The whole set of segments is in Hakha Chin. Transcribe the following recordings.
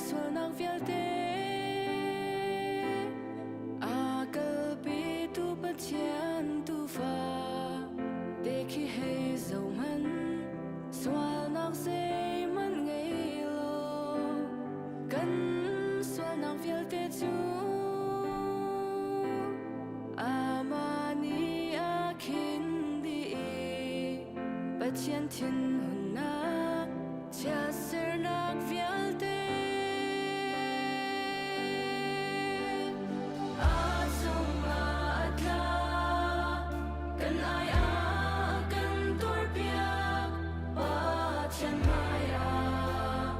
Sualnak vialte a kalpitu Pathian tuufa te khi hei zohhmanh sualnak zeihmanh ngei lo kan sualnak vialte cu amah nih a khin dih i Pathian thinhunnak chiatsernak vialte a cungah a tla kan ai ah kan tuarpiak Pathian hmaiah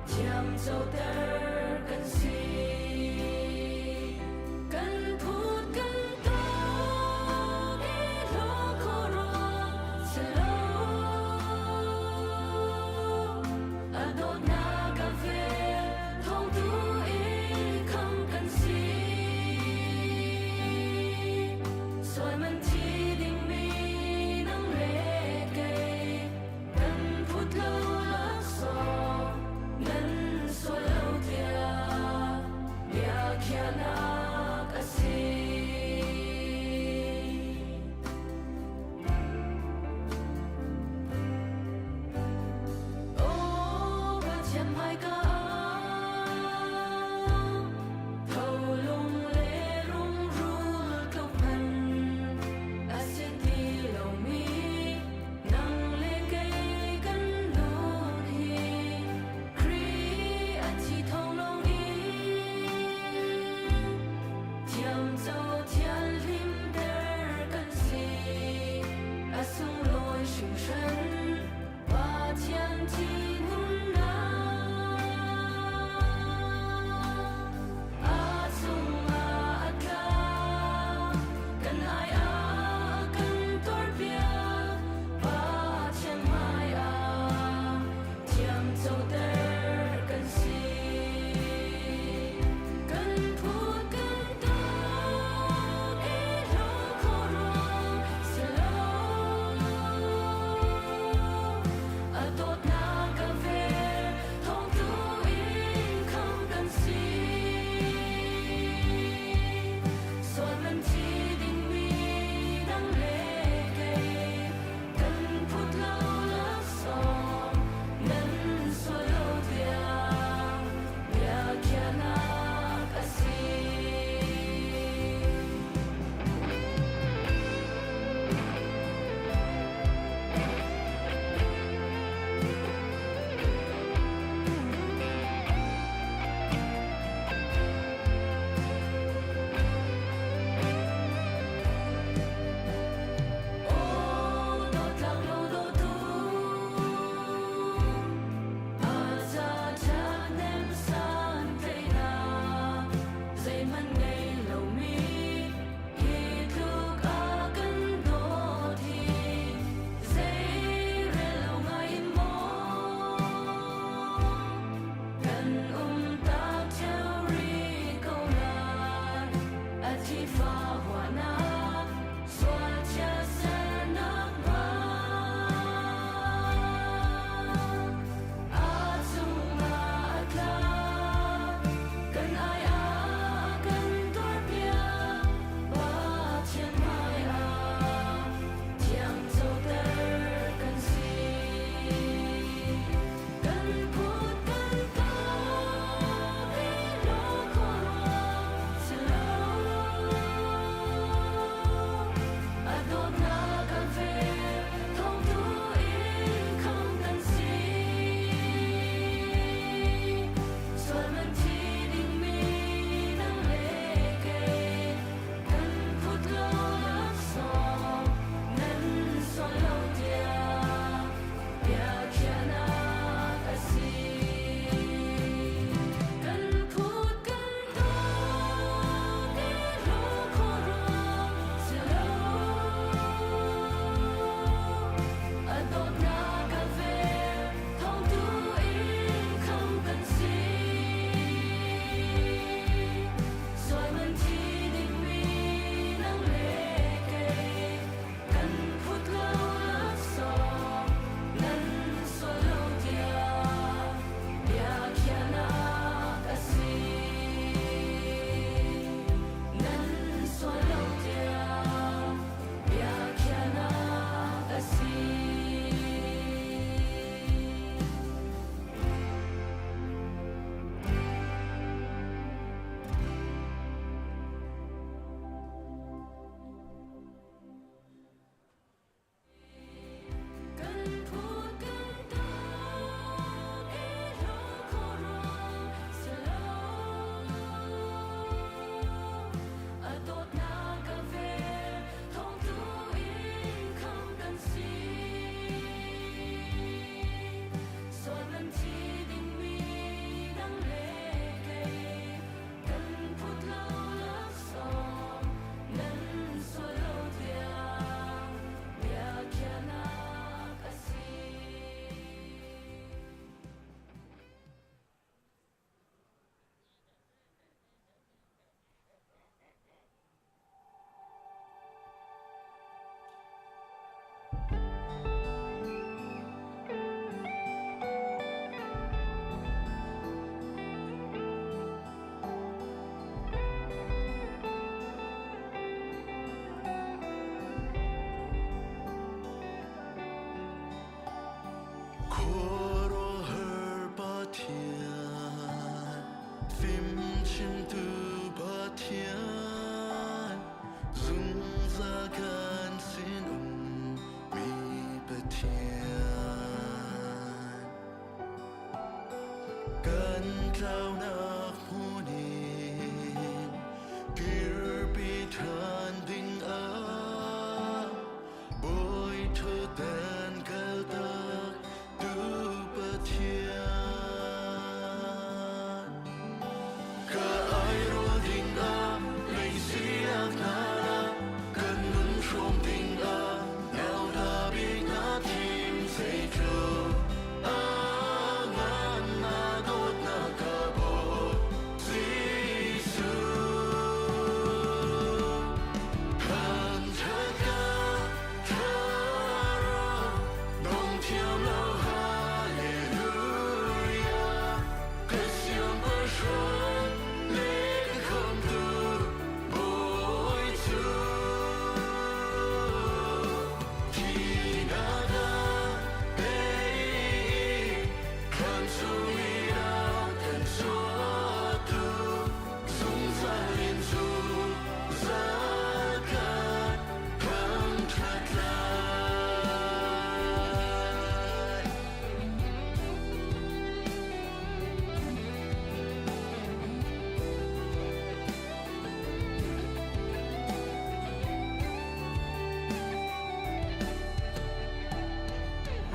thiamcoter kan si. Kan phut kan tawk i hlaw khuaruah si lo. A dawtnak a vel thawngtu i kham kan si. Sual man thi dingmi nang le kei kan phut lo laksawng nan sual lo tiah. chimtu Pathian zungzal kan sin um mi Pathian kan tlaunak hmun in kirpi ṭhan ding ah Bawi ṭhutdan kaltak tu Pathian. Ka airawl ding ah leisiak hna kan nun hrawm ding ah nauta bik na thim zeitluk a ngan na dawtnak ka bawt Jesuh. Zungzal in zungzal kan thangṭhat lai.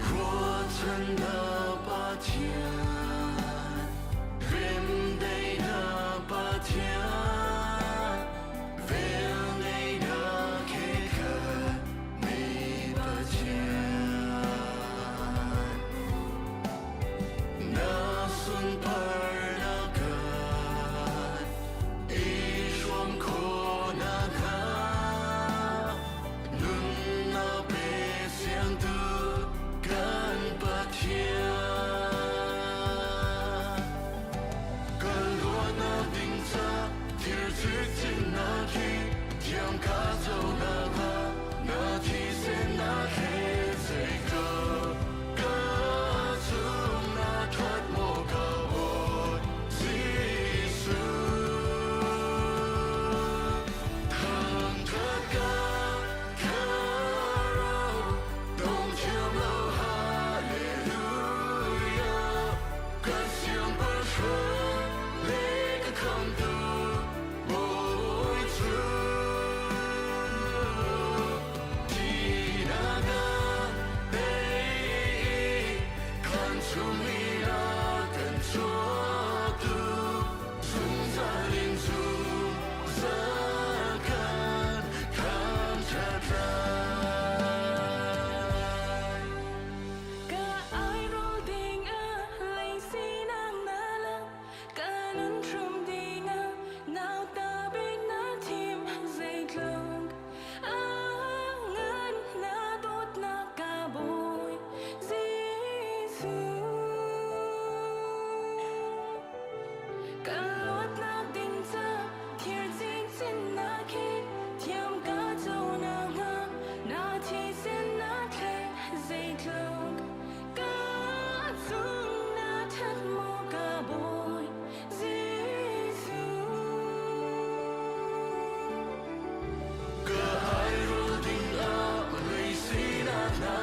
Ruahchannak Pathian, remdaihnak Pathian, velngeihnak he khat mi Pathian. Na sunparnak kan i hrawm khawhnak hnga Nunnak pe siangtu kan Pathian. Kan luatnak ding ca thir cikcin-nak hi thiam ka conak ah na thisen-nak he zeitluk ka chung na ṭhat maw ka Bawi Jesuh. Thangṭhat ka thlarau dong thiam lo hallelujah kan siangpahrang le ka khamhtu Bawi cu thihnak ah tei khan chung i a kan chuahtu zungzal in zungzal kan thangṭhat lai. Ka airawl ding ah lei sinak na lang ka nun hrum ding ah nauta bik na thim zeitluk a ngan na dawtnak ka Bawi Jesuh. Kan luatnak ding ca thir cingcin-nak hi thiam ka co nakhnga na thisen na thleng zeitluk ka cung na that maw ka Bawi Jesuh. Ka airul ding ah mei sinak hna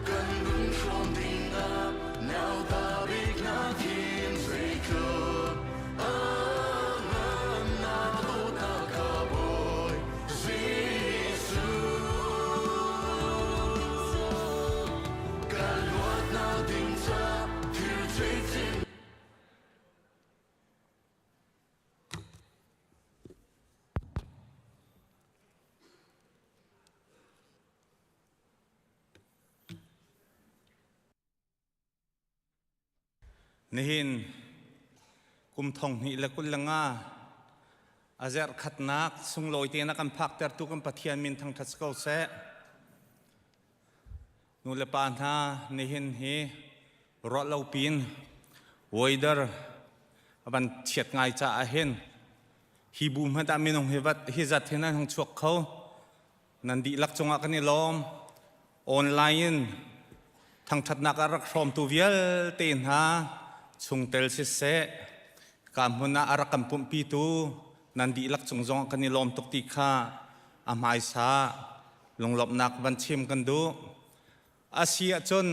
kan nun hrawm ding ah nauta bik na thim zeitluk a ngan na dawtnak ka Bawi Jesuh. Ka luatnak ding ca thil cicin Nihin kum 2025 a zerh khatnak sunglawi te na kan phaktertu kan Pathian min thangṭhat ko seh. Nu le pa hna nihin hi ruah lo pin weather a van chiat ngai caah hin hi bu hmanh ah minung hi vat hi zat hin an hung chuak kho. Nan dihlak cungah kan i lawm. Online in thangṭhatnak a rak hrawmtu vialte hna chungtel siseh. Ka hmun ah a rak kan pumhpitu nan dihlak cung zong kan i lawm tuk ti kha a hmaisa lunglawmhnak van chim kan duh. A si ahcun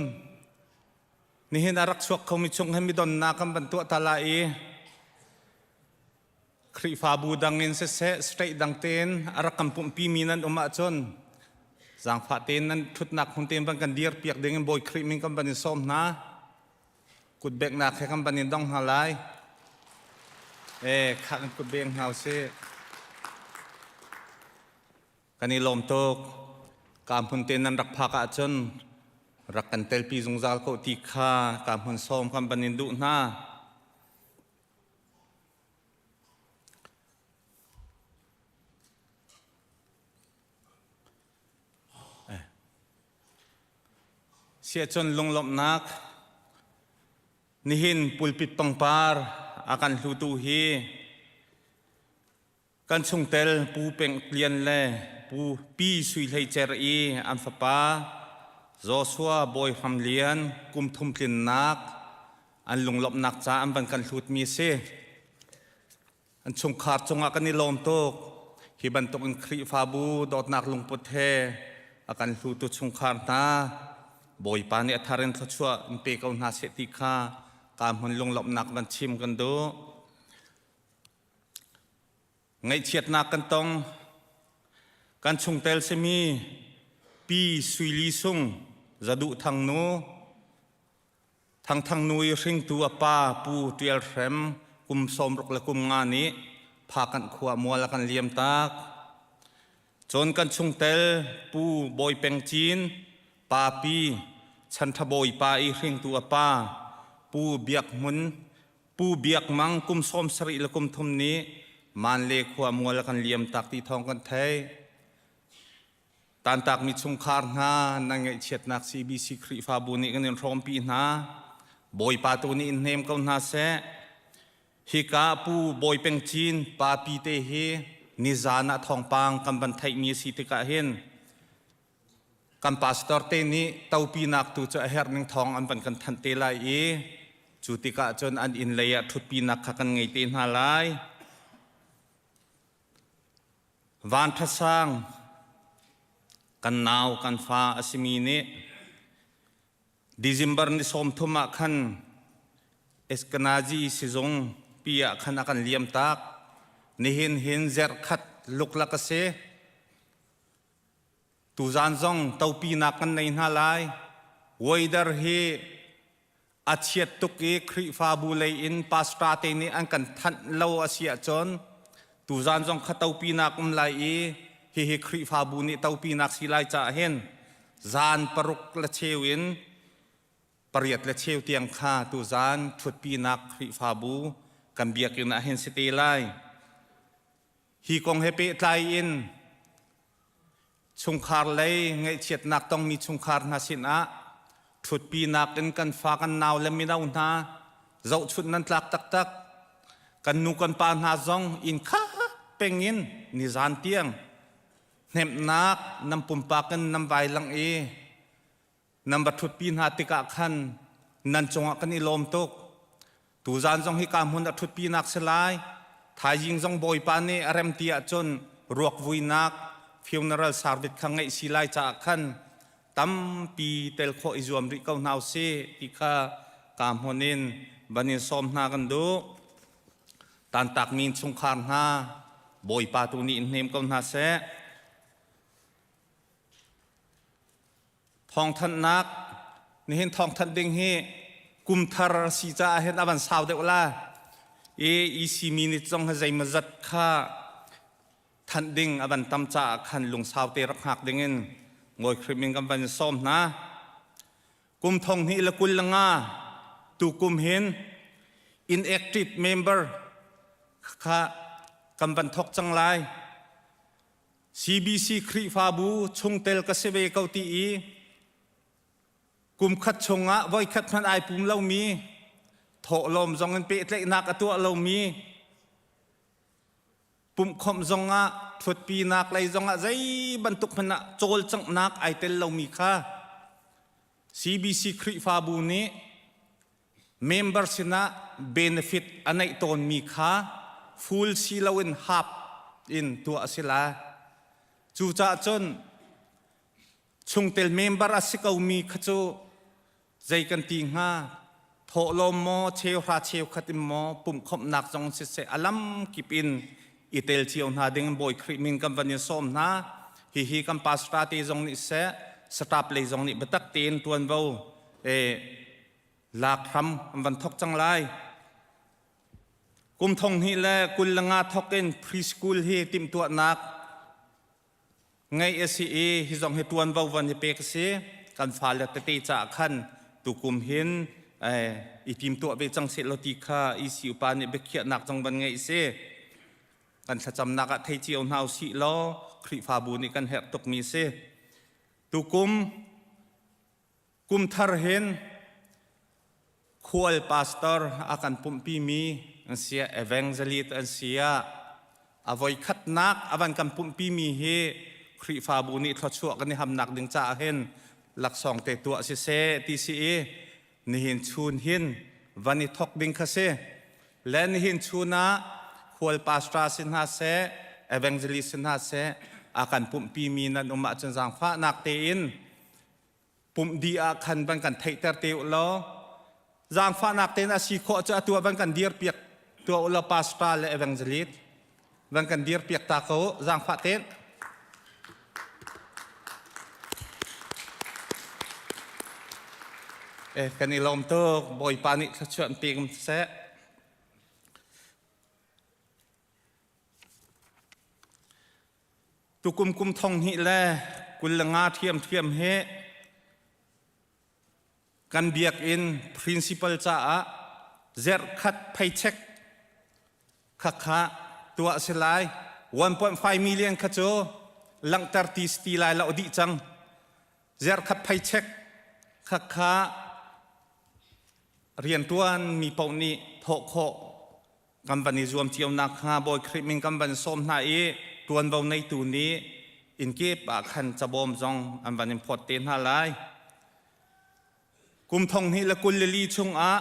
nihin a rak chuak khomi chung he midonnak kan van tuah ta lai i Khrihfabu dang in siseh, state dang tein a rak kan pumhpimi nan um ahcun zaangfah tein nan ṭhutnak hmun tein van kan dirpiak ding in Bawi Khrih min kan van in sawm hna. Kutbeknak he kan van in dong hna lai. E, khah kan kutbeng hna usih. Kan i lawm tuk. Ka hmun te nan rak phak ahcun rak kan telpi zungzal ko ti kha ka hmun sawm kan van in duh hna. Siahcun lunglawmhnak nihin pulpit pangpar a kan hlutu hi kan chungtel Pu Peng Lian le Pu Pi Sui Hlei Cer i an fapa Joshua Bawi Hram Lian kum thum tlinnak an lunglawmhnak ca an van kan hlutmi a si. An chungkhar cungah kan i lawm tuk. Hi bantuk in Khrihfabu dawtnak lungput he a kan hlutu chungkhar hna Bawipa nih a thar in thluachuah in pe ko hna seh ti kha ka hmun lunglawmhnak van chim kan duh. Ngaihchiatnak kan tong. Kan chungtel simi Pi Sui Li Sung Zaduh Thang nu Thangthang nu i hringtu a pa Pu Ṭial Hrem kum 60 le kum nga nih Phakanh khua mual a kan liam tak. Cun kan chungtel Pu Bawi Peng Cin, Papi Chanṭha Bawipa i hringtu a pa Pu Biak Hmun, Pu Biak Mang kum 70 le kum thum nih Manle khua mual a kan liam tak ti thawng kan theih. Tantakmi chungkhar hna nan ngaihchiatnak CBC Khrihfabu nih kan in hrawmpi hna. Bawipa tu nih in hnem ko hna seh. Hika Pu Bawi Peng Cin papi te hi nizan ah thawngpang kan van theihmi a si tikah hin kan pastor te nih topinak tu cu a herh ning thawng an van kan thanh te lai i cu tikah cun an inn lei ah ṭhutpinak kha kan ngei te hna lai. Vanṭha kan nau kan fa a simi nih December ni 30 ah khan Eskenazi sizung pi ah khan a kan liam tak. Nihin hin zerhkhat luklak a si. Tuzaan zong topinak kan nei hna lai. Weather hi a chiat tuk i Khrihfabu lei in pastor te nih an kan thanh lo a si ahcun tuzaan zong kha topinak um lai i hihi Khrihfabu nih topinak si lai caah hin zan paruk le cheu in pariat le cheu tiang kha tuzaan ṭhutpinak Khrihfabu kan biakinn ah hin si te lai. Hi kong he pehtlai in Chungkhar lei ngaihchiatnak tongmi chungkhar hna sinah ṭhutpinak in kan fa kan nau le mino hna zohchunh nan tlak taktak. Kan nu kan pa hna zong inn kha peng in nizan tiang hnemhnak nan pumpak in nan vai lang i nan va ṭhutpi hna tikah khan nan cungah kan i lawm tuk. Tuzaan zong hika hmun a ṭhutpinak si lai. Thaizing zong Bawipa nih a rem ti ahcun ruak vuinak funeral service kha ngeih si lai caah khan tampi tel khawh i zuam rih ko hna usih ti kha ka hmun in van in sawm hna kan duh. Tantakmi innchungkhar hna Bawipa tu nih in hnem ko hna seh. Thawngthanhnak nihin thawngthanh ding hi kum thar a si caah hin a van sau deuh la. I EC minute zong hi zeimawzat kha thanh ding a van tam caah khan lungsau te rak hngak ding in ngawi hrim in kan van sawm hna. Kum thong hnih le 25 tu kum hin inactive member kha kan van thok cang lai. CBC Khrihfabu chungtel ka si ve ko ti i kum khat chungah voikhat hmanh ai pum lomi thawhlawm zong in pehtlaihnak a tuah lomi pumhkhawmh zongah ṭhutpinak lei zongah zei bantuk hmanh ah cawlcanghnak ai tel lomi kha CBC Khrihfabu nih. Member sinah benefit a neih tawnmi kha full si loin half in tuah a si lai. Cucaah cun chungtel member a si komi kha cu zei kan ti hnga thawhlawm maw cheuhra cheukhat in maw pumhkhawmhnak zong siseh a lamkip in i tel cio hna ding Bawi Khrih min kan van in sawm hna. Hihi kan pastor te zong nih seh staff lei zong nih biatak tein tuanvo lak hram an van thok cang lai. Kum thong hnih le 25 thok in preschool hi timhtuahnak ngeih a si i hi zong hi tuanvo van i pek a si. Kan fale tete caah khan tukum hin i timtuah ve cang seh law ti kha EC upa nih biakhiahnak zong van ngeih si. Kan thlacamnak ah thei cio hna usih law Khrihfabu nih kan herh tukmi si. Tukum Kum thar hin khual pastor a kan pumhpimi an si ah evangelist an si ah a voikhatnak a van kan pumhpimi hi Khrihfabu nih thluachuah kan i hamnak ding caah hin laksawng te tuah siseh ti si i nihin chun hin van i thok ding kha si. Le nihin chun ah khual pastor si hna seh evangelist si hna seh a kan pumhpimi nan um ahcun zaangfahnak tein pumh dih ah khan van kan theihter te u law zaangfahnak tein a si khawh cu atu ah van kan dir piak tuah u law pastor le evangelist van kan dir piak ta ko zaangfah tein. Eh kan i lawm tuk. Bawipa nih thluachuah an pek seh. Tukum kum thong hnih le 25 ṭhiamṭhiam hi kan biakinn principal caah zerhkhat paycheck khakha tuah si lai. 1.5 million kha cu langhter ti si ti lai lo dih cang. Zerhkhat paycheck khakha rianṭuan mi paoh nih thawh khawh kan van i zuam cio nakhnga Bawi Khrih min kan van sawm hna i ṭuanvo neitu nih innkip ah khan cabawm zong an van in phawt te hna lai. Kum thong hnih le 24 chungah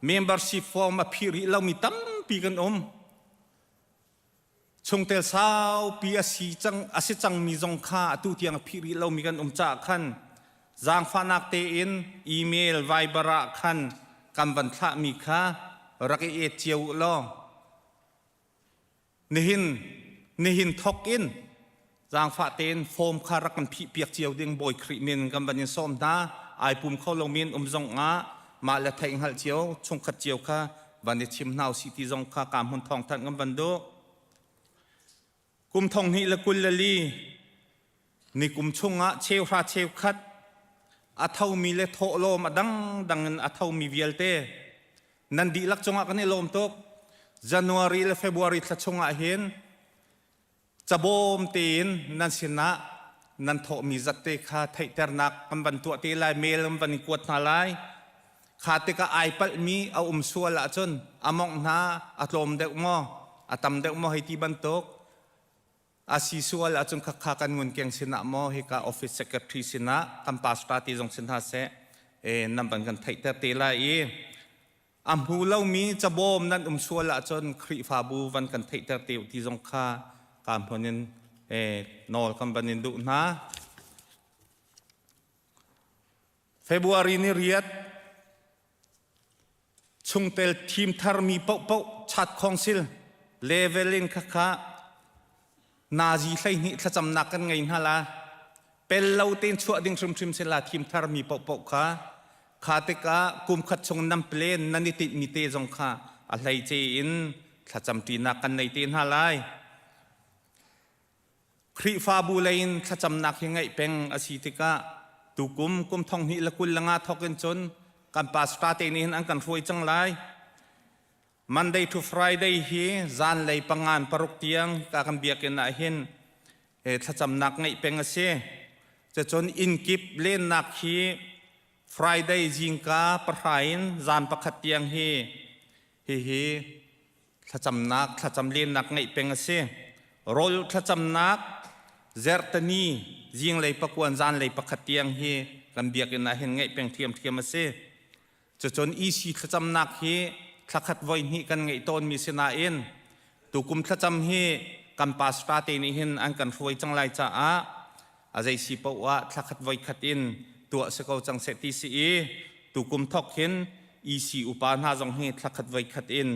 membership form a phih rih lomi tampi kan um. Chungtel saupi a si cang a si cangmi zong kha atu tiang a phih rih lomi kan um caah khan zaangfahnak tein email Viber ah khan kan van thlahmi kha rak i et cio u law nihin nihin thok in zaangfah tein form kha rak kan phih piak cio ding Bawi Khrih min kan van in sawm hna. Ai pum kho lomi in um zong ah mah le theih hngalh cio chungkhat cio kha van i chim hna usih ti zong kha ka hmun thawng thanh kan van duh. Kum thong hnih le 24 ni kum chungah cheuhra cheukhat a thomi le thawhlawm a dangdang in a thomi vialte nan dihlak cungah kan i lawm tuk. January le February thla chungah hin cabawm tein nan sinah nan thawhmi zat te kha theihternak kan van tuah te lai. Mail kan van i kuat hna lai. Kha tikah ai palhmi a um sual ahcun a mongh hna a tlawm deuh maw a tam deuh maw hei ti bantuk a si sual ahcun khakha kan ngunkeng sinah maw hika office secretary sinah kan pastor ti zong sin hna seh nan van kan theihter te lai i a hmu lomi cabawm nan um sual ahcun Khrihfabu van kan theihter te u ti zong kha ka hmun in nawl kan van in duh hna. February ni riat chungtel thim tharmi paohpaoh chat khawngsil level in khakha nazi 12 thlacamnak kan ngei hna la. Pel lo tein chuah ding hrimhrim si la thim tharmi paohpaoh kha. Kha tikah kum khat chung nan plan nan i tinhmi te zong kha a hleice in thlacamṭinak kan nei te hna lai. Khrihfabu lei in thlacamnak hi ngaih peng a si tikah tukum kum thong hnih le 25 thawk in cun kan pastor te nih hin an kan hruai cang lai. Monday to Friday hi zanlei pangan paruk tiang ka kan biakinn ah hin thlacamnak ngeih peng a si. Cun innkip lennak hi Friday zingka pahra in zan pakhat tiang hi hihi thlacamnak thlacam lennak ngeih peng a si. Rawl thlacamnak zertani zinglei pakuan zanlei pakhat tiang hi kan biakinn ah hin ngeih peng ṭhiamṭhiam a si. Cucun EC thlacamnak hi thlakhat voi hnih kan ngeih tawnmi si nain tukum thlacam hi kan pastor te nih hin an kan hruai cang lai caah a zei si paoh ah thlakhat voi khat in tuah si ko cang seh ti si i tukum thok hin EC upa hna zong hi thlakhat voi khat in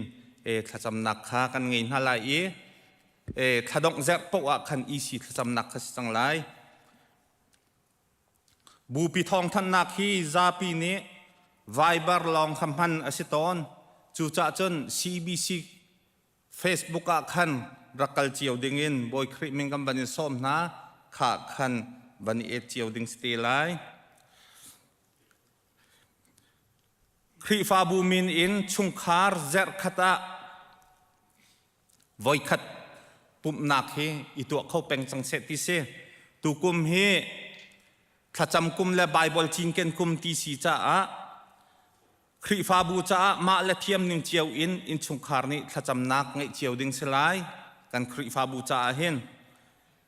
thlacamnak kha kan ngei hna lai i thladongh zerh paoh ah khan EC thlacamnak kha si cang lai. Bupi thawngthanhnak hi zapi nih Viber lawng kha hman a si tawn. Cucaah cun CBC Facebook ah khan rak kal cio dingin Bawi Khrih min kan van in sawm hna kha khan van i et cio ding si te lai. Khrihfabu min in chungkhar zerhkhat ah voikhat pumhnak hi i tuah kho peng cang seh ti si. Tukum hi thlacam kum le Baibal cinken kum ti si caah Khrihfabu caah mah le thiam ning cio in innchungkhar nih thlacamnak ngeih cio ding si lai. Kan Khrihfabu caah hin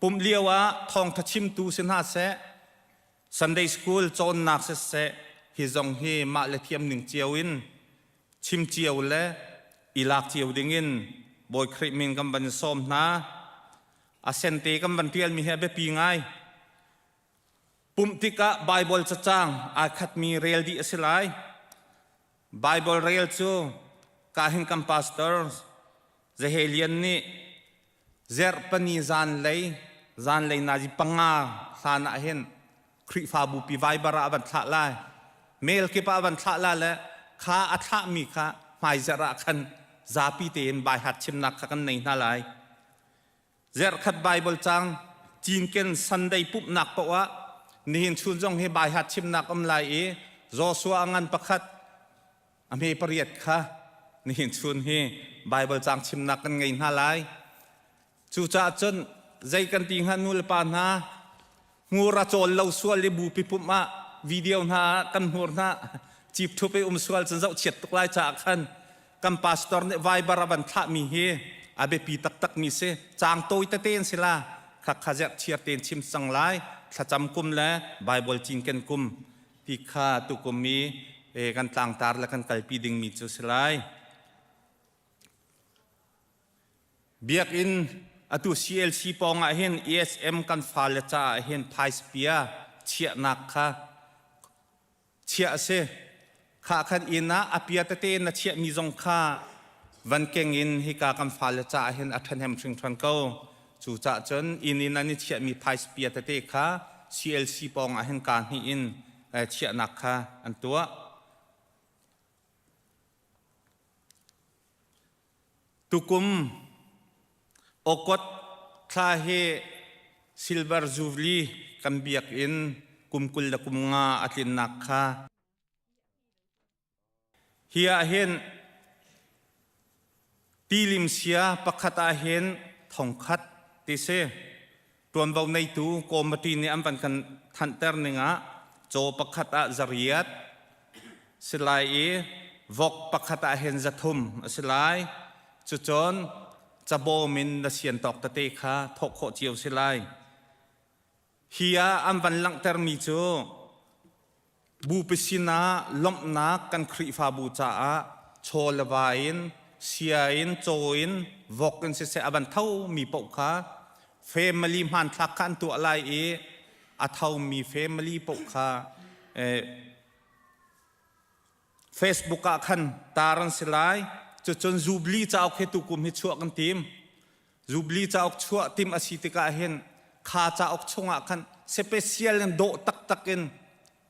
pumh lio ah thawngtha chimtu si hna seh, Sunday school cawnnak siseh, hi zong hi mah le thiam ning cio in chim cio le i lak cio dingin Bawi Khrih min kan van sawm hna. A sente kan van ṭialmi hi a biapi ngai. Pumh tikah Baibal cacang aa khatmi rel dih a si lai. Baibal rel cu kahin kan pastor Zahelian nih Zerhpani zanlei zanlei nazi panga hlan ah hin Khrihfabu pi Viber ah a van thlah lai. Mail kip ah a van thlah la le kha a thlahmi kha hmaizerh ah khan zapi tein baihat chimnak kha kan nei hna lai. Zerhkhat Bible cang cinken Sunday pumhnak paoh ah nihin chun zong hi baihat chimnak um lai i Joshua a ngan pakhat A hme pariat kha nihin chun hi Baibal caang chimnak kan ngei hna lai. Cucaah cun zei kan ti hnga nu le pa hna hmur a cawl lo sual i bupi pumh ah video hna ah kan hmur hna cip ṭhup i um sual cun zohchiat tuk lai caah khan kan pastor nih Viber a van thlahmi hi a biapi taktakmi si. Caang tawi tete in si la khakha zerh chiar tein chim cang lai thlacam kum le Baibal cinken kum ti kha tukum i kan tlangtar le kan kalpi dingmi cu si lai. Biakinn atu CLC pawng ah hin ESM kan fale caah hin phaispia chiahnak kha chiah a si. Kha khan inn ah a pia tete na chiahmi zong kha van keng in hika kan fale caah hin a ṭhahnem hringhran ko. Cucaah cun inn in an i chiahmi phaispia tete kha CLC pawng ah hin kaa hnih in chiahnak kha an tuah. Tukum Okot thla hi Silver Jubilee kan biakinn kum 20 le kum nga a tlinnak kha Hi ah hin tilim sia pakhat ah hin thongkhat ti si. Tuanvo neitu committee nih an van kan thanhter ning ah caw pakhat ah zariat si lai i vok pakhat ah hin zathum a si lai. Cucun cabawm in na sian tawk tete kha thawh khawh cio si lai. Hi ah an van langhtermi cu Bupi sinah lawmhnak kan Khrihfabu caah chaw le va in, sia in, caw in, vok in siseh a van thomi paoh kha family hmanthlak kha an tuah lai i a thomi family paoh kha Facebook ah khan tar an si lai. Cucun Jubilee cauk hi tukum hi chuah kan tim. Jubilee cauk chuah tim a si tikah hin kha cauk chungah khan special in dawh taktak in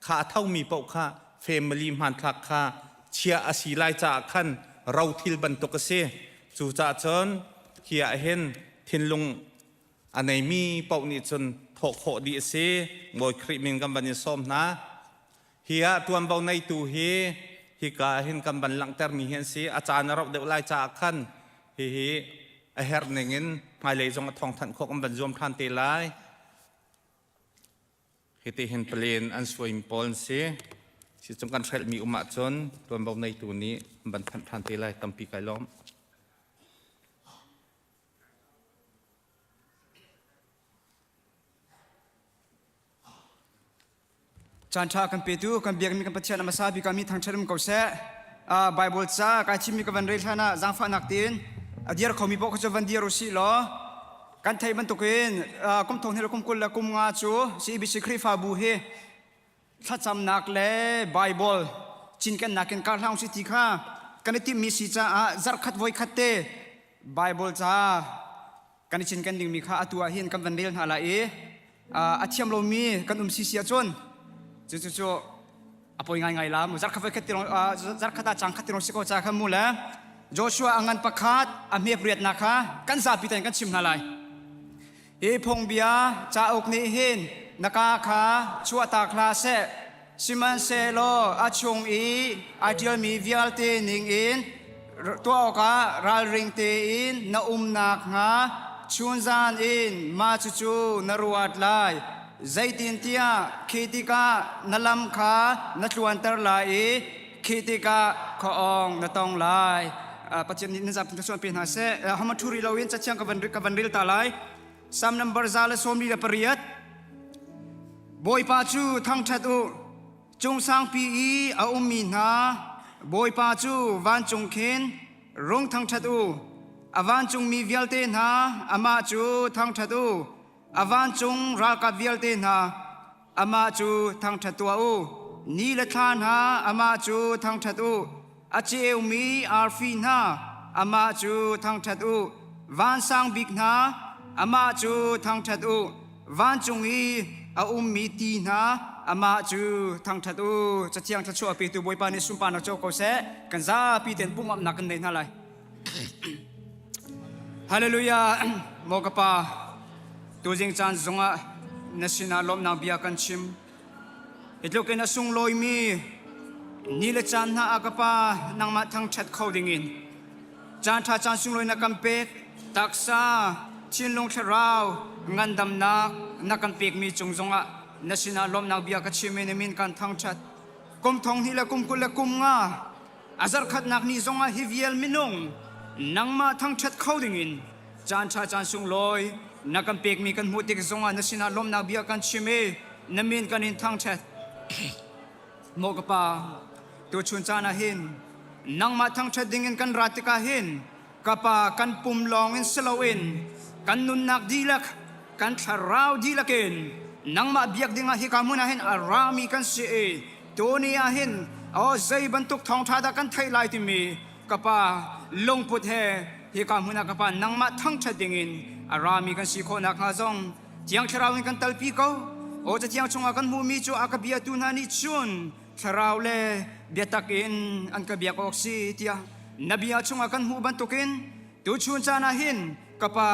kha a thomi paoh kha family hmanthlak kha chiah a si lai caah khan rothil bantuk a si. Cucaah cun hi ah hin thinlung a neimi paoh nih cun thawh khawh dih a si. Bawi Khrih min kan van in sawm hna. Hi ah ṭuanvo neitu hi hika ah hin kan van langhtermi hi an si. A caan a rauh deuh lai caah khan hihi a herh ning in hmailei zong a thawngthanh khawh kan van zuam ṭhan te lai. Hiti hin palen an suaimi pawl an si. Sicung kan hrelhmi um ahcun ṭuanvo neitu nih an van thanh ṭhan te lai. Tampi kai lawm. Caan ṭha kan petu kan biakmi kan Pathian a hmasa bik ah mi thangṭhat um ko seh. Bible ca kai thimmi ka van rel hlan ah zaangfahnak tein a dir khomi paoh kha cu van dir u sih law kan theih bantukin kum thong hnih le kum 20 le kum nga cu CEBC Khrihfabu hi thlacamnak le Bible cinkennak in kar hlah usih ti kha kan i timhmi si caah zarhkhat voikhat te Bible ca kan i cinken dingmi kha atu ah hin kan van rel hna lai i a thiam lomi kan um sisi ahcun cu cu cu a poi ngaingai la mu zarkhat voikhat ti zarkhat ah cang khat ti si ko ca kha mu le Joshua a ngan pakhat a hme pariatnak kha kan zapi ten kan chim hna lai. Hi phungbia cauk nih hin na ka kha chuahtak hlah seh, sihmanhsehlaw a chung i ai ṭialmi vialte ningin tuah awkah ralring tein na um nakhnga chunzan in mah cucu na ruat lai. Zeitintiah khi tikah na lam kha na tluanter lai i khi tikah khuaawng na tong lai. Pathian nih nan zapi thluachuah pe hna seh. Hama ṭhu rih loin cathiang ka van rel ta lai. Salm number 148. Bawipa cu thangṭhat u, cung sangpi i a ummi hna, Bawipa cu vancung khin rung thangṭhat u. A vancungmi vialte hna, amah cu thangṭhat u. A vancung ralkap vialte hna, amah cu thangṭhat tuah u. Ni le thla hna, amah cu thangṭhat u. A ceumi arfi hna, amah cu thangṭhat u. Vansang bik hna, amah cu thangṭhat u. Vancung i a ummi ti hna, amah cu thangṭhat u. Cathiang thluachuah petu Bawipa nih sunparnak co ko seh. Kan zapi tein pumhnak kan nei hna lai. Hallelujah! Maw ka Pa, tuzing caan zongah na sinah lawmhnak bia kan chim. Hi tluk in a sunglawimi ni le caan hna ah ka Pa, nangmah thangṭhat kho dingin caan ṭha caan sunglawi na kan pek. Taksa, thinlung thlarau, ngandamnak na kan pekmi cung zongah na sinah lawmhnak bia ka chim i na min kan thangṭhat. Kum thong hnih le kum 20 le kum nga A zarkhatnak ni zongah hi vial minung nangmah thangṭhat kho dingin caan ṭha caan sunglawi na kan pekmi kan hmuh tik zongah na sinah lawmhnak bia kan chim i na min kan in thangṭhat. Maw ka Pa, tuchun caan ah hin nangmah thangṭhat dingin kan rat tikah hin ka Pa kan pum lawng in si loin kan nunnak dihlak kan thlarau dihlak in nangmah biak dingah hika hmun ah hin a rami kan si i Tuni ah hin aw zei bantuk thawngṭha dah kan theih lai timi ka pa lungput he hika hmun ah ka pa nangmah thangṭhat dingin a rami kan si khawh nakhnga zong Thiang Thlarau in kan talpi ko. Aw cathiang chungah kan hmuhmi cu a ka biatu hna nih cun thlarau le biatak in an ka biak awk si tiah na bia chungah kan hmuh bantukin tuchun caan ah hin ka pa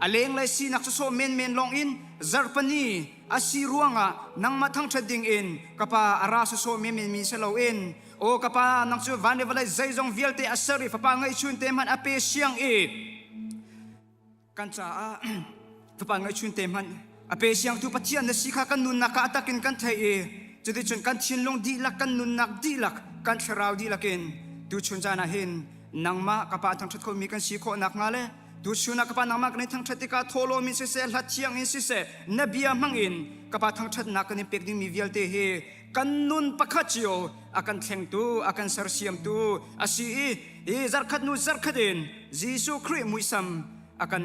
a lenglei sinak sawsawh menmen lawng in zarhpani a si ruangah nangmah thangṭhat dingin ka pa a ra sawsawh menmenmi si loin aw ka pa nang cu van le vawlei zeizong vialte a ser i fapa ngeihchun te hmanh a pe siang i kan caah fapa ngeihchun te hmanh a pe siangtu Pathian na si kha kan nunnak ah a takin kan theih i cuticun kan thinlung dihlak kan nunnak dihlak kan thlarau dihlak in tuchun caan ah hin nangmah ka pa thangṭhat khomi kan si khawh nakhnga le Tuchun ah ka pa nangmah kan in thangṭhat tikah thawhlawm in siseh, hla thiang in siseh, na bia hmang in ka pa thangṭhatnak kan in pek dingmi vialte hi kan nun pakhat cio a kan thlengtu, a kan sersiamtu a si i hi zarkhat hnu zarkhat in Jesuh Khrih muisam a kan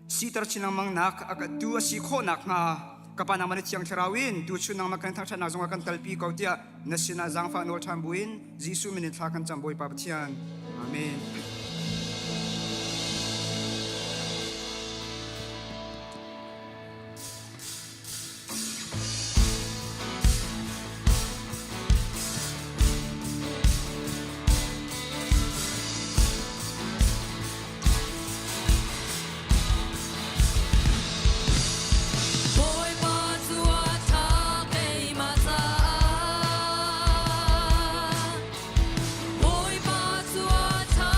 siter chin lengmang nak tu a si khawh nakhnga ka pa nangmah na thiang thlarau in tuchun nangmah kan thangṭhatnak zongah kan talpi ko tiah na sinah zaangfah nawl ṭhan buin Jesuh min in thla kan cam Bawipa Pathian. Amen. Bawipa cu a ṭha keimah caah. Bawipa cu a ṭha.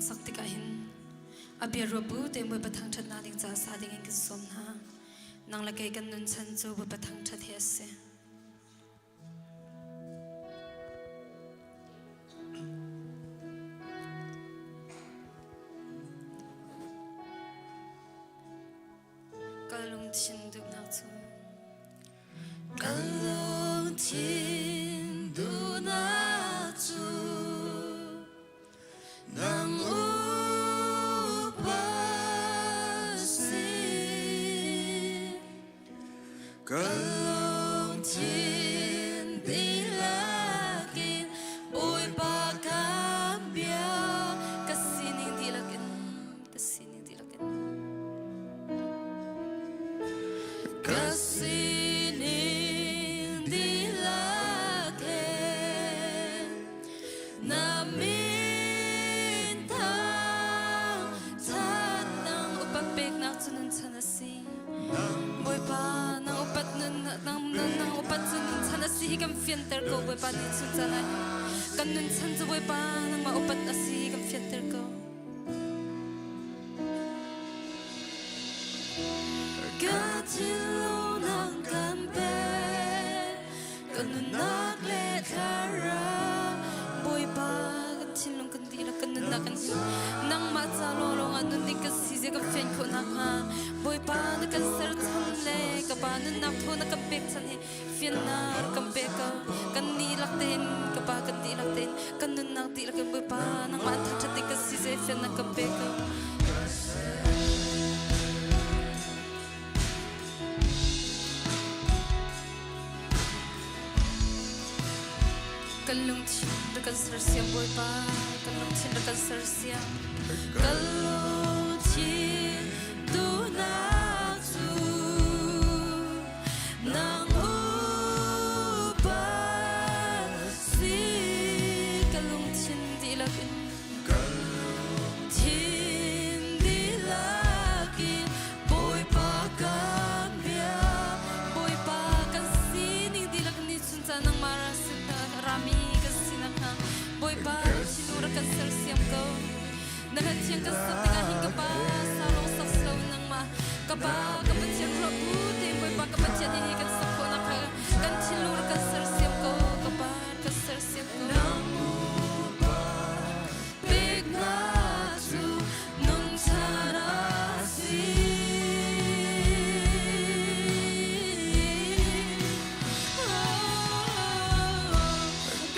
sak tikah hin a bia ruah bu tein Bawipa thangṭhatnak ding caah sa ding in kan sawm hna. Nang le kei kan nun chan cu Bawipa thangṭhat hi a si. Ka lungthin duhnak cu Ka lungthin duhnak cu nang upa si. Ka lungthin dihlak in Bawipa kan bia. Ka sining dihlak in ka sining dihlak in Ka sining dihlak in na min thang Chan nang upat peknak cu nun chan a si. Bawipa nang upat nun nang nang upat cu nun chan a si hi kan fianter ko Bawipa nih chun caan ah hin kan nun chan cu Bawipa nangmah upat a si hi kan fianter ko. Ka thinlung nang kan pek ka nunnak le thlarau Bawipa kan thinlung kan dihlak kan nunnak kan hin nangmah ca lawnglawng ah nun ding kan si zia kan fian khawh nakhnga Bawipa na kan ser chan le ka pa nunnak thaw na kan pek chan hi fiannak rak kan pe ko kan dihlak tein ka pa kan dihlak tein kan nunnak dihlak in Bawipa nangmah thangṭhat ding kan si zia fiannak kan pe ko. Kan lungthin rak kan sersiam Bawipa kan lungthin rak kan sersiam Kan lungthin duhnak cu nang upa si. Kan lungthin dihlak in Thin dihlak in Bawipa kan bia. Bawipa kan sining dihlak ni chun ca nangmah ra sin rami kan si nakhnga Bawipa thinur rak kan sersiam ko na hla thiang kan sak tikah hin ka pa sarong sak si loin nangmah ka pa ka Pathian ruah bu tein Bawipa ka Pathian hi kan sak khawh nakhnga kan thinlung rak kan sersiam ko ka pa kan sersiam ko. Nang upa peknak cu nungchan a si.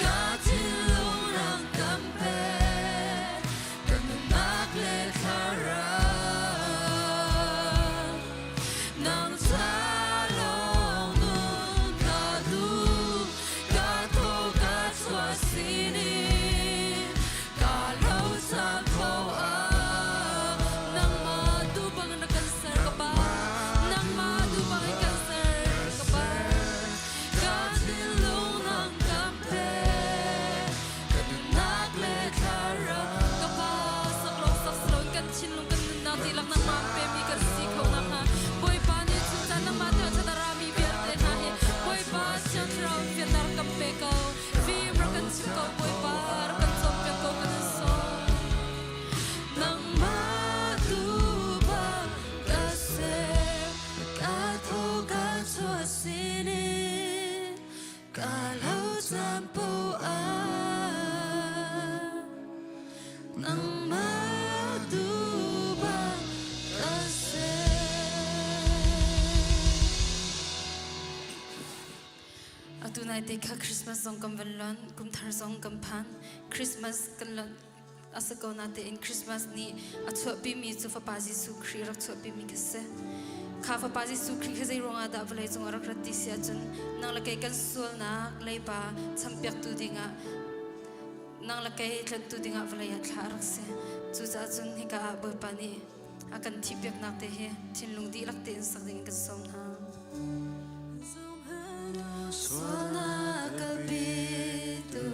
Ka thinlung nang kan pek, ka nunnak le thlarau. Nang ca lawng nun ka duh, ka thaw ka chuah sining, ka lo cang kho ah. Nangmah tu bang na kan ser ka pa Nangmah tu bang in kan ser ka pa Ka thinlung nang kan pek, ka nunnak le thlarau. Ka pa saklawng saksalawn kan thinlung kan nunnak dihlak nangmah pemi kan si kho nakhnga Bawipa nih chun nangmah thangṭhat a rami vialte hna hi Bawipa Thiang Thlarau fiannak rak kan pe ko fim rak kan chim ko Bawipa rak kan cawnpiak ko kan in sawm. Nangmah tu bang ka ser, ka thaw ka chuah sinin, ka lo caan poah ah. Nangmah tu bang ka ser. Atu nai te kha Christmas zong kan van lon, kum thar zong kan phan. Christmas kan lon a si ko natein Christmas nih a chuahpimi cu Fapa Jesuh Khrih rak chuahpimi kha si. Kha Fapa Jesuh Khrih kha zei ruangah dah vawlei cung a rak rat ti si ahcun nang le kei kan sualnak leiba champiaktu dingah nang le kei tlanhtu dingah vawlei ah thlah a rak si. Cucaah cun hika ah Bawipa nih a kan thihpiaknak te hi thinlung dihlak tein sak dingin kan sawm hna. Sualnak kalpitu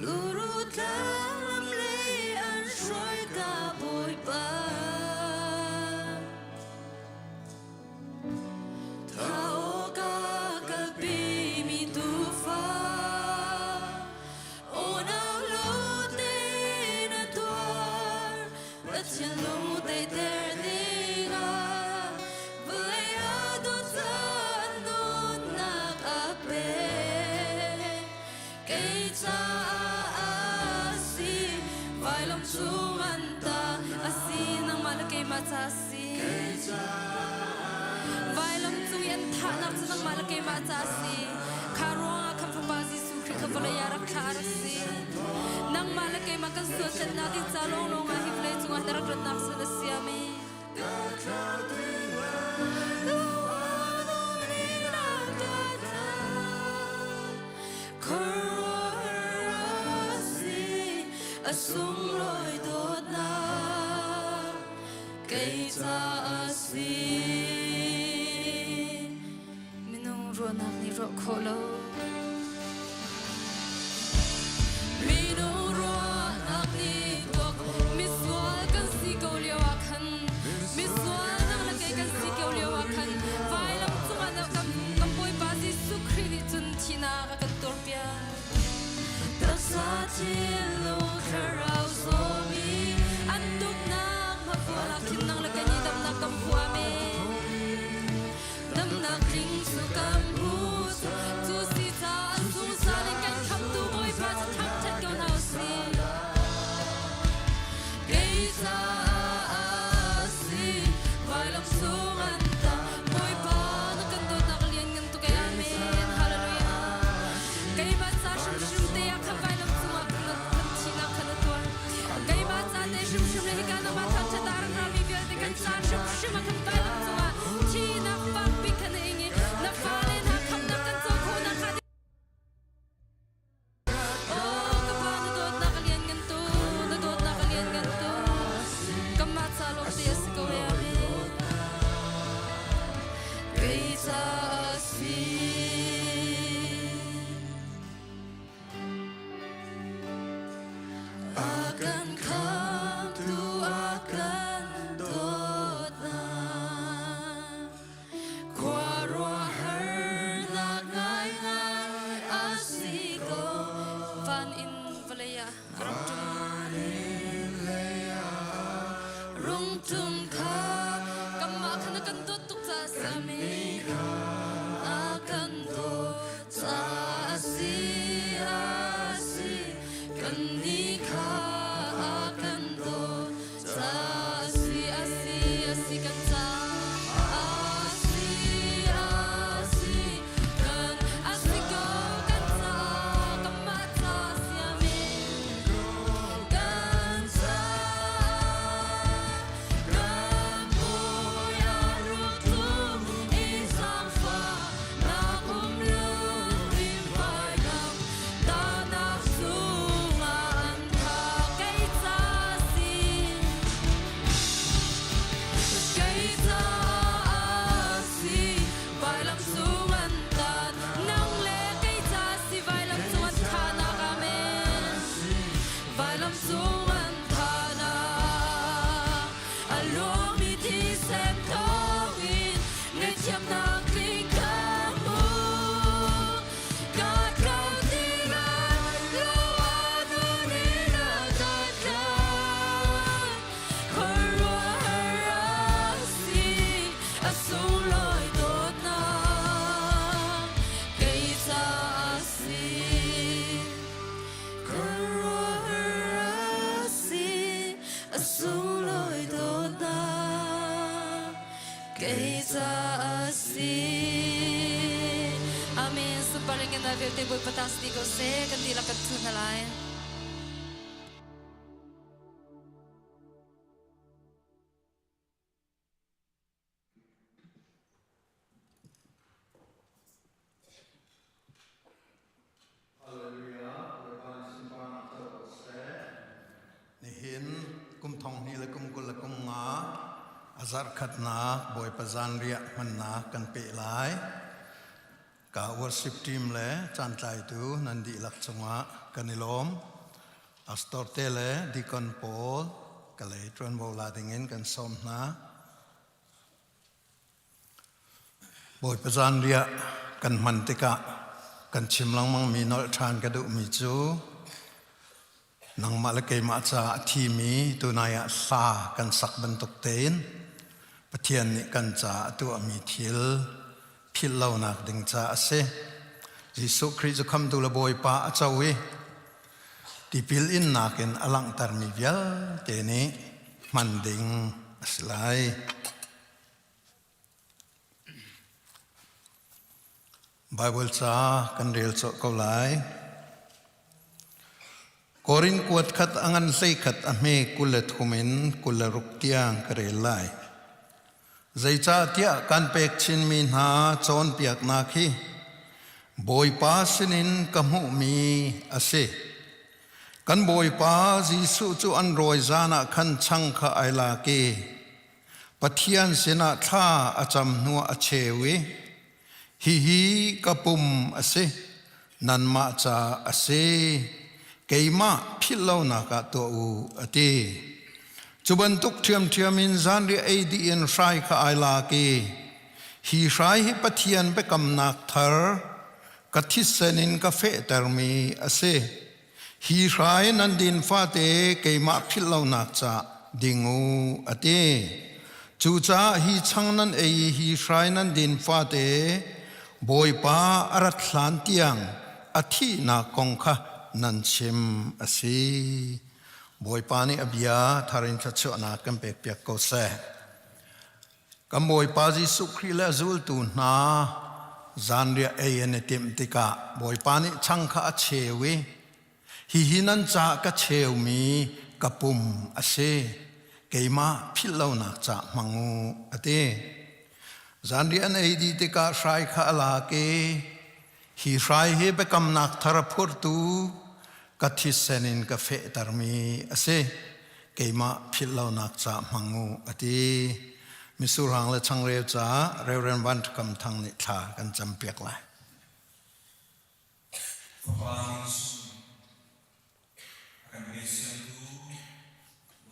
luru tlang lam lei an hruai ka Bawipa. Thao ka kalpimi tuufa, unau lo te na tuah. thahnak cu nangmah le keimah ca a si. Kha ruangah khan Fapa Jesuh Khrih kha vawlei ah rak thlah a rak si. Nangmah le keimah kan sual tlennak ding ca lawnglawng ah hi vawlei cungah na rak ratnak san a si. Amen. A sunglawi dawtnak kei ca a si. Minung ruahnak nih ruah khawh lo. Minung ruahnak nih tuak misual kan si ko lio ah khan misual nang le kei kan si ko lio ah khan vailam cungah na kan kan Bawipa Jesuh Khrih nih cun thihnak a kan tuarpiak. Taksa thinlung thlarau sawmi an tuknak hmafual ah khin nang le kei nih damnak kan hmu. Amen. Damnak tling cu kan hmu cu si caah zungzal in kan khamtu Bawipa cu thangṭhat ko hna usih. Kei caah si vailam sung an tah Bawipa na kan dawtnak a lianngan tuk ee Amen Hallelujah. Keimah ca hrimhrim te ah khan vailam cungah na kan thihnak kha na tuar. Keimah ca te hrimhrim le hika nangmah thangṭhat ah a rak rami vialte kan ca hrimhrim ah khan vailam cungah thihnak fakpi kha na ing i na fale hna khamnak kan co khawhnak hnga Oh, ka pa na dawtnak a lianngan tu, na dawtnak a lianngan tu. Kanmah ca lawng te a si ko e, amen. Kei ca a si. A kan khamtu a kan dawtnak khuaruahharnak ngaingai a si ko. Van in vawlei ah a rung ṭum. Rung ṭum kha kanmah kha na kan dawt tuk caah a si. Amen. A kan dawt caah a si, a si. Kannih kha a kan dawt caah a si, a si, a si kan caah. A si, a si, kan a si ko kan caah, kanmah caah si amen. Kan caah, kan Bawi a rung tlung i zaangfahnak um lungrim vailam tahnak chungah an tha kei ca si. Kei caah si vailam cung an tan nang le kei ca si vailam cung an thahnak amen vailam cung an thahnak a luangmi thisen thawngin ngaihthiamnak tling ka hmu ka tlau ti lai lo anu ni na ka tlan khuaruahhar a si a sunglawi dawtnak kei caah a si khuaruahhar a si a sunglawi dawtnak kei caah a si Amen sunparnak in vialte Bawipa ta si ko seh kan dihlak kan thu hna lai. Nihin kum thong hnih le kum 20 le kum nga a zarh khatnak Bawipa zanriah hmannak kan peh lai. Ka worship team le caantlaitu nan dihlak cungah kan i lawm. Pastor te le deacon pawl ka lei ṭuanvo la dingin kan sawm hna. Bawipa zanriah kan hman tikah kan chim lengmangmi nolh ṭhan ka duhmi cu nangmah le keimah caah a thimi tunai ah hla kan sak bantuk tein Pathian nih kan caah a tuahmi thil philh lonak ding caah a si. Jesuh Khrih cu khamtu le Bawipa a co i tipil innak in a langhtermi vialte nih hman ding a si lai. Bible ca kan rel cawh ko lai. Korin kuat khat a ngan hlei khat a hme 23 in 26 tiang ka rel lai. Zeicahtiah kan pek chinmi hna cawnpiaknak hi Bawipa sinin ka hmuhmi a si. Kan Bawipa Jesuh cu an rawi zan ah khan chang kha ai lak i Pathian sinah thla a cam hnuah a cheu i hihi ka pum a si, nanmah ca a si, keimah philh lonak ah tuah u, a ti. Cu bantuk ṭhiamṭhiam in zanriah ei dih in hrai kha ai lak i hi hrai hi Pathian biakamnak thar ka thisen in ka fehtermi a si. Hi hrai nan din fate keimah philh lonak ca ding u, a ti. Cucaah hi chang nan ei i hi hrai nan din fate Bawipa a rat hlan tiang a thihnak kong kha nan chim a si. Bawipa nih a bia thar in thluachuahnak kan pekpiak ko seh. Kan Bawipa Jesuh Khrih le a zultu hna zanriah ei an i timh tikah Bawipa nih chang kha a cheu i hihi nan caah ka cheumi ka pum a si keimah philh lonak cah hmang u a ti. Zanriah an ei dih tikah hrai kha a lak i hi hrai hi biakamnak thar a phurtu ka thisen in ka fehtermi a si. Keimah philh lonak ca hmang u a ti. Misurhang le changreu caah Reverend Van Kam Thang nih thla kan campiak lai. Fapa Jesuh kan ngaihthiamtu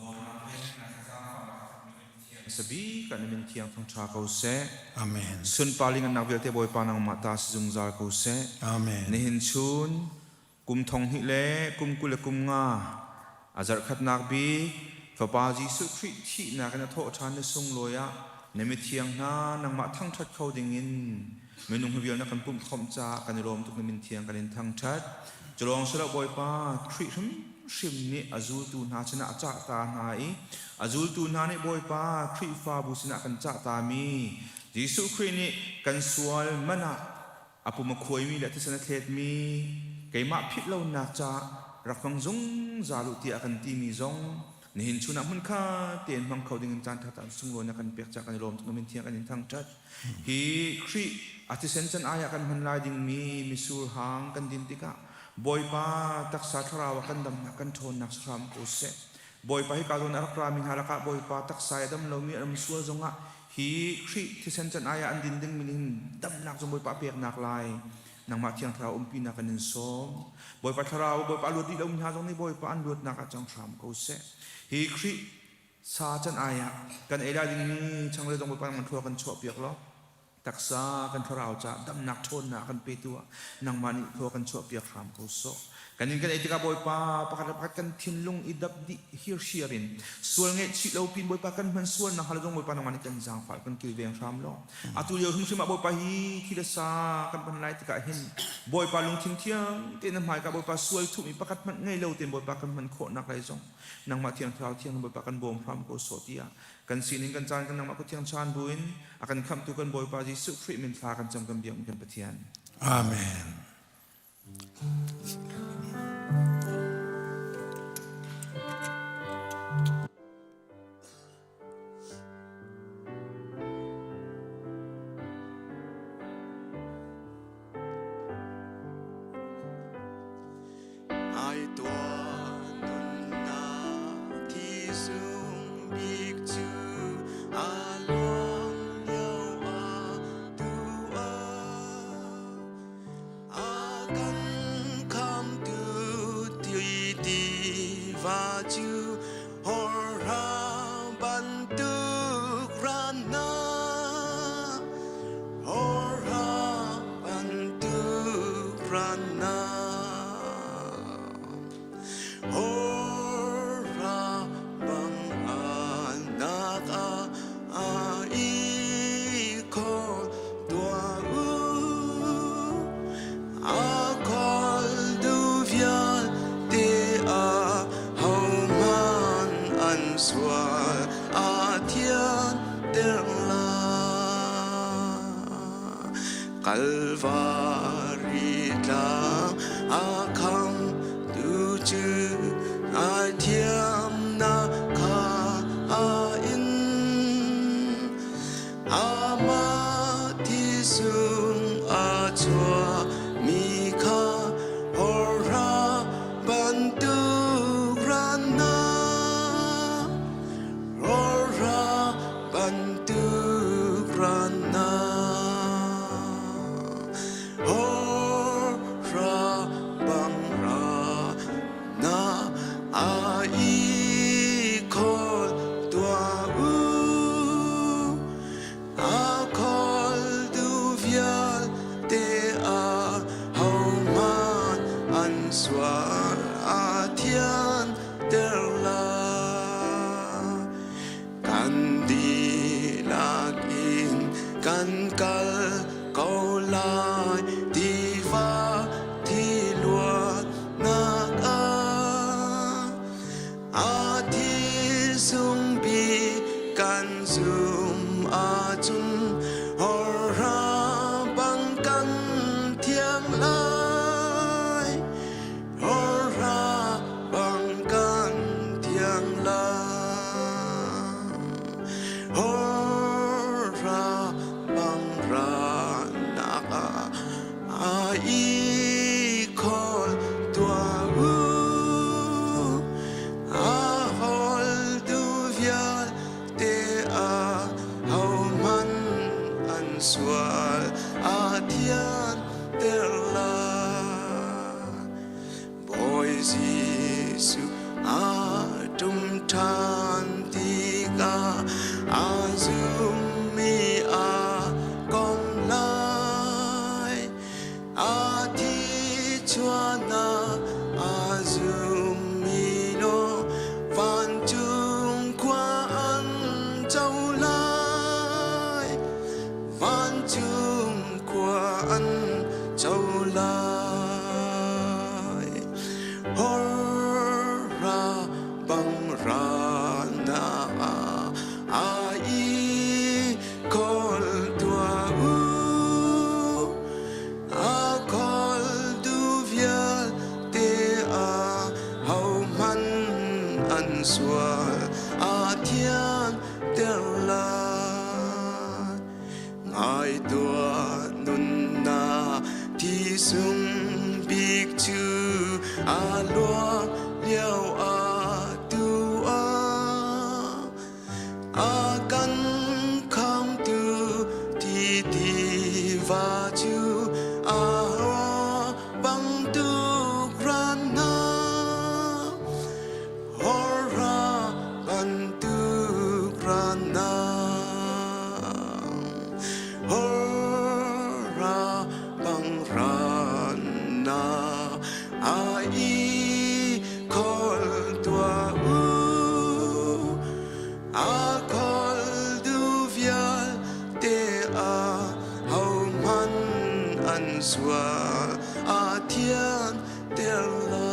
dawtnak le na zaangfahnak Sabi kan min thiang thangṭha ko seh. Amen. Sunparling an nak vialte Bawipa nangmah ta si zungzal ko seh. Amen. Nihin chun kum thong hnih le kum 25 a zarh khatnak bik Fapa Jesuh Khrih thihnak in a thawh ṭhan ni sunglawi ah na mithiang hna nangmah thangṭhat kho dingin minung hi vial na kan pumh khawmh caah kan i lawm tuk na min thiang kan in thangṭhat. Culawng si lo Bawipa Khrih hrimhrim nih a zultu hna sinah a cah ta hna i a zultu hna nih Bawipa Khrihfabu sinah kan cah tami Jesuh Khrih nih kan sual man ah a pum a khuaimi le thisen a thletmi keimah philh lonak caah rak hmang zungzal u tiah a kan timi zong nihin chun ah hmunkhat tein hmang kho dingin caan ṭha caan sunglawi na kan pek caah kan i lawm tuk na min thiang kan in thangṭhat hi Khrih a thisen can ai ah kan hman lai dingmi misur hang kan din tikah Bawipa taksa thlarau ah kan damnak kan ṭhawnnak si hram ko seh Bawipa hika zawn a rak rami hna lakah Bawipa taksa i a dam lomi an um sual zongah hi Khrih thisen can ai ah an din dingmi nih hin damnak zong Bawipa a peknak lai nangmah Thiang Thlarau umpinak kan in sawm. Bawipa Thlarau Bawipa a luat rih lomi hna zong nih Bawipa an luatnak ah cang hram ko seh. Hi Khrih sa can ai ah kan ei lai dingmi changreu zong Bawipa nangmah thlua kan chuahpiak law taksa kan thlarau caah damnak ṭhawnnak kan petu ah nangmah nih thlua kan chuahpiak hram ko sawh. Kan in kan ei tikah Bawipa pakhat le pakhat kan thinlung i dap dih hirhiar in sual ngaihchih lo pin Bawipa kan hman sual nak hal zong Bawipa nangmah nih kan zaangfah kan kilveng hram law atu lio hrimhrim ah Bawipa hi thi le sa kan pan lai tikah hin Bawipa lungthin thiang tein na hmaika Bawipa sual thuhmi pakhat hmanh ngei lo tein Bawipa kan hman khawh nak lai zong nangmah thiang thlarau thiang Bawipa kan bawm hram ko sawh tiah kan sining kan caan kan nangmah kut thiang chan buin a kan khamhtu kan Bawipa Jesuh Khrih min thla kan cam kan biak kan Pathian. Amen. Ai tuah nunnak thi sung bik cu a luang lio ah tu ah. A kan khamtu. Kalvari tlang a kham tu cu ngaithiamnak kha a in. Amah thisung a chuahmi kha hawrha bantuk rannak, hawrha bantuk rannak, hawrha bang na a i khawl tuah u. A khawltu vialte a hohmanh an sual a thianter lai. Kan dihlak in kan kal ko lai tiva thi luatnak ah. A thi sungpi kan zum ahcun hawrha bang kan thiang lai. Hawrha bang kan thiang lai. Hawrha bang ranak ah a i khawl tuah u. A hawltu vialte a hohmanh an sual a thianter lai. Bawi Jesuh aa ṭum ṭhan tikah a zummi aa kom lai. A thi chuahnak a zummi law vancung khua an co lai. Vancung khua an co lai. Hor ra bang ra na a i khawl tuah u. A khawl tu vialte a hohmanh an sual a thianter lai. Ngai tuah nunnak thi sung bik cu a luang lio ah tu ah a kan khamtu thi tiva cu a bang tuk ran hna Hora bantuk ranang, hora bang rana, a i khol tua u, a khol du vialte a ho man an sual a thian ter lai.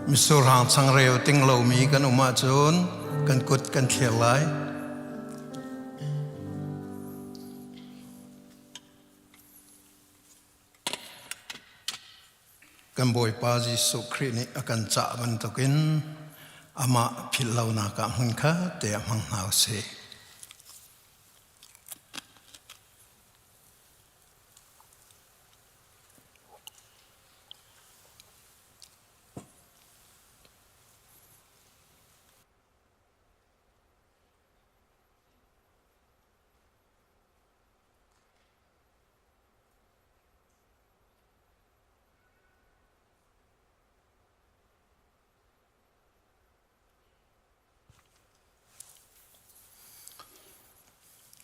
Misurhang changreu ting lomi kan um ahcun kan kut kan thlir lai. Kan Bawipa Jesuh Khrih nih a kan cah bantukin amah philh lonak ah hmun kha te ah hmang hna u sih.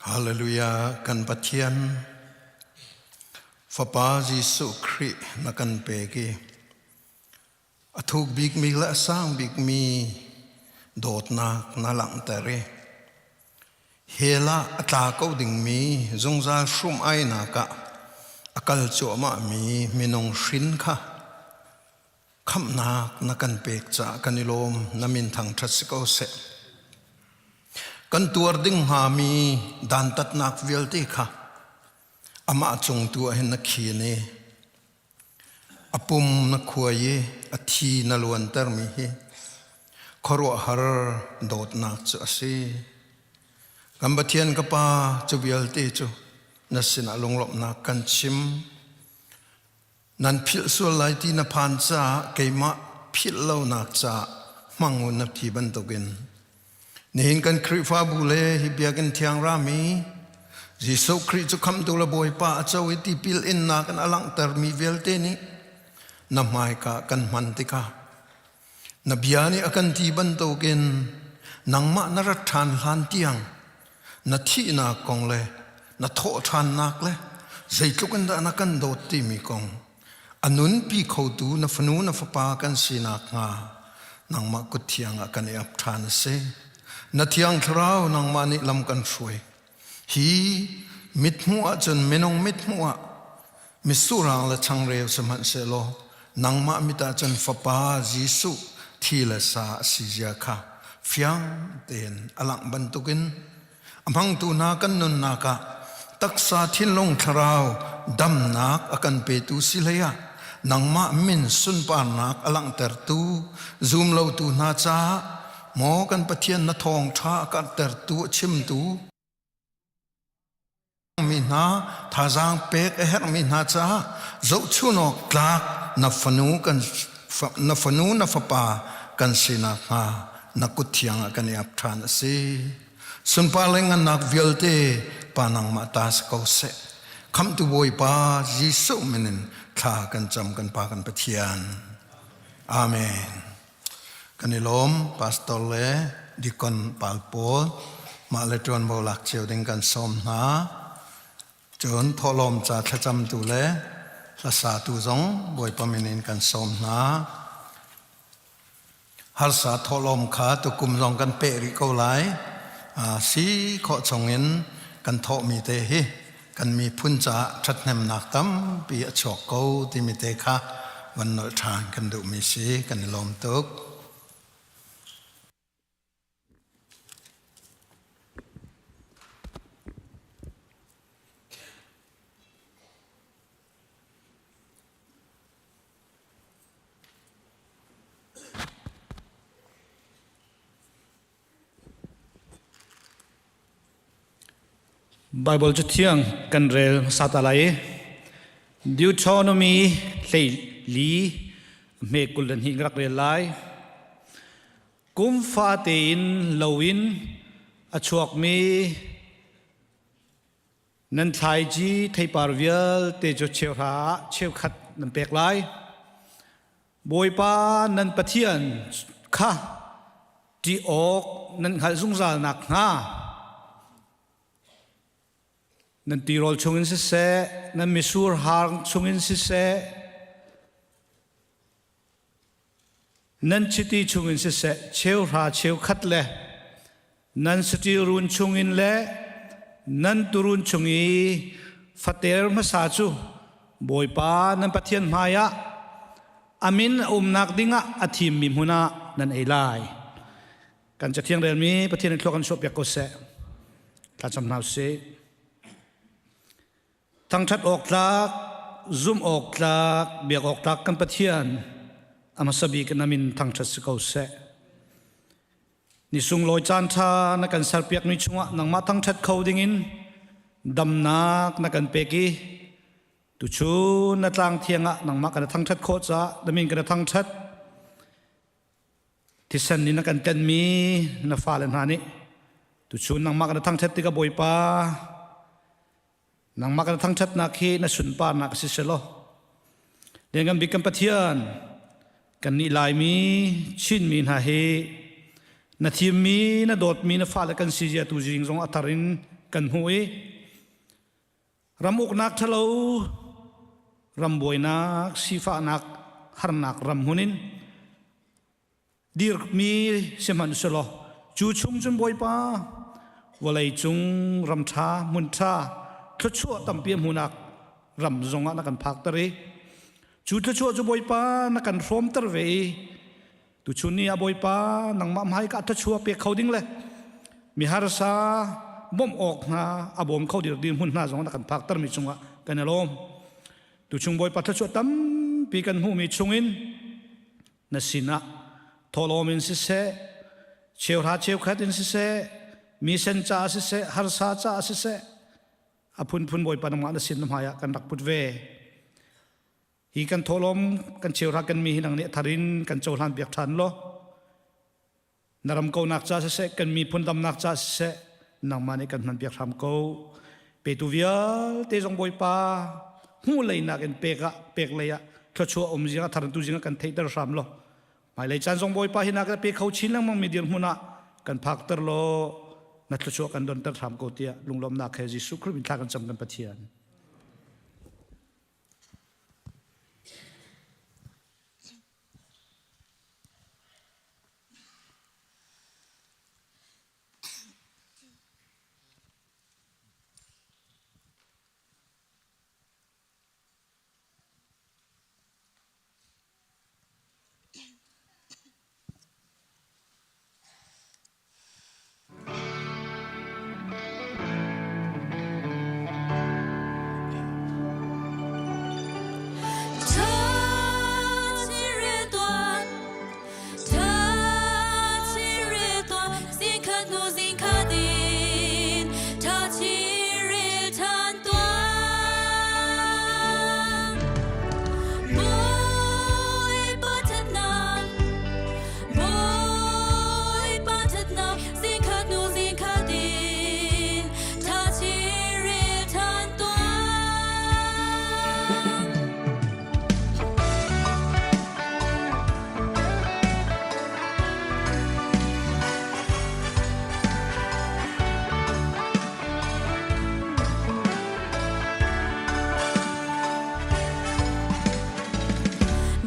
Hallelujah kan Pathian Fapa Jesuh Khrih na kan pek i a thuk bikmi le a sang bikmi dawtnak na langhter i Hell ah a tla ko dingmi zungzal hrum-ainak ah a kal cuahmahmi minung hrin kha. Khamhnak na kan pek caah kan i lawm. Na min thangṭhat si ko seh. Kan tuar ding hngami dantatnak vialte kha amah cung tu ah hin na khin i a pum na khuai i a thi na luantermi hi khuaruahhar dawtnak cu a si. Kan Pathian ka Pa cu vialte cu na sinah lunglawmhnak kan chim. Nan philh sual lai ti na phan caah keimah philh lonak caah hmang u na ti bantukin nihin kan Khrihfabu le hi biakinn thiang rami Jesuh Khrih cu khamhtu le Bawipa a co i tipil innak in a langhtermi vialte nih na hmaika kan hman tikah na bia nih a kan ti bantukin nangmah na rat ṭhan hlan tiang na thihnak kong le na thawhṭhannak le zeitluk in dah na kan dawt timi kong a nunpi khotu na fanu na fapa kan sinak hnga nangmah kut thiang ah kan i ap ṭhan a si. Na thiang thlarau nangmah nih lam kan hruai. Hi mithmuh ahcun minung mithmuh ah mitsurang le changreu sihmanhsehlaw nangmah mit ahcun Fapa Jesuh thi le sa a si zia kha fiang tein a langh bantukin a hmangtu hna kan nunnak ah taksa thinlung thlarau damnak a kan petu si hlei ah nangmah min sunparnak a langhtertu zumlotu hna caah maw kan Pathian na thawngṭha a karhtertu a chimtu mi hna thazaang pek a herhmi hna caah zohchunawk tlak na fanu kan na fanu na fapa kan sinak hnga na kut thiang ah kan i ap ṭhan a si. Sunpar le ngannak vialte pa nangmah ta si ko seh. Khamhtu Bawipa Jesuh min in thla kan cam kan Pa kan Pathian. Amen. Kan i lawm pastor le deacon pal pawl mah le ṭuanvo lak cio ding kan sawm hna. Cun thawhlawm ca thlacamtu le hlasatu zong Bawipa min in kan sawm hna. Harsa thawhlawm kha tukum zong kan peh rih ko lai. Si khawh chungin kan thawhmi te hi kan miphun caah ṭhathnemnak tampi a chuak ko timi te kha van nolh ṭhan kan duhmi si kan i lawm tuk. Baibal cu thiang kan rel hmasa ta lai i Deuteronomy hlei li hme 22 ka rak rel lai. Kum fate in lo in a chuakmi nan thlaici theipar vialte cu cheuhra ah cheukhat nan pek lai. Bawipa nan Pathian kha ṭih awk nan hngalh zungzal nakhnga nan tirawl chungin siseh, nan mitsur hang chungin siseh, nan chiti chungin siseh, cheuhra cheukhat le nan saṭil run chungin le nan tuurun chung i fater hmasa cu Bawipa nan Pathian hmaiah a min a umnak dingah a thimmi hmun ah nan ei lai. Kan Cathiang relmi Pathian in thlua kan chuahpiak ko seh. Thlacam hna usih. Thangṭhat awk tlak, zumh awk tlak, biak awk tlak kan Pathian a hmasa bik in a min thangṭhat si ko seh. Ni sunglawi caan ṭha na kan serpiakmi chungah nangmah thangṭhat kho dingin damnak na kan pek i tuchun na tlang thiang ah nangmah kan thangṭhat khawh caah na min kan thangṭhat. Thisen nih na kan tenmi na fale hna nih tuchun nangmah kan thangṭhat tikah Bawipa Nangmah kan thangṭhatnak hi na sunparnak si selaw Lianngan bik kan Pathian kannih Laimi Chinmi hna hi na thimmi na dawtmi na fale kan si zia tu zing zong a thar in kan hmuh i ram uknak ṭhalo ram buainak sifahnak harnak ram hun in dirmi sihmanhsehlaw cu chung cun Bawipa vawlei cung ram ṭha hmun ṭha thluachuah tampi a hmuhnak ram zongah na kan phakter i. Cu thluachuah cu Bawipa na kan hrawmter ve i tuchun ni ah Bawipa nangmah hmai ka thluachuah pek kho ding le mi harsa bawmh awk hna a bawm kho dir dirhmun hna zong na kan phakter mi cungah kan i lawm. Tuchung Bawipa thluachuah tampi kan hmuhmi chungin na sinah thawhlawm in siseh, cheuhra cheukhat in siseh, mi sen caah siseh, harsa caah siseh, a phunphun Bawipa nangmah na sin na hmaiah kan rak put ve. Hi kan thawhlawm kan cheuhra kan mi hi nang nih a thar in kan cohlan piak ṭhan law na ram konak ca siseh kan miphun damnak ca siseh nangmah nih kan hman piak hram ko petu vialte zong Bawipa hmuh leinak in pek ah pek lei ah thluachuah um zing ah tharantu zing ah kan theihter hram law hmailei caan zong Bawipa hi nak pe kho chin lengmang mi dirhmun ah kan phakter law na thluachuah kan donter hram ko tiah lunglawmhnak he Jesuh Khrih min thla kan cam kan Pathian.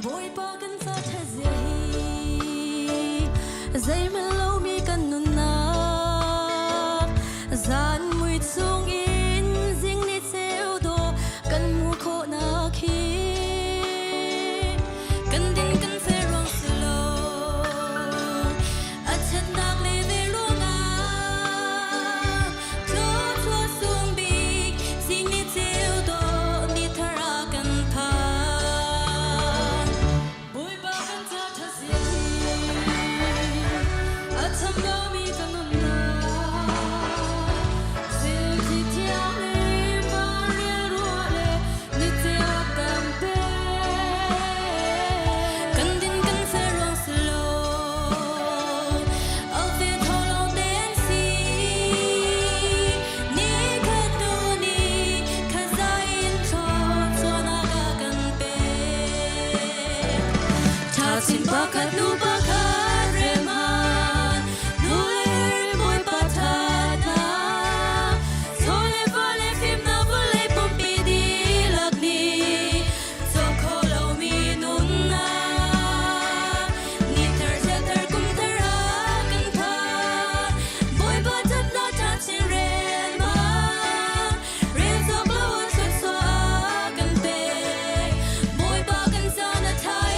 Bawipa kan ca ṭhatzia hi zeihmanh lomi kan nunnak zan mui chungin zing ni ceu dawh kan hmuh khawhnak hi kan din kan fer ruang si lo a ṭhatnak le ve ruangah thluachuah sung bik zing ni ceu dawh ni thar a kan phan Bawipa kan ca ṭha si a cham lomi kan nunnak thil thiang le vanrial ruah le nichiah kan pek kan din kan fel ruang si lo au ve tho lawng te an si ni khat tu ni khat za in thluachuahnak a kan pek Thachin pakhat nu pakhat reman nu le Bawipa thatnak Chaw le va le fimnak vawlei pumpi dihlak nih cawk kho lomi nunnak ni thar thil thar kum thar a kan phan Bawipa thatnak thachin rel ma rel cawk lo an thluachuah a kan pek Bawipa kan caan a ṭha ee.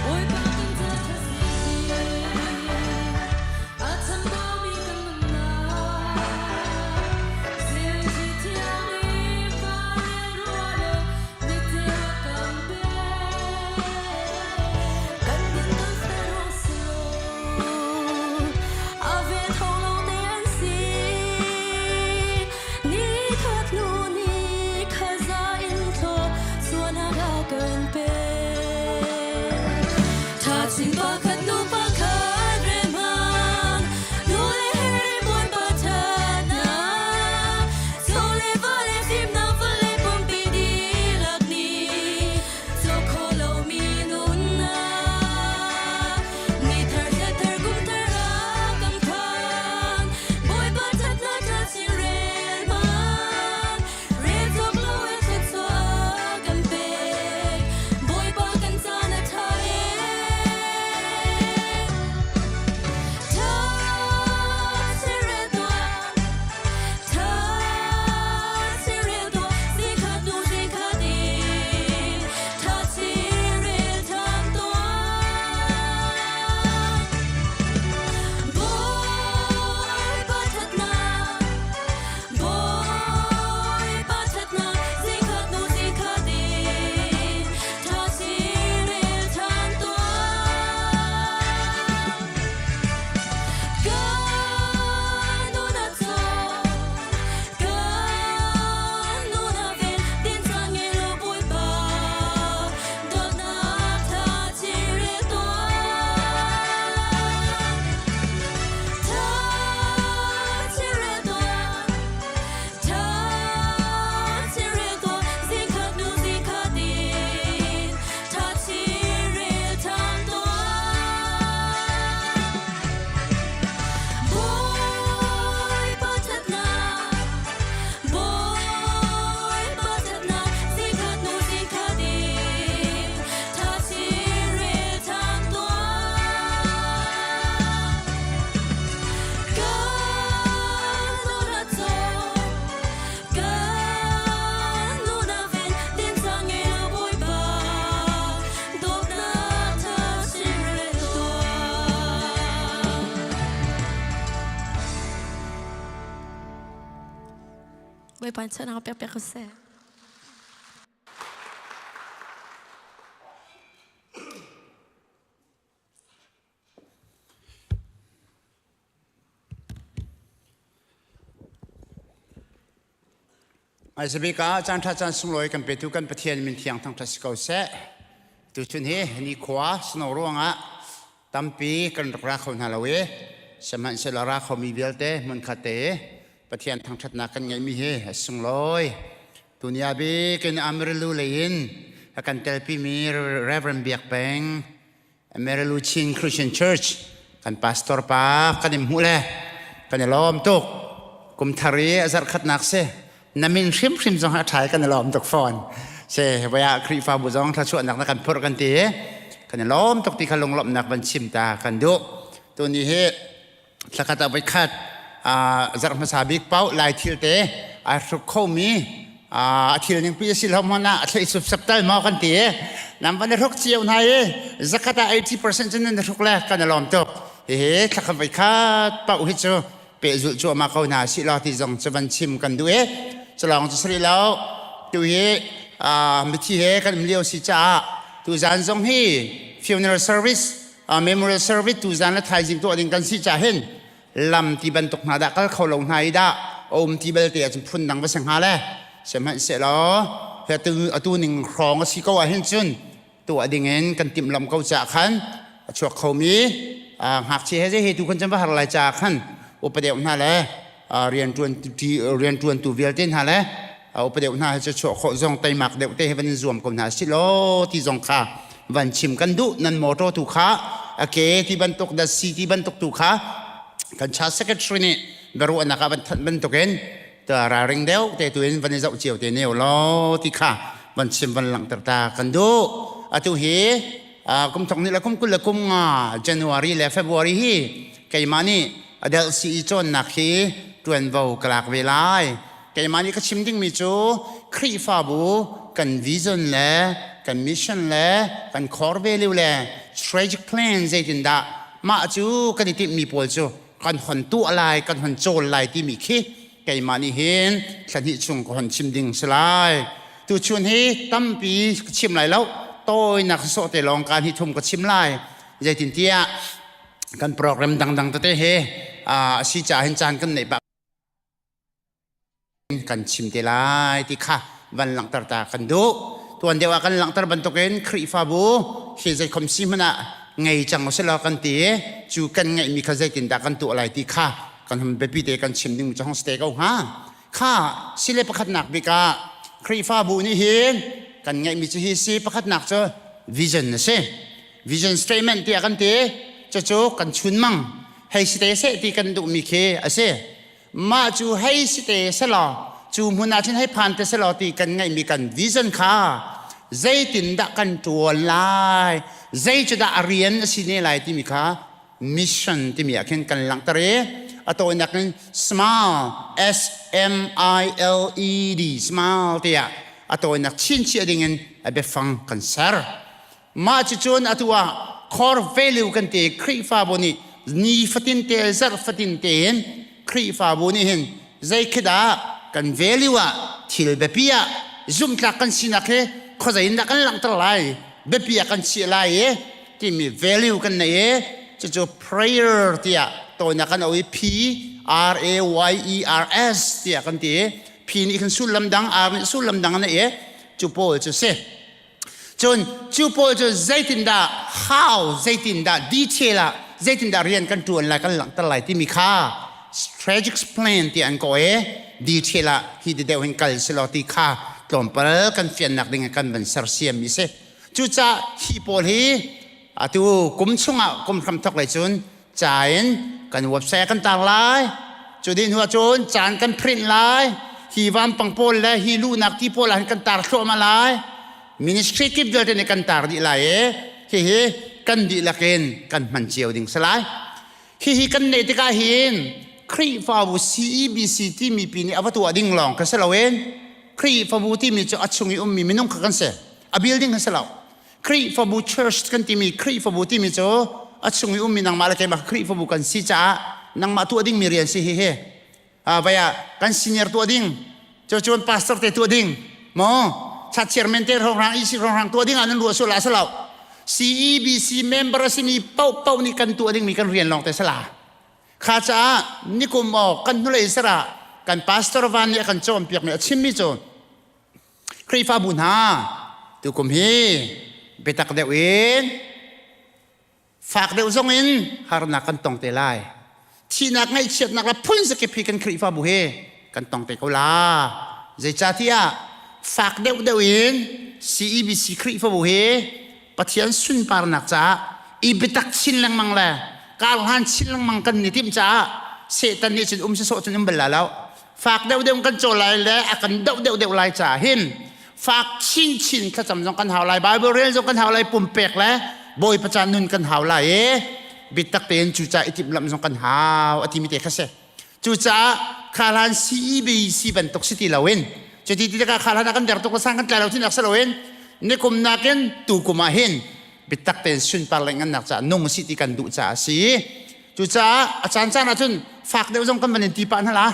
Bawipa kan caan ṭha si a chambau kan nunnak Thilthi thiang i farel ruah le nichiah kan pek. Kan din kan fel ruang si lo, a ve tho lo te an si. Ni khat hnu ni khat za in thlaw suanak a kan pek. Thachin pakhat nu pakhat remhang, nu le he Bawipa ṭhatnak, chaw le va le fimnak vawlei pumpi dihlak nih cawk kho lomi nunnak. Ni thar thla thar kum thar a kan phan, Bawipa ṭhatnak ṭha chin rel hmang, rel cawk lo in thluachuah a kan. Bawipa in chuahnak pek piak ko seh. Hmaisabik ah caanṭha caan sunglawi kan petu kan Pathian min thiang thangṭhat si ko seh. Tuchun hi nikhua snow ruangah tampi kan rak ra kho hna lo i sihmanhsehlaw ra khomi vialte hmunkhat te i Pathian thangṭhatnak kan ngeihmi hi a sunglawi. Tuni ah bik in Amarillo lei in a kan telpimi Reverend Biak Peng Marilu Chin Christian Church kan pastor pa kan in hmuh le kan i lawm tuk. Kum thar i a zarh khatnak si. Na min hrimhrim zong a ṭha i kan i lawm tuk fawn. Si voi ah Khrihfabu zong thluachuahnak na kan phurh kan ti i kan i lawm tuk ti kha lunglawmhnak van chim ta kan duh. Tuni hi thlakhat ah voikhat zarh hmasa bik paoh lai thil te ai hruk khomi a thil ning pi a si lo hmanh ah a thlei supsap tal maw kan ti i nam van i hruk cio hna i zakhat ah 80% cun nan hruk le kan i lawm tuk hihi thlakhat voikhat paoh hi cu pehzulh cuahmah ko hna sih law ti zong cu van chim kan duh i culawng cu sari lo tu hi mithi he kan um lio si caah tuzan zong hi funeral service memorial service tuzan le thaizing tuah ding kan si ca hin lam ti bantuk hna dah kal kho lo hna i dah a um ti belte ahcun phun dang va si hnga le sihmanhsehlaw atu ning hrawng a si ko ah hin cun tuah ding in kan timhlamh ko caah khan a chuak khomi ngakchia he zei he tu khan cun va har lai caah khan upa deuh hna le rianṭuan rianṭuantu vialte hna le upa deuh hna he cu chuah khawh zong teimak deuh te he van in zuam ko hna si law ti zong kha van chim kan duh nan motor tu kha a ke ti bantuk da si ti bantuk tu kha kan cha secretary nih biaruahnak ah van thanh bantukin ta ralring deuh te tu in van i zoh cio te ne law ti kha van chim van langhter ta kan duh atu hi kum thong ni le kum 20 le kum nga January le February hi keimah nih adult CE cawnnak hi ṭuanvo ka lak ve lai. Keimah nih ka chim dingmi cu Khrihfabu kan vision le kan mission le kan core value le strategic plan zeitindah mah cu kan i timhmi pawl cu kan hon tuah lai, kan hon cawl lai timi khi keimah nih hin thla hnih chung ka hon chim ding si lai. Tuchun hi tampi ka chim lai lo, tawinak sawh te lawng kaan hi thum ka chim lai. Zeitintiah kan program dangdang tete he a si ca hin caan kan neih pah kan chim te lai ti kha van langhter ta kan duh tuan deuh ah kan langhter bantukin Khrihfabu hi zeikhom si hmanh ah ngei cang usih law kan ti cu kan ngeihmi kha zeitindah kan tuah lai ti kha kan hum biapi te kan chim ding cu hong si te ko hnga kha sile pakhatnak bik ah Khrihfabu nih hin kan ngeihmi cu hi si pakhatnak cu vision a si vision statement tiah kan ti cucu kan chunmang hei si te seh ti kan duhmi khi a si mah cu hei si te selaw cu hmun ah cun hei phan te selaw ti kan ngeihmi kan vision kha zeitindah kan ṭuan lai zei cu dah a rian a si ne lai timi kha mission timi ah khin kan langhter i a tawinak in smile S M I L E D smile tiah a tawinak chinchiah ding in a biafang kan ser Mah cucun atu ah core value kan ti Khrihfabu nih nifatin te zarh fatin tein Khrihfabu nih hin zei khi dah kan value ah thil biapi ah zumhtlak kan sinak hi khuazei in dah kan langhter lai biapi ah kan chiah lai i timi value kan nei i cucu prayer tiah tawinak kan au i P R A Y E R S tiah kan ti i P nih khan sullam dang R nih sullam dang an nei i cu pawl cu si Cun cu pawl cu zeitindah how zeitindah detail ah zeitindah rian kan ṭuan lai kan langhter lai timi kha strategic plan ti an kawh i detail ah hi ti deuh hin kal si law ti kha tlawmpal kan fiannak ding in kan van sersiam mi si. Cucaah hi pawl hi atu kum chungah kum hramthok lei cun ca in kan website kan tar lai cu dih hnu ahcun caan kan print lai hi vampang pawl le hi luhnak ti pawl ah hin kan tar thluahmah lai ministry kip vialte nih kan tar dih lai i hihi kan dihlak in kan hman cio ding si lai hihi kan neih tikah hin Khrihfabu CEBC timi pi nih a va tuah ding lawng kha si loin Khrihfabu timi cu a chung i ummi minung kha kan si a building kha si lo Khrihfabu church kan timi Khrihfabu timi cu a chung i ummi nangmah le keimah Khrihfabu kan si caah nangmah tuah dingmi rian si hihi. Vai ah kan senior tuah ding. Cu cun pastor te tuah ding maw chat chairman te hrawnghrang EC hrawnghrang tuah ding ah nan ruah sual ah si lo. CEBC member a simi paohpaoh nih kan tuah dingmi kan rian lawng te si la. Kha caah nikum aw kan hnulei zarah kan pastor van nih a kan cawnpiakmi a chimmi cu Khrihfabu hna tukum hi biatak deuh in fak deuh zong in harnak kan tong te lai. Thihnak ngaihchiatnak le phun zakip hi kan Khrihfabu hi kan tong te ko la. Zeicahtiah fak deuh deuh in CEBC Khrihfabu hi Pathian sunparnak caah i biatak chin lengmang le karhlan chin lengmang kan ni timh caah Satan nih cun um sawsawh cun um bal la lo. Fak deuhdeuh kan caw lai le a kan doh deuhdeuh lai caah hin fak chinchin thlacam zong kan hau lai, Bible rel zong kan hau lai, pumpek le Bawipa ca nun kan hau lai i biatak tein cu ca i timhlamh zong kan hau a timi te kha si. Cucaah khalan CEBC bantuk si ti loin cuti ti tikah khalan ah kan der tuk sang kan tlai lo tinak si loin nikum nakin tu kum ah hin biatak tein sunpar le ngannak caah nung si ti kan duh caah a si. Cucaah a caan caan ahcun fak deuh zong kan van in ti pah hna la.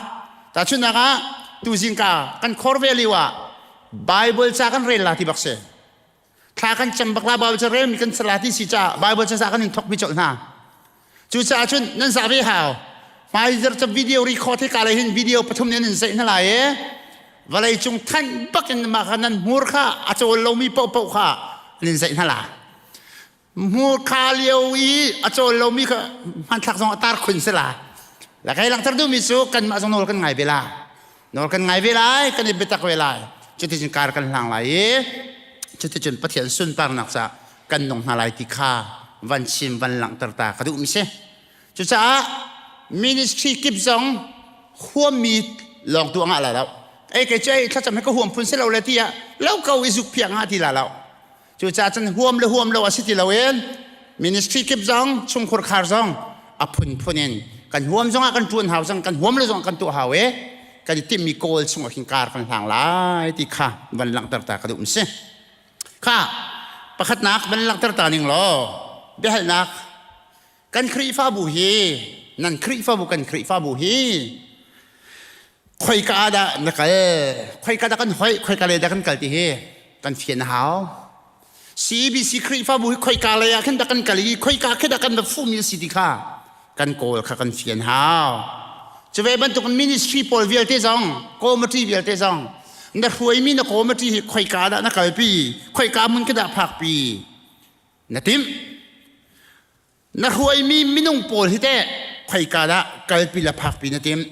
Tahchunhnak ah tu zingka kan khor ve lio ah Bible ca kan rel la ti bak si. Thla kan cam bak la Bible ca relmi kan sala ti si caah Bible ca kan in thok mi colh hna. Cucaah cun nan zah ve hau. Hmaizar ca video record hi ka lei hin video pathum nih an in zeih hna lai i vawlei cung thanh bak in mah kha nan hmur kha a cawl lomi paohpaoh kha an in zeih hna la. Hmur kha lio i a cawl lomi kha hmanthlak zong a tar khun si la. La kai langhter duhmi cu kanmah zong nawl kan ngai ve la. Nawl kan ngai ve lai, kan i biatak ve lai. Cuticun kar kan hlang lai i cuticun Pathian sunparnak caah kan nung hna lai ti kha van chim van langhter ta ka duhmi si. Cucaah ministry kip zong huammi lawng tu angah la lo. Ei kei cu ei thlacam he ka huam phun si lo le ti ah lo ko i zuk phiang ah ti la lo. Cucaah cun huam le huam lo a si ti loin ministry kip zong chungkhur khar zong a phunphun in kan huam zongah kan ṭuan hau cang kan huam lo zongah kan tuah hau i kan i timhmi kawl chungah khin kar kan hlang lai ti kha van langhter ta ka duh si. Kha pakhatnak van langhter ta ning law biahalnak kan Khrihfabu hi nan Khrihfabu kan Khrihfabu hi khoika ah dah na kal khoika dah kan hoih khoika lei dah kan kal ti hi kan fian a hau CBC Khrihfabu hi khoika lei ah khin dah kan kal i khoika khi dah kan va fuhmi a si ti kha kan kawl kha kan fian hau cu ve bantuk ministry pawl vialte zong committee vialte zong na hruaimi na committee hi khoika dah na kalpi khoika hmun khi dah phakpi na timh na hruaimi minung pawl hi teh khoika dah kalpi le phakpi na timh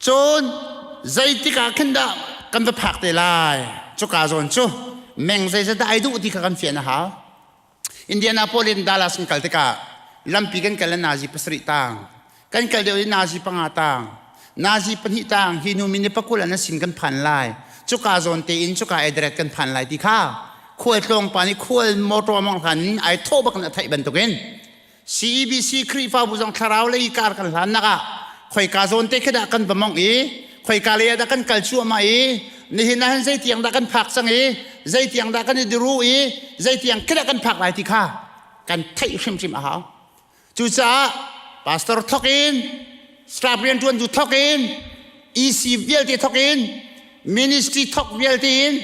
cun zeitik ah khin dah kan va phak te lai cuka zawn cu meng zeizat dah ai duh ti kha kan fian a hau Indianapolis in Dallas kan kal tikah lampi kan kal nazi pasarih tang kan kal deuh i nazi panga tang nazi pahnih tang hi hnu minute pakul an sin kan phan lai cuka zawn tein cuka address kan phan lai ti kha khual tlawng pa nih khual motor mong hlan in ai thawh bak in a theih bantukin CEBC Khrihfabu zong thlarau lei kar kan hlan nak ah khoika zawn te khi dah kan va mong i khoika lei ah dah kan kal cuahmah i nihin ah hin zeitiang dah kan phak cang i zeitiang dah kan i diru i zeitiang khi dah kan phak lai ti kha kan theih hrimhrim a hau cucaah pastor thok in staff rianṭuantu thok in EC vialte thok in ministry thok vialte in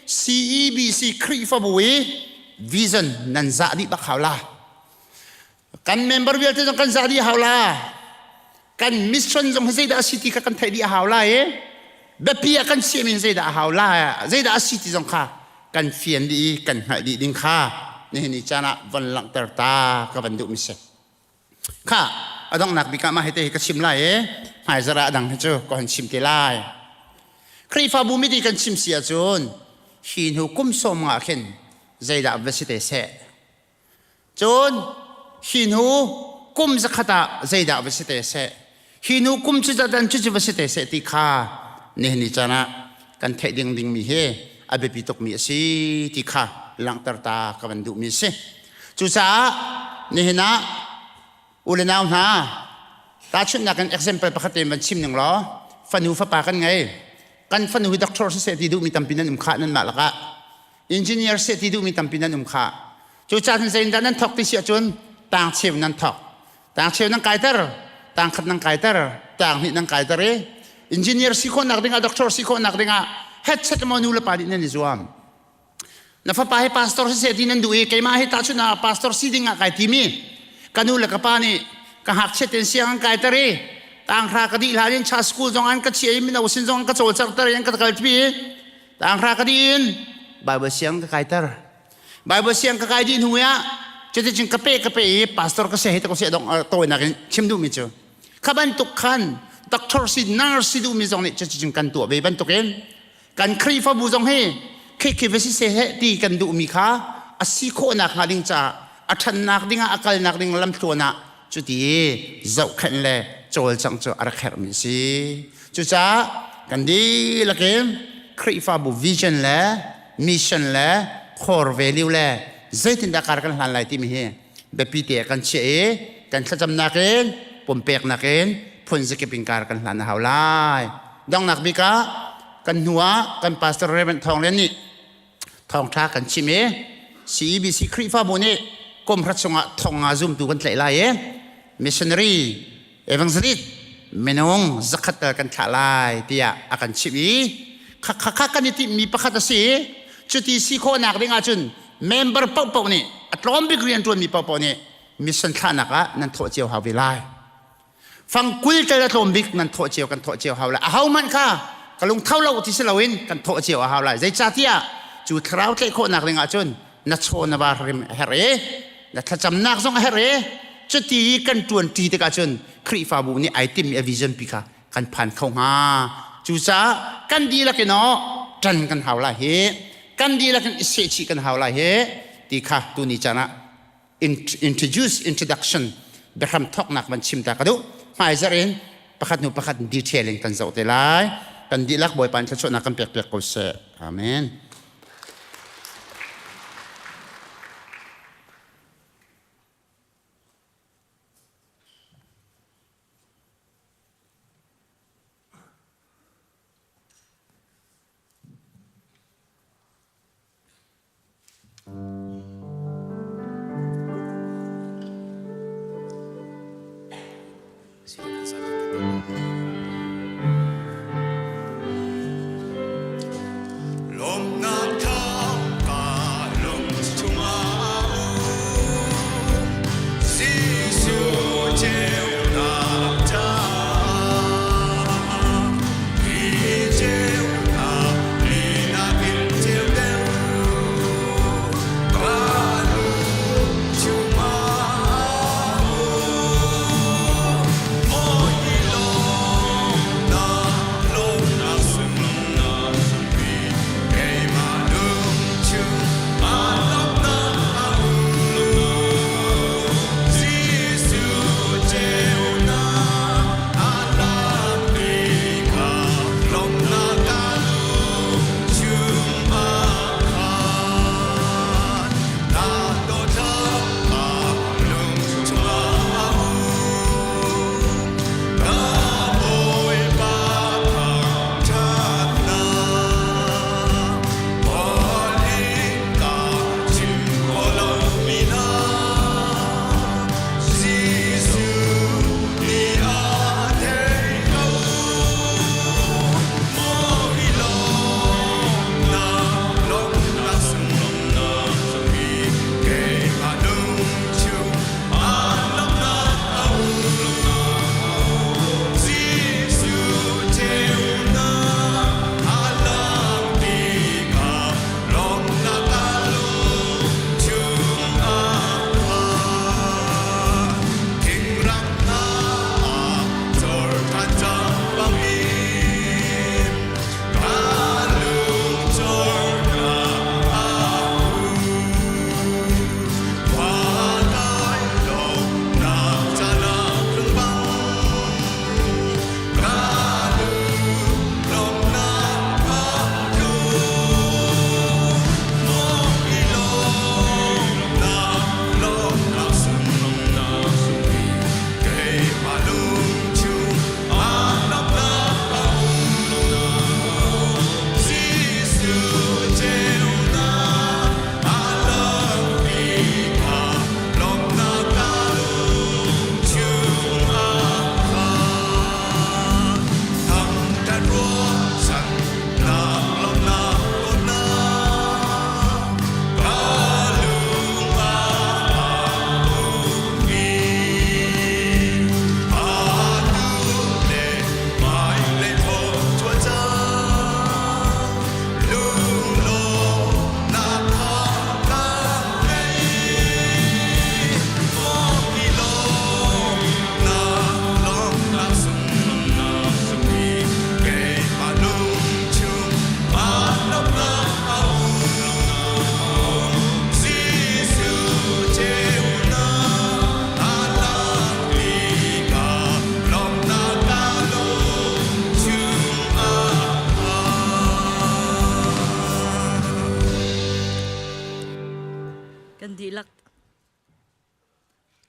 CEBC Khrihfabu i vision nan zah dih bak hau la kan member vialte zong kan zah dih hau la kan mission zong hi zeidah a si ti kha kan theih dih a hau lai i biapi ah kan chiahmi in zeidah a hau la zeidah a si ti zong kha kan fian dih i kan hngalh dih ding kha nihin ni caan ah von langhter ta ka van duhmi si kha a donghnak bik ah mah hi te hi ka chim lai i hmaizarh ah a dang hi cu ka hon chim te lai Khrihfabu miti kan chim si ahcun hi hnu kum sawm nga khin zeidah va si te seh Cun hi hnu kum zakhat ah zeidah va si te seh, hi hnu kum cu dan cucu va si te seh ti kha nihin ni caan ah kan theih ding dingmi hi a biapi tukmi a si ti kha langhter ta ka van duhmi a si. Cucaah nihin ah u le nau hna tahchunhnak in example pakhat tein van chim ning law fanu fapa kan ngei kan fanu hi doctor siseh ti duhmi tampi nan um khah nanmah lakah engineer seh ti duhmi tampi nan um kha cucaah cun zeitindah nan thawk ti si ahcun tang cheu nan thawk tang cheu nan kaiter tang khat nan kaiter tang hnih nan kaiter i. Engineer si khawhnak dingah, doctor si khawhnak dingah headset maw nu le pa nih nan i zuam. Na fapa hi pastor si seh ti nan duh i keimah hi tahchunh ah pastor si ding ah kai timi ka nu le ka pa nih ka ngakchiat tein siang an kaiter i tanghra ka dih hlan in cha school zong an ka chiah i mino sin zong an ka cawlcerter i an ka kalpi i tanghra ka dih in Bible siang ka kaiter. Bible siang ka kai dih hnu ah cuticun ka pe ka pe i pastor ka se hi ta ko se dong tawinak in chim duhmi cu kha bantuk khan doctor si nurse si duhmi zong nih cuticun kan tuah ve bantukin kan Khrihfabu zong hi khi va si seh ti kan duhmi kha a si khawhnak hnga ding caah a ṭhannak dingah a kalnak ding lamthluan ah cuti zohkhenh le cawlcangh cu a rak herhmi a si. Cucaah kan dihlak in Khrihfabu vision le mission le core value le zeitindah kar kan hlan lai timi hi biapi te kan chiah i kan thlacamnak in pumpeknak in phun zakip in kar kan hlan a hau lai. Donghnak bik ah kan hnu ah kan pastor Reverend Thawng Lian nih thawngṭha kan chim i CEBC Khrihfabu nih kum hrat chungah thong nga zumtu kan tlaih lai i missionary evangelist minung zakhat tal kan thlah lai tiah a kan chimh i khakha kan i timhmi pakhat a si i cuti si khawhnak ding ahcun member paohpaoh nih a tlawm bik rian ṭuanmi paohpaoh nih mission thlahnak ah nan thawh cio hau ve lai. Fangkul tel a tlawm bik nan thawh cio kan thawh cio hau lai. Ahohmanh kha ka lungtho lo ti si loin kan thawh cio a hau lai. Zeicahtiah cu thlarau tlaih khawhnak ding ahcun na chaw na va hrim a herh i na thlacamnak zong a herh i cuti i kan ṭuan ṭi tikah cun Khrihfabu nih ai timmi a vision pi kha kan phan kho hnga. Cucaah kan dihlak in aw ṭan kan hau lai hi kan dihlak in i sehchih kan hau lai hi ti kha tuni caan ah introduce introduction biahram thawknak van chim ta ka duh hmaizarh in pakhat hnu pakhat detail in kan zoh te lai kan dihlak bawipa in thluachuahnak kan pek piak ko seh amen. Lawmnak.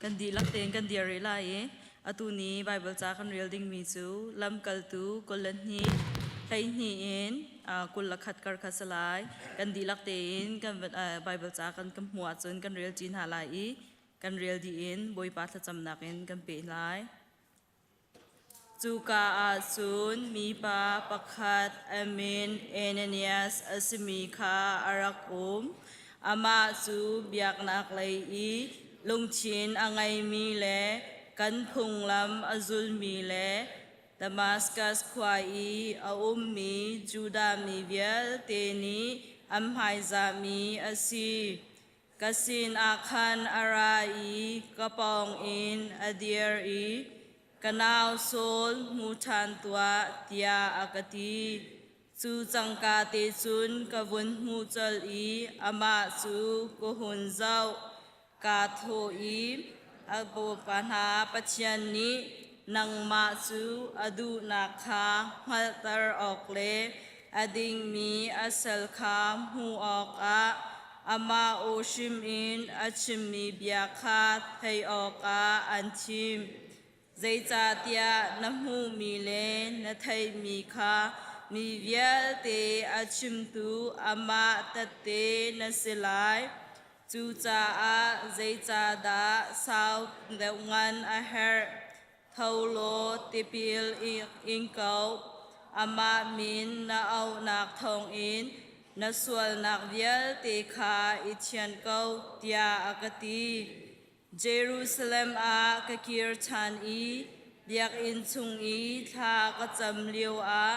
Kan dihlak tein kan dir rih lai i atu ni Baibal ca kan rel dingmi cu lamkaltu 22 12 in 21 kar kha si lai. Kan dihlak tein kan Baibal ca kan kan hmuh ahcun kan rel ṭi hna lai i kan rel dih in Bawipa thlacamnak in kan peh lai. Cuka ah cun mipa pakhat a min Ananias a simi kha a rak um. Amah cu biaknak lei i lungthin a ngeimi le kan phunglam a zulmi le Damaskas khua i a ummi Judah mi vialte nih an hmaizahmi a si. Ka sinah khan a ra i ka pawngin a dir i, Ka nau Saul, hmu ṭhan tuah, tiah a ka ti. Cu cangka te cun ka vun hmuh colh i amah cu ka hun zoh. Kaa thawh i, A Bawipa hna Pathian nih nangmah cu a duhnak kha hngalhter awk le a dingmi a sal kha hmuh awkah amah aw hrim in a chimmi bia kha theih awkah an thim. Zeicahtiah na hmuhmi le na theihmi kha mi vialte a chimtu amah tette na si lai. Cucaah zeicahdah sau deuh ngan a herh? Tho law tipil ing ko. Amah min na auhnak thawngin na sualnak vialte kha i thianh ko, tiah a ka ti. Jerusalem ah ka kir ṭhan i biakinn chung i thla ka cam lioah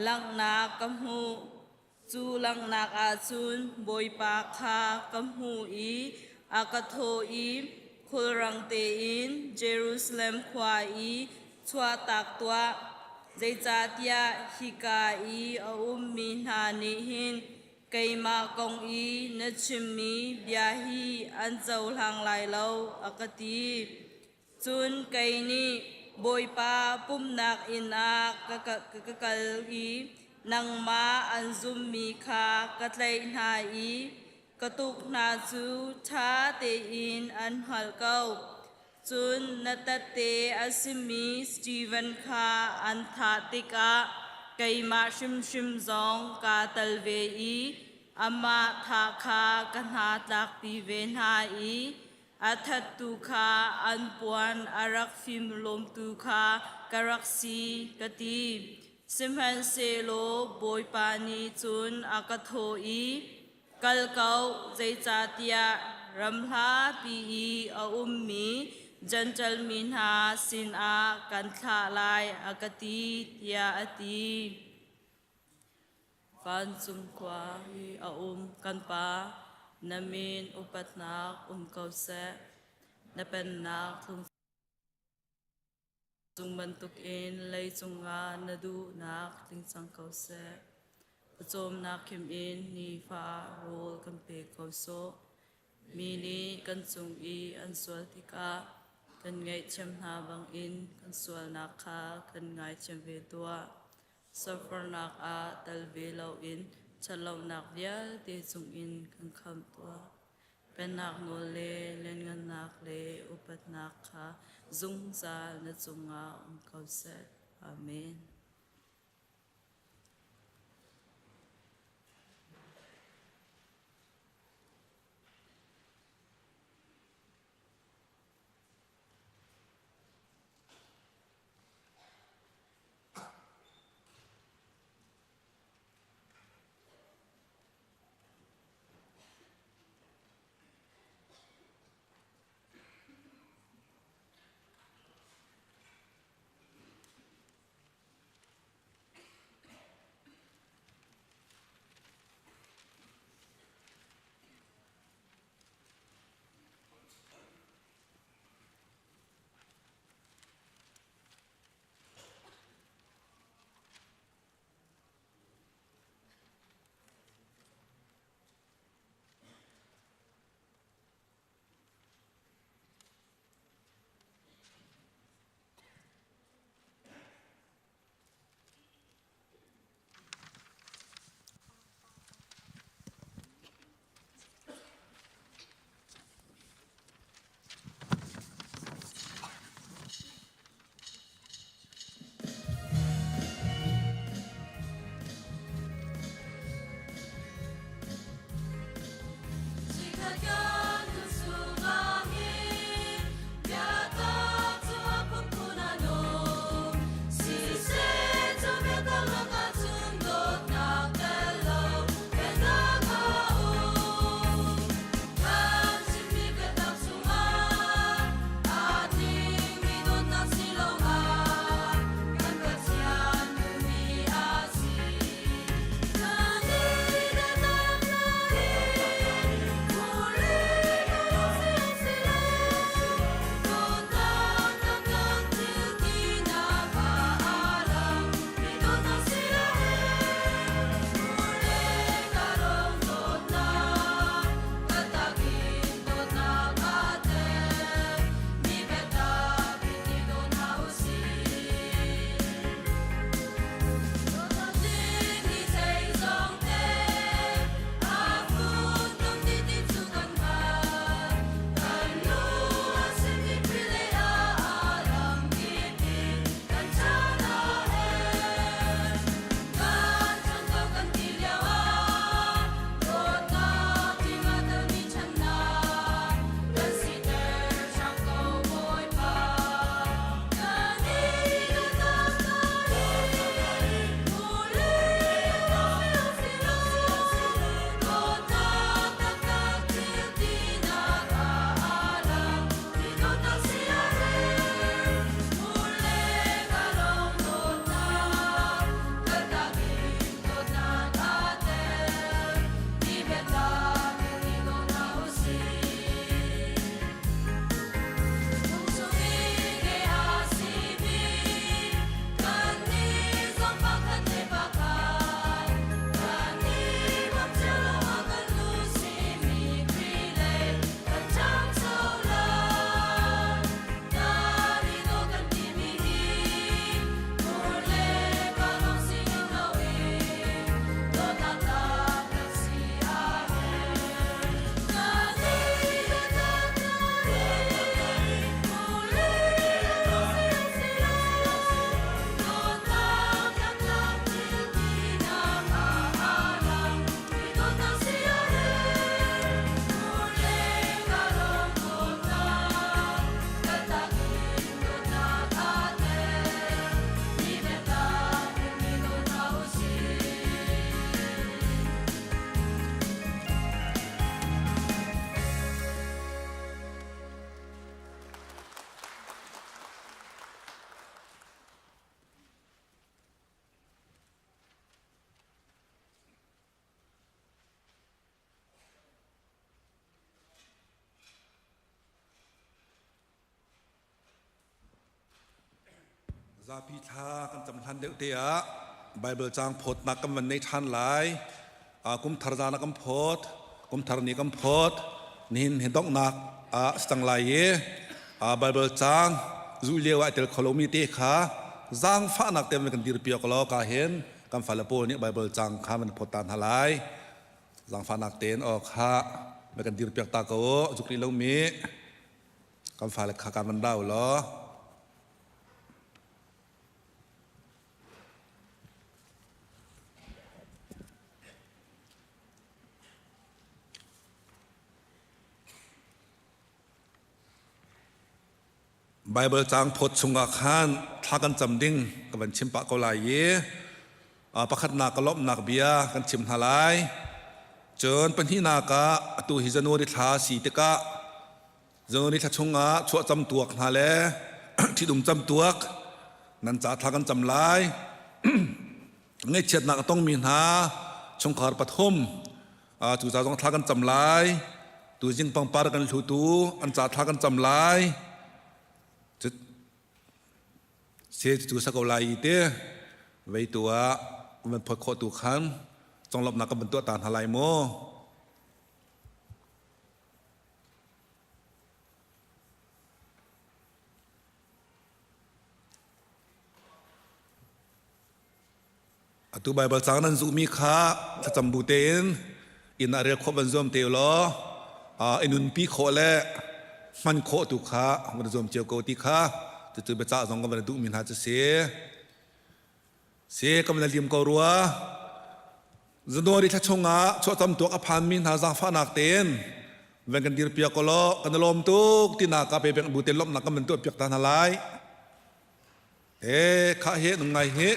langhnak ka hmuh. Cu langhnak ah cun Bawipa kha ka hmuh i a ka thawh i, Khulrang tein Jerusalem khua i chuahtak tuah, zeicahtiah hika i a ummi hna nih hin keimah kong i na chimmi bia hi an cohlang lai lo, a ka ti. Cun kei nih Bawipa pumhnak inn ah ka kal i nangmah an zummi kha ka tlaih hna i ka tuk hna cu ṭha tein an hngalh ko. Cun na tette a simi Steven kha an thah tikah keimah hrimhrim zong kaa tel ve i amah thah kha ka hna tlakpi ve hna i a thattu kha an puan a rak fimhlawmtu kha ka rak si, ka ti. Sihmanhsehlaw Bawipa nih cun a ka thawh i, Kal ko, zeicahtiah ram hlapi i a ummi Jentail mi hna sinah kan thlah lai, a ka ti, tiah a ti. Vancung khua i a um kan Pa, na min upatnak um ko seh. Na pennak tlung cung bantukin leicung ah na duhnak tling cang ko seh. Pawcawmnak khim in nifa rawl kan pe ko sawh. Mi nih kan cung i an sual tikah kan ngaihthiam hna bangin kan sualnak kha kan ngaithiam ve tuah. Suffernak ah tel ve loin ṭhatlonak vialte cungin kan khamh tuah. Pennak nawl le lianngannak le upatnak kha zungzal na cungah um ko seh. Amen. Zapi thla kan cam hlan deuh te ah Bible caang phawtnak kan van nei ṭhan lai. Kum thar zan ah kan phawt, kum thar ni kan phawt. Nihin hi donghnak ah si cang lai i Bible caang zuh lio ah tel kho lomi te kha zaangfahnak te kan dir piak law ka hin kan fale pawl nih Bible caang kha van phawt ta hna lai. Zaangfahnak tein aw kha kan dir piak ta ko u. Zuk rih lomi kan fale kha kan van rau law. Baibal caang phawt chungah khan thla kan cam ding ka van chim pah ko lai i pakhatnak ka lawmhnak bia kan chim hna lai. Cun pahnihnak ah atu hi January thla si tikah January thla chungah chuah cam tuak hna le ṭhitum cam tuak nan ca thla kan cam lai. Ngaihchiatnak a tongmi hna chungkhar pathum cu ca zong thla kan cam lai. Tuzing pangpar kan hlutu an ca thla kan cam lai. Se cu sa ko lai i te vei tu ah van phot khawh tu khan conglawmhnak kan van tuah ta hna lai mu. Atu Baibal caang nan zuhmi kha thlacam bu tein inn ah rel khawh van zuam te law i nunpi khawh le hman khawh tu kha van zuam cio ko ti kha cucu biacah zong kan van duhmi hna cu si. Si kan van lim ko rua. January thla chungah chuahcam tuak a phanmi hna zaangfahnak tein van kan dirpiak ko law kan i lawm tuk tinak ah pe bu te lawmhnak kan van tuah piak ta hna lai. E kha he nung ngai hi.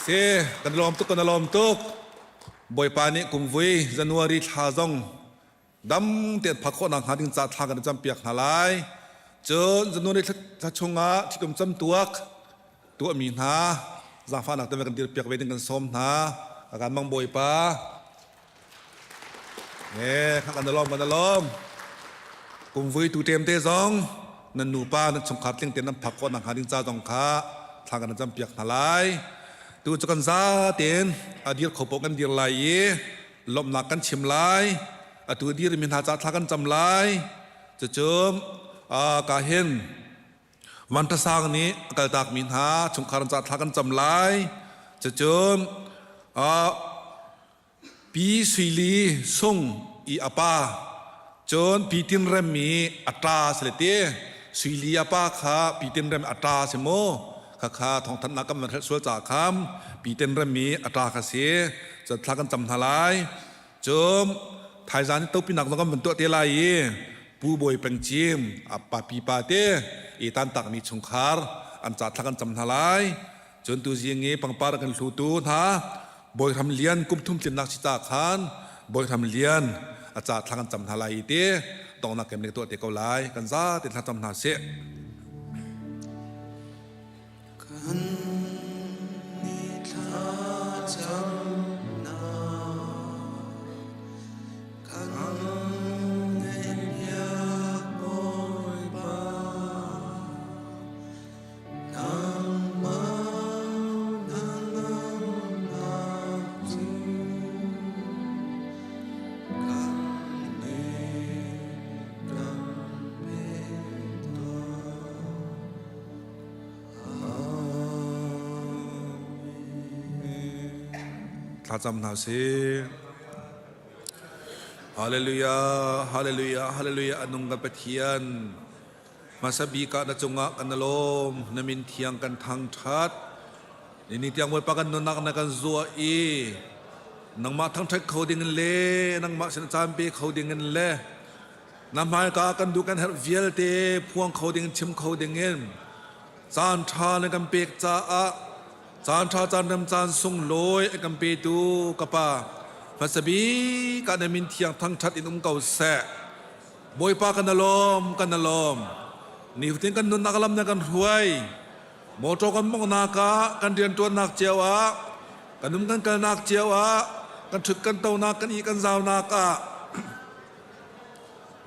Se kan lawm tuk kan lawm tuk. Bawipa nih kumvui January thla zong dam tein phak khawh nak hnga ding ca thla kan cam piak hna lai. Cun January thla chungah thitum cam tuak tuahmi hna zaangfahnak te kan dir piak ve ding kan sawm hna. Kan mang Bawipa. E kha kan lawm kan lawm. Kumvui tu tem te zong nan nupa nan chungkhar tling te nan phak khawh nak hnga ding ca zong kha thla kan cam piak hna lai. Tu cu kan za tein a dir kho paoh kan dir lai i lawmhnak kan chim lai. Atu dir mi hna ca thla kan cam lai. Cucu ka hin Vanṭhasang nih a kaltakmi hna chungkhar ca thla kan cam lai. Cucu Pi Suili Sung i a pa cun Pi Tin Rem i a ṭa si le ti Suili a pa kha Pi Tin Rem a ṭa si mu khakha thawngthanhnak kan van hrelh sual caah kham Pi Tin Rem i a ṭa kha si cun thla kan cam hna lai cun thaizan i topinak zong kan van tuah te lai i Pu Bawi Peng Cim a pa pipa te i tantakmi chungkhar an ca thla kan cam hna lai Cun tuzing i pangpar kan hlutu hna Bawi Hram Lian kum thum tlinnak si ca khan Bawi Hram Lian a ca thla kan cam hna lai i ti tongnak kem nih tuah te ko lai kan za te thla cam hna sih. Kan ni thla cam na kan ngeih Bawipa Thlacam hna sih. Hallelujah, hallelujah, hallelujah. Anung kan Pathian. Hmasa bik ah na cungah kan lawm, na min thiang kan thangṭhat. Nini tiang Bawipa kan nunnak na kan zuah i nangmah thangṭhat kho ding in le nangmah sin caan pe kho ding in le na hmaika kan duh kan herh vialte phuang kho ding chim kho ding in caan ṭha na kan pek caah caan ṭha caan rem caan sunglawi a kan petu ka pa hmasa bik ah na min thiang thangṭhat in um ko seh. Bawipa kan alawm, kan alawm. Nifatin kan nunnak lam na kan hruai. Motor kan mawngnak ah, kan rianṭuannak cio ah, kan um kan kalnak cio ah, kan ṭhut kan tonak, kan ih kan zaunak ah,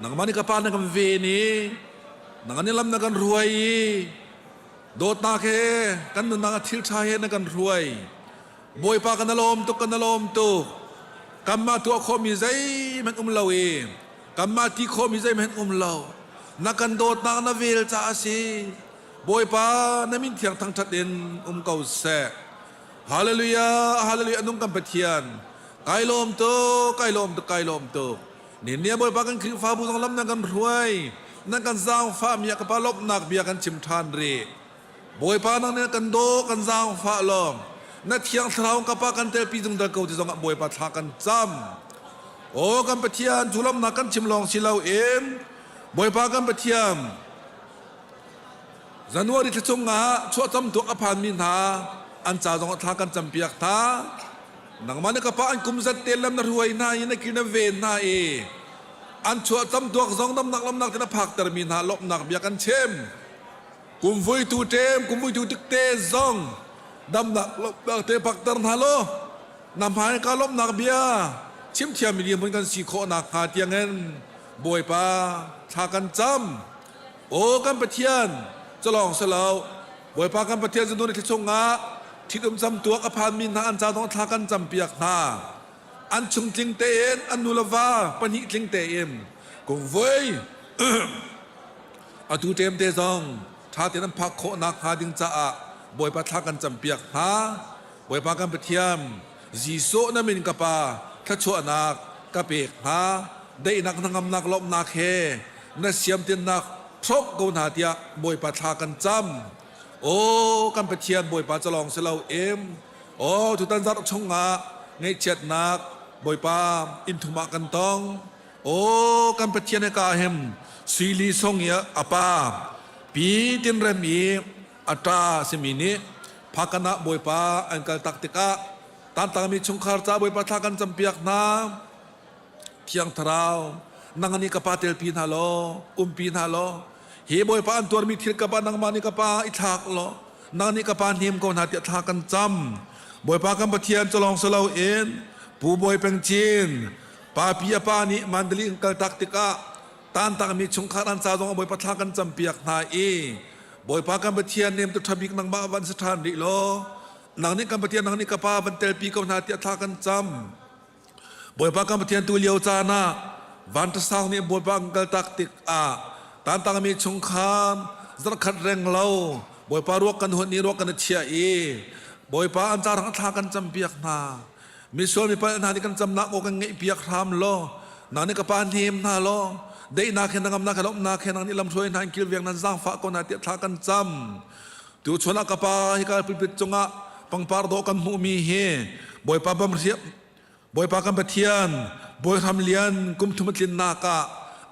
nangmah nih ka pa na kan ven i, nang nih lam na kan hruai i, Dawtnak he kan nunnak ah thil ṭha he na kan hruai. Bawipa kan lawm tuk kan lawm tuk. Kanmah tuah khawhmi zeihmanh um lo i kanmah ti khawhmi zeihmanh um lo. Na kan dawtnak na vel caah a si. Bawipa na min thiang thangṭhat in um ko seh. Hallelujah, hallelujah, nung kan Pathian. Kai lawm tuk, kai lawm tuk, kai lawm tuk. Ninia Bawipa kan Khrihfabu zong lam nan kan hruai, nan kan zaangfah mi ah ka pa lawmhnak bia kan chim ṭhan rih. Bawipa nang nih kan daw, kan zaangfah law, na thiang thlarau ka pa kan telpi zungzal ko ti zong ah Bawipa thla kan cam. Aw kan Pathian, cu lawmhnak kan chim lawng si loin Bawipa kan Pathian, January thla chungah chuahcam tuak a phanmi hna an ca zong ah thla kan campiak hna. Nangmah nih ka pa an kum zat te lam na hruai hna i na ki na ven hna i an chuahcam tuak zong damnak lamnak te na phaktermi hna lawmhnak bia kan chim. Kum vuitu ṭem, kum vuitu tikte zong damnak lawmhnak te phakter hna law na hmai ka lawmhnak bia chim thiammi dirhmun kan si khawh nakhnga tiangin Bawipa thla kan cam. Aw kan Pathian, culawng si lo, Bawipa kan Pathian cu ni thla chungah ṭhitum camtuak a phanmi hna an ca zong thla kan campiak hna. An chung tling tein an nu le va pahnih tling tein kum voi atu ṭem te zong ṭha tein an phak khawh nakhnga ding caah Bawipa thla kan campiak hna. Bawipa kan Pathian, Jesuh na min ka Pa thluachuahnak ka pek hna. Daihnak hnangamnak lawmhnak he na siamtinnak hrawk ko hna tiah Bawipa thla kan cam. Aw kan Pathian Bawipa calawng si lo im. Aw tutan zarh chungah ngaihchiatnak Bawipa inn thum ah kan tong. Aw kan Pathian he ka him suili song i a pa pi tinrem i a ṭa simi nih phakan ah Bawipa an kal tak tikah tantangmi chungkhar ca Bawipa thla kan campiak hna. Thiang Thlarau, nang nih ka pa telpi hna law, umpi hna law, hi Bawipa an tuarmi thil ka pa nangmah nih ka pa i thlak law, nang nih ka pa hnem ko hna tiah thla kan cam. Bawipa kan Pathian culawng si loin Pu Bawi Peng Cin, papi a pa nih Mandali in kaltak tikah tantakmi chungkhar an ca zong Bawipa thla kan campiak hna i Bawipa kan Pathian nem tu ṭha bik nangmah van si ṭhan rih law, nang nih kan Pathian nang nih ka pa van telpi ko hna tiah thla kan cam. Bawipa kan Pathian tu lio caan ah vanṭasang nih Bawipa an kaltak tikah tantangmi chungkhar zarhkhat reng lo Bawipa ruak kan huat ni ruak kan i chiah i Bawipa an carang thla kan campiak hna. Misual mi palh hna nih kan camnak aw kan ngeihpiak hram law nang nih ka pa hnem hna law daihnak he nangamnak he lawmhnak he nang nih lamhruai hna in kilveng nan zaangfah ko hna tiah thla kan cam. Tuchun ah ka pa hika pulpit cungah pangpar dawh kan hmuhmi hi Bawipa bamhriam Bawipa kan Pathian Bawi Hram Lian kum thum a tlinnak ah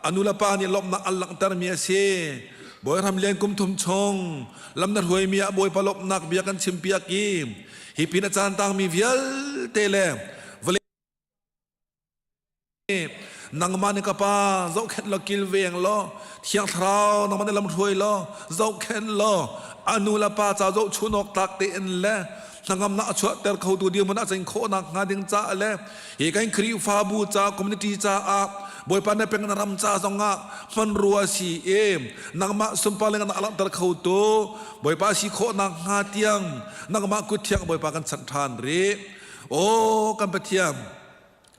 a nu le pa nih lawmhnak an langhtermi a si. Bawi Hram Lian kum thum chung lam na hruaimi ah Bawipa lawmhnak bia kan chimpiak i hi pin a caan tangmi vialte le vawlei Nangmah nih ka pa zohkhenh law kilveng law Thiang Thlarau nangmah nih lamhruai law zohkhenh law a nu le pa ca zohchun awk tlak tein le hnangamnak a chuahter khotu dirhmun ah cin khawhnak hnga ding caah le hi kan Khrihfabu ca community caah Bawipa na peng na ram ca zongah hmanrua si i nangmah sunpar le na langhter khotu Bawipa si khawhnak hnga tiang nangmah kut thiang Bawipa kan chanh ṭhan rih. Aw kan Pathian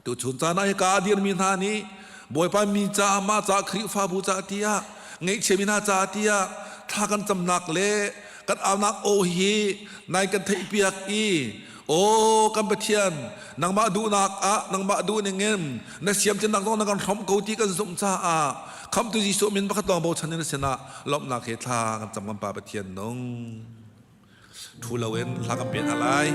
Tuchun caan ah hika a dirmi hna nih Bawipa mi caah mah caah Khrihfabu caah tiah ngaihchiami hna caah tiah thla kan camnak le kan aunak aw hi nai kan theihpiak i aw kan Pathian nangmah duhnak ah nangmah duh ningin na siamcinnak zong na kan hrawmh ko ti kan zumh caah khamtu Jesuh min pakhat lawng bochan in na sinah lawmhnak he thla kan cam kan Pa Pathian nung Thu loin hla kan piah hna lai.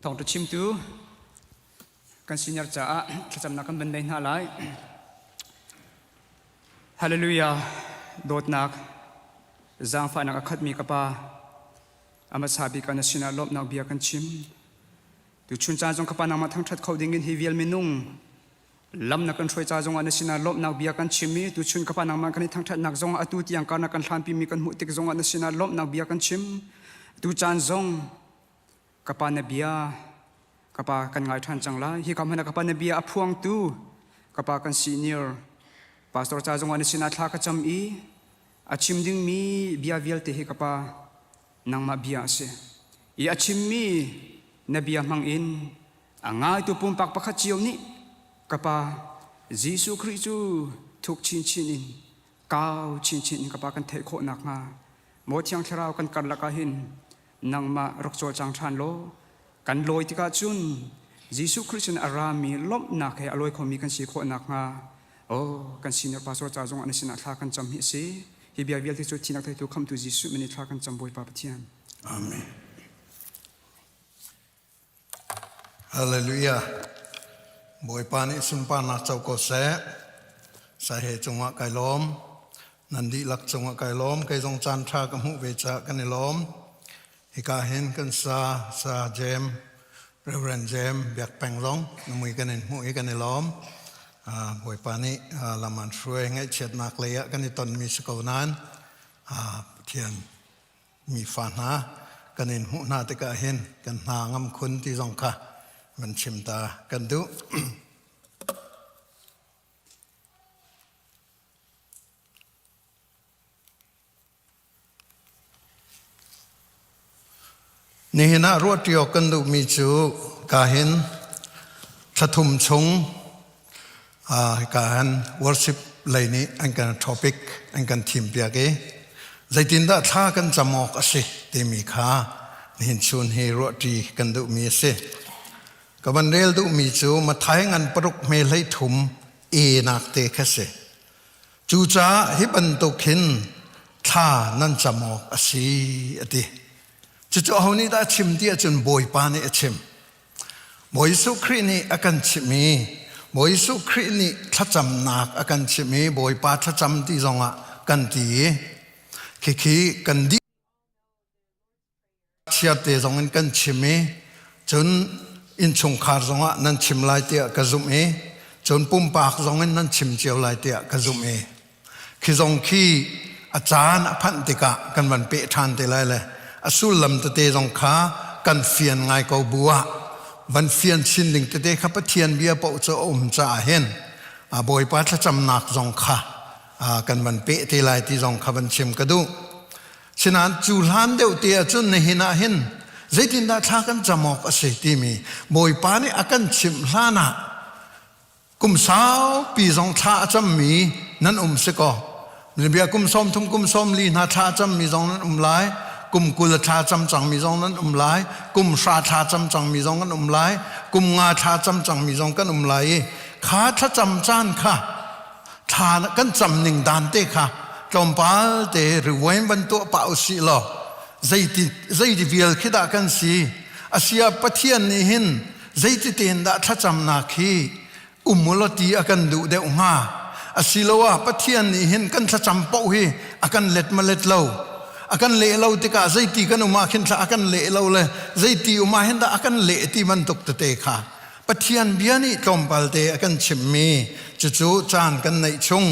Thawngṭha chimtu kan senior caah thlacamnak kan van nei hna lai. Hallelujah! Dawtnak, zaangfahnak a khatmi ka Pa, a hmasa bik ah na sinah lawmhnak bia kan chim. Tuchun caan zong ka Pa nangmah thangṭhat kho dingin hi vial minung lam na kan hruai ca zongah na sinah lawmhnak bia kan chim i tuchun ka Pa nangmah kan i thangṭhatnak zongah atu tiang kar na kan hlanpimi kan hmuh tik zongah na sinah lawmhnak bia kan chim. Tu caan zong Ka pa na bia ka pa kan ngai ṭhan cang lai. Hi ka hmanh ah ka pa na bia a phuangtu ka pa kan senior pastor ca zongah na sinah thla ka cam i a chim dingmi bia vialte hi ka pa nangmah bia a si. I a chimmi na bia hmang in a ngaitu pumpak pakhat cio nih ka pa Jesuh Khrih cu thuk chinchin in kau chinchin in ka pa kan theih khawh nakhnga maw Thiang Thlarau kan karlak ah hin nangmah rak cawlcang ṭhan law kan lawi tikah cun Jesuh Khrih sin a rami lawmhnak he a lawi khomi kan si khawh nakhnga oh kan senior pastor ca zongah na sinah thla kan cam hi a si. Hi bia vialte cu thinak theitu khamtu Jesuh min in thla kan cam Bawipa Pathian. Amen. Hallelujah. Bawipa nih sunparnak co ko seh. Sahe cungah kai lawm. Nan dihlak cungah kai lawm. Kei zong caan ṭha ka hmuh ve caah kan i lawm. Hika hin kan sa sa Jem, Reverend Jem Biak Peng zong na mui kan in hmuh i kan i lawm. Bawipa nih lam an hruai ngaihchiatnak lei ah kan i tonmi si ko nain Pathian mi fa hna kan in hmuh hna tikah hin kan hna ngam khun ti zong kha van chim ta kan duh. Nihin ah ruahṭi awk kan duhmi cu ka hin thlathum chung hika han worship lei nih an kan topic an kan thim piak i zeitindah thla kan cam awk a si timi kha nihin chun hi ruahṭi kan duhmi a si. Ka van rel duhmi cu Matthai ngan paruk hme hlei thum e nak te kha si. Cucaah hi bantuk hin thla nan cam awk a si a ti. Cucu aho nih dah a chim ti ahcun Bawipa nih a chim. Bawi Jesuh Khrih nih a kan chimh i Bawi Jesuh Khrih nih thlacamnak a kan chimh i Bawipa thlacam ti zongah kan ti i khikhi kan dih chiarte zong in kan chim i cun innchungkhar zongah nan chim lai tiah ka zumh i cun pumpak zong in nan chim cio lai tiah ka zumh i Khi zong khi a caan a phanh tikah kan van peh ṭhan te lai le a sullam tete zong kha kan fian ngai ko bu ah van fian chin ding tete kha Pathian bia paoh cu a um caah hin Bawipa thlacamnak zong kha kan van peh te lai ti zong kha van chim ka duh. Sinain cu hlan deuh te ahcun nihin ah hin zeitindah thla kan cam awk a si timi Bawipa nih a kan chimh hlan ah Kum saupi zong thla a cammi nan um si kaw bia kum 30 kum 40 hna thla a cammi zong nan um lai kum 20 a thla cam cangmi zong nan um lai kum 10 thla cam cangmi zong kan um lai kum 5 thla cam cangmi zong kan um lai i kha thlacam caan kha thla kan cam ning dan te kha tlawmpal te riwain van tuah pah usih law zeiti zeiti vial khi dah kan si asia Pathian nih hin zeiti tein dah thlacamnak hi um ulaw ti a kan duh deuh hnga asiloah Pathian nih hin kan thlacam paoh hi a kan let ma let lo a kan leh lo tikah zeiti kan um ah khin thla a kan leh lo le zeiti um ah hin dah a kan leh ti bantuk tete kha Pathian bia nih tlawmpal te a kan chimmi cucu caan kan neih chung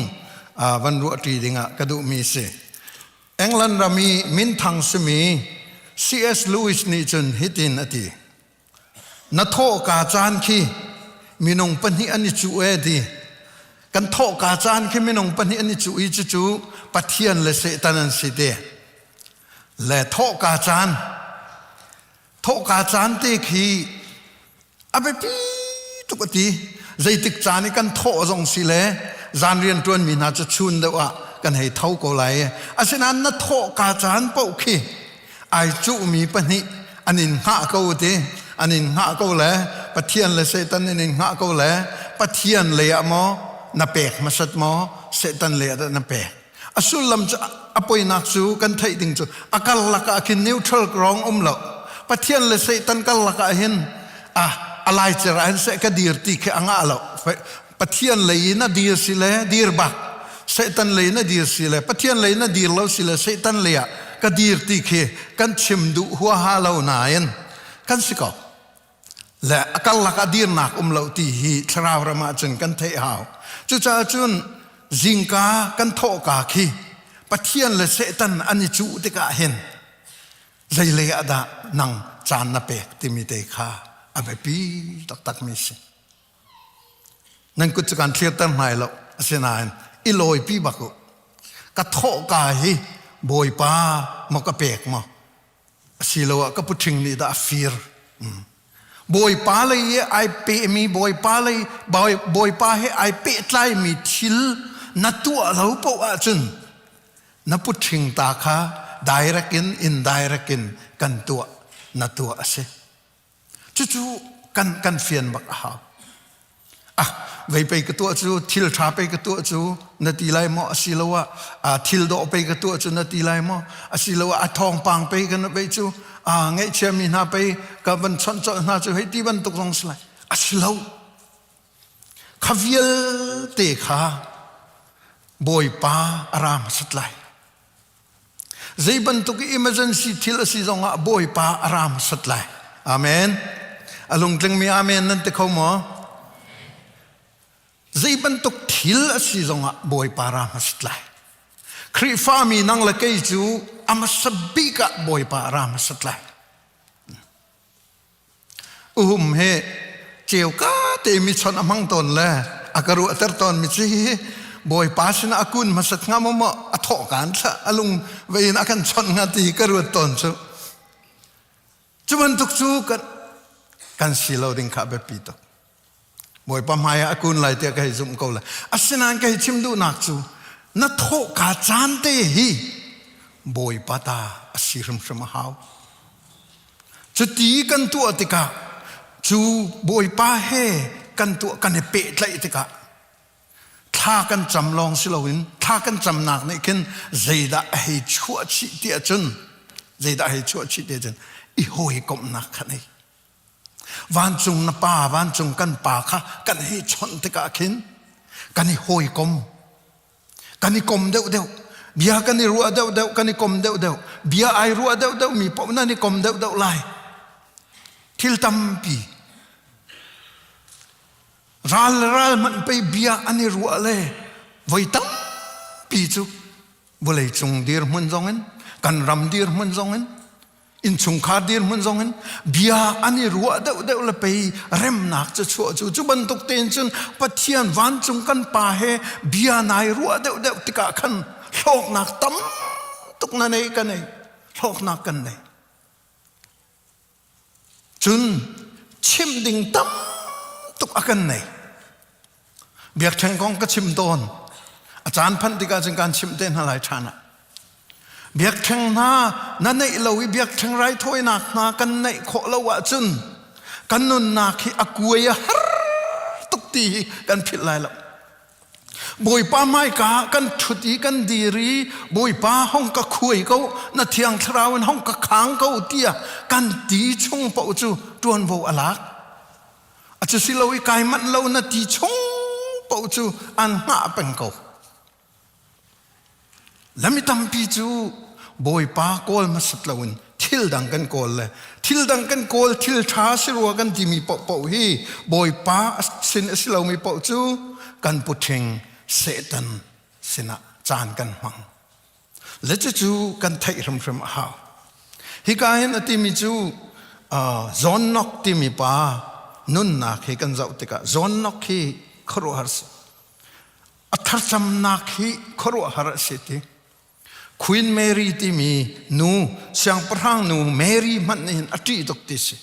van ruahṭi dingah ka duhmi si England ram i minthang simi C.S. Lewis nih cun hitin a ti Na thawhka caan khi minung pahnih an i cuh e ti. Kan thawhka caan khi minung pahnih an i cuh i cucu Pathian le Satan an si ti. Le thawhka caan thawhka caan te khi a biapi tuk a ti. Zeitik caan i kan thawh zong si le zan rian ṭuanmi hna cu chun deuh ah kan hei tho ko lai. Asinain na thawhka caan paoh khi ai cuhmi pahnih an in hngah ko ti an in hngah ko le Pathian le Satan in in hngah ko le Pathian lei ah maw na pek hmasat maw Satan lei ah dah na pek a sullam cu a poinak cu kan theih ding cu a karlak ah khin neutral ground um lo Pathian le Satan karlak ah hin. Ah, a laicer ah hin seh ka dir ti khi a ngah lo. Pathian lei in a dir si le dir bak. Satan lei in a dir si le Pathian lei in a dir lo si le Satan lei ah ka dir ti khi kan chim duh huaha lo nain kan si ko. Le a karlak ah dirnak um lo ti hi thlarau ram ah cun kan theih hau. Cucaah cun zingka kan thawhka khi Pathian le Satan an i cuh tikah hin zeilei ah dah nang caan na pek timi te kha a biapi taktakmi si. Nan kut cu kan thlirter hnai lo asinain i lawipi bak u. Ka thawhka hi Bawipa maw ka pek maw asiloah ka puṭhing nih dah a fir. Bawipa lei i ai pehmi Bawipa lei Bawipa he ai pehtlaimi thil na tuah lo paoh ahcun na puṭhing ta kha direct in indirect in kan tuah na tuah a si. Cucu kan kan fian bak a hau. Ah, vei pei ka tuah cu thil ṭha pei ka tuah cu na ti lai maw asiloah ah thil dawh pei ka tuah cu na ti lai maw asiloah a thawngpang pei kan pei cu ah ngaihchiami hna pei ka van chawnh colh hna cu hei ti bantuk zong si lai a si lo kha vialte kha Bawipa a ra hmasat lai Zei bantuk emergency thil a si zongah Bawipa a ra hmasat lai. Amen. A lungtlingmi amen nan ti kho maw? Zei bantuk thil a si zongah Bawipa ra hmasat lai. Khrihfami nang le kei cu a hmasa bik ah Bawipa a ra hmasat lai. Uhum he ceuka te mi chon a hmang tawn le a ka ruahter tawn mi cu hi Bawipa sinah a kun hmasat hnga maw maw a thawh kaan thla a lung vein a kan chawnh hnga ti ka ruat tawn cu cu bantuk cu kan kan si lo ding kha biapi tuk Bawipa hmai ah a kun lai tiah ka hei zumh ko lai. Asinain ka hei chim duhnak cu na thawhka caan te hi Bawipa ta a si hrimhrim a hau. Cuti kan tuah tikah cu Bawipa he kan tuah kan i pehtlaih tikah thla kan cam lawng si loin thla kan camnak nih khin zeidah a hei chuah chih ti ahcun zeidah a hei chuah chih ti ahcun i hawikomhnak kha nei Vancung na pa, vancung kan pa kha kan hei chawnh tikah khin kan i hawikom, kan i kom deuhdeuh, bia kan i ruah deuhdeuh, kan i kom deuhdeuh, bia ai ruah deuhdeuh mi paoh nan i kom deuhdeuh lai. Thil tampi ral le ral hmanh pei bia an i ruah le voi tampi cu vawleicung dirhmun zongin kan ram dirhmun zongin innchungkhar dirhmun zongin bia an i ruah deuhdeuh le pei remnak cu chuah cu cu bantuk tein cun Pathian vancung kan pa he bia nai ruah deuhdeuh tikah khan hlawknak tam tuk na nei ka nei hlawknak kan nei Cun chimh ding tam tuk a kan nei. Biakṭheng kong ka chim tawn. A caan phanh tikah cun kaan chimh te hna lai ṭhan ah. Biakṭheng hna na neih lo i biakṭheng raithawinak hna kan neih khawh lo ahcun kan nunnak hi a kuai a har tuk ti hi kan philh lai lo. Bawipa hmaika ah kan ṭhut i kan dir i Bawipa hong ka khuai ko, na thiang thlarau in hong ka khang ko tiah kan ti chung paoh cu ṭuanvo a lak. A cu si lo i kai manh lo na ti chung paoh cu an hngah peng ko. Lami tampi cu Bawipa kawl hmasat loin thil dang kan kawl le thil dang kan kawl thil ṭha si rua kan timi paohpaoh hi Bawipa sin a si lomi paoh cu kan puṭhing Satan sinah caan kan hmang. Le cucu kan theih hrimhrim a hau. Hika hin a timi cu John Knox timi pa nunnak hi kan zoh tikah John Knox hi khuaruahhar si. A thlacamnak hi khuaruahhar a si ti. Queen Mary timi nu, siangpahrang nu Mary hmanh nih hin a ṭih tuk ti si.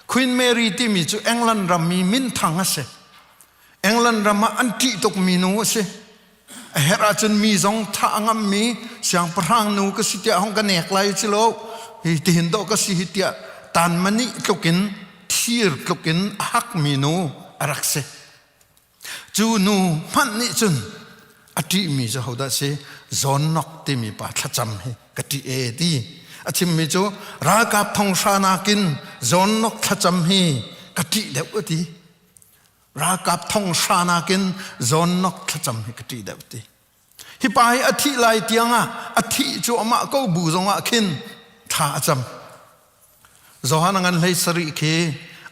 Queen Mary timi cu England ram mi minthang a si. England ram ah an ṭih tukmi nu a si. A herh ahcun mi zong thah a ngammi siangpahrang nu ka si tiah hong ka nek lai ci lo. Hi tihin dawh ka si hi tiah tanmani tlukin thir tlukin a hakmi nu a rak si. Cu nu hmanh nih cun a ṭihmi cu hodah si John Knox timi pa thlacam hi ka ṭih e ti a chimmi cu ralkap thonghra nakin John Knox thlacam hi ka ṭih deuh a ti. Ralkap thong hra nakin John Knox thlacam hi ka ṭih deuh ti. Hi pa hi a thih lai tiang ah a thih cu amah ko bu zong ah khin thla a cam. Johan a ngan hlei sarih khi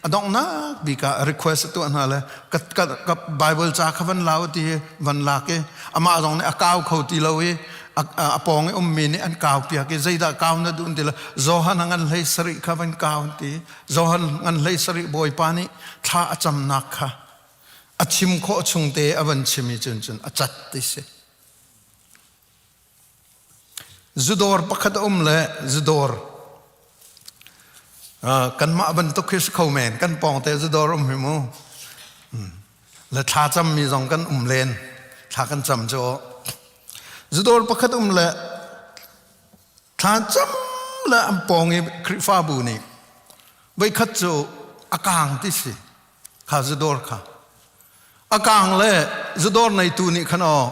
a donghnak bik ah request a tuah hna le ka, ka, ka Bible ca kha van lau ti van lak i amah zong nih a kau kho ti lo i a, a pawng i ummi nih an kau piak i zeidah kau na duh ti le Johan a ngan hlei sarih kha van kau ti Johan ngan hlei sarih Bawipa nih thla a camnak kha a chim khawh chung te a van chim i cun cun a cat ti si. Zudawr pakhat a um le zudawr kanmah bantuk khi si kho men kan pawngte zudawr um hi mu le thla cammi zong kan um len thla kan cam cu zudawr pakhat um le thla cam le an pawng i Khrihfabu nih voikhat cu a kaang ti si kha zudawr kha a kaang le zudawr neitu nih khan aw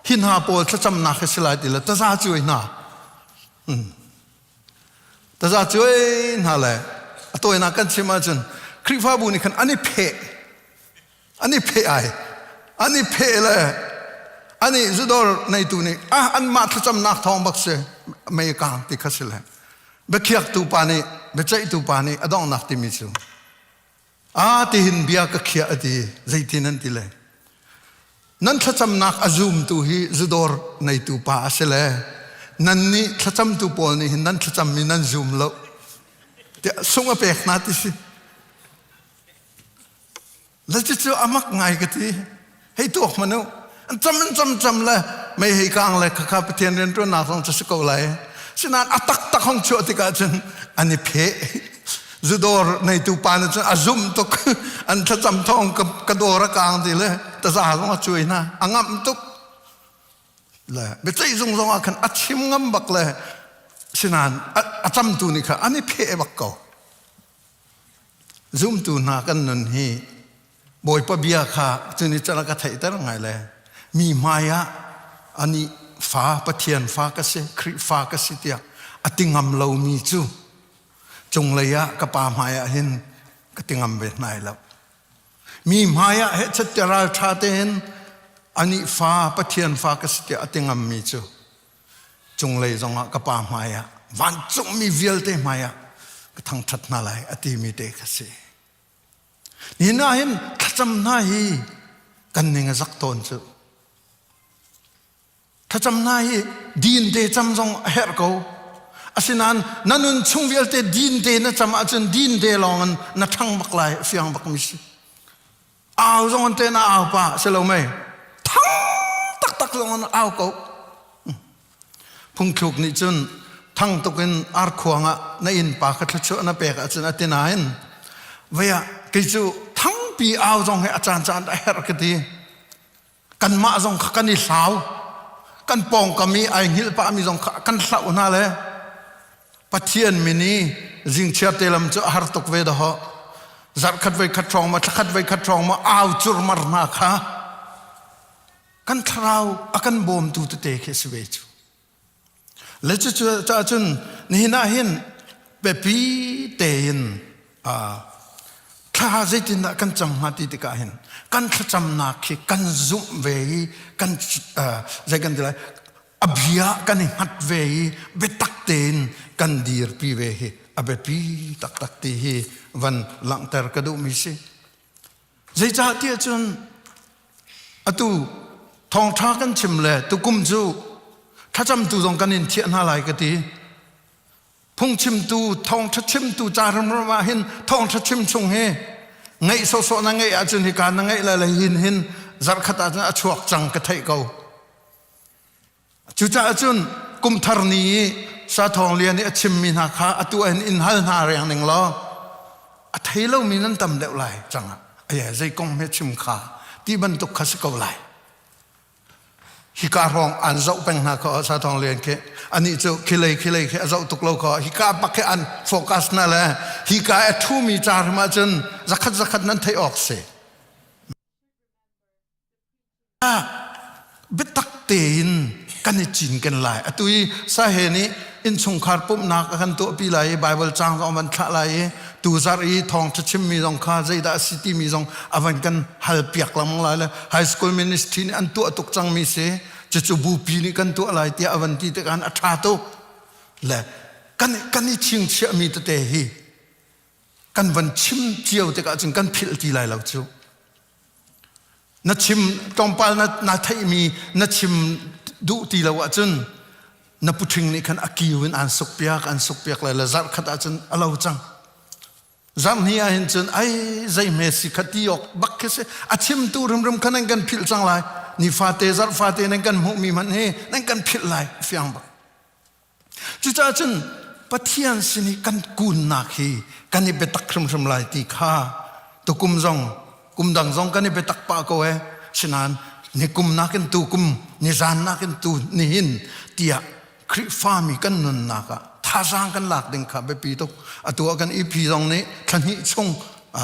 hi hna pawl thlacamnak hi si lai ti le taza cuai hna taza cuai hna le a tawinak kan chim ahcun Khrihfabu nih khan an i pheh an i pheh ai an i pheh le ani zudawr neitu nih ah anmah thlacamnak thawng bak si mei kaang ti kha si le biakhiaktu pa nih biaceihtu pa nih a donghnak timi cu A tihin bia ka khiah a ti. Zeitin an ti le? Nan thlacamnak a zumtu hi zudawr neitu pa a si le nan nih thlacamtu pawl nih hin nan thlacammi nan zum lo tiah sung a pek hna ti si. Le cucu a mak ngai ka ti. Hei tuak hmanh u. An cam an cam cam le mei hei kang le khakha Pathian rianṭuannak zong cu si ko lai. Sinain a taktak hong chuah tikah cun an i pheh. Zudawr neitu pa nih cun a zumh tuk. An thlacam thawng ka, ka dawr a kang ti le taza zong a cuai hna. A ngamh tuk. Le biaceih zung zong ah khan a chim ngam bak le sinain a, a camtu nih khan an i pheh bak ko. Zumtu hna kan nun hi Bawipa bia kha cun i can a ka theihter ngai le mi hmai ah anih fa Pathian fa ka si Khrihfa ka si tiah a ti ngam lomi cu cunglei ah ka pa hmai ah hin ka ti ngam ve hnai lo. Mi hmai ah hehchet tiah ralṭha tein anih fa Pathian fa ka si tiah a ti ngammi cu cunglei zongah ka pa hmaiah vancungmi vialte hmaiah ka thangṭhat hna lai a timi te kha si. Nihin ah hin thlacam hna hi kan ning a zak tawn cu. Thlacam hna hi din te cam zong a herh ko. Asinain na nun chung vialte din te na cam ahcun din te lawng in na ṭhang bak lai fiang bak mi si. Au zong an te na au pa si lo mei. Thang taktak zong an au ko. Phungthluk nih cun thang tuk in arkhuang ah na innpa kha thluachuah na pek ahcun a ti nain vei ah kei cu thangpi au zong hi a caan caan a herh ka ti. Kanmah zong kha kan i hlau. Kan pawngkam i ai hngilh pahmi zong kha kan hlauh hna le Pathian min i zingchiar te lam cu a har tuk ve dahawh. Zarhkhat voi khat hrawng ma thlakhat voi khat hrawng ma au curmar hna kha kan thlarau a kan bawmtu tete khi a si ve cu. Le cucu cun nihin ah hin biapi tein thla zeitindah kan cam hnga ti tikah hin kan thlacamnak khi kan zumh ve i kan zei kan ti lai a bia kan i hngat ve i biatak tein kan dirpi ve hi a biapi taktak ti hi van langhter ka duhmi si. Zeicahtiah cun atu thawngṭha kan chim le tukum cu thlacamtu zong kan in thiah hna lai ka ti. Phungchimtu, thawngṭha chimtu ca hrimhrim ah hin thawngṭha chim chung hi ngaih sawhsawh na ngeih ahcun hika na ngeih lai le hin hin zarhkhat ahcun a chuak cang ka theih ko. Cucaah cun kum thar ni i Sa Thawng Lian nih a chimmi hna kha atu ah hin in hal hna reng ning law a thei lomi nan tam deuh lai cangah aya zei kong hme chim kha ti bantuk kha si ko lai. Hika hrawng an zoh peng hna kha Sa Thawng Lian khi anih cu khilei khilei khi a zoh tuk lo kha hika bak khi an focus na le hika a ṭhumi ca hrim ahcun zakhat zakhat nan theih awk si. Biatak tein kan i cinken lai. Atu i Sahe nih innchungkhar pumhnak a kan tuahpi lai i Bible caang zong a van thlah lai i tuzarh i thawngṭha chimmi zong kha zeidah a si timi zong a van kan hal piak lengmang lai le high school ministry nih an tuah tuk cangmi si cucu bupi nih kan tuah lai tiah a van ti tikah a ṭha tuk le kan kan i chingchiahmi tete hi kan van chim cio tikah cun kan philh ti lai lo cu na chim tlawmpal na na theihmi na chim duh ti lo ahcun na puṭhing nih khan a kiu in aan suk piak an suk piak lai le zarh khat ahcun a lo cang zarh hnih ah hin cun ai zei hme si kha ti awk bak khi si a chimtu hrimhrim kha nan kan philh cang lai nifate zarh fate nan kan hmuhmi hmanh hi nan kan philh lai fiang bak Cucaah cun Pathian sin i kan kunnak hi kan i biatak hrimhrim lai ti kha tukum zong kum dang zong kan i biatak pah ko ee. Sinain nikum nakin tukum nizan nakin tu nihin tiah Khrihfami kan nunnak ah thazaang kan lak ding kha biapi tuk. Atu ah kan EP zong nih thla hnih chung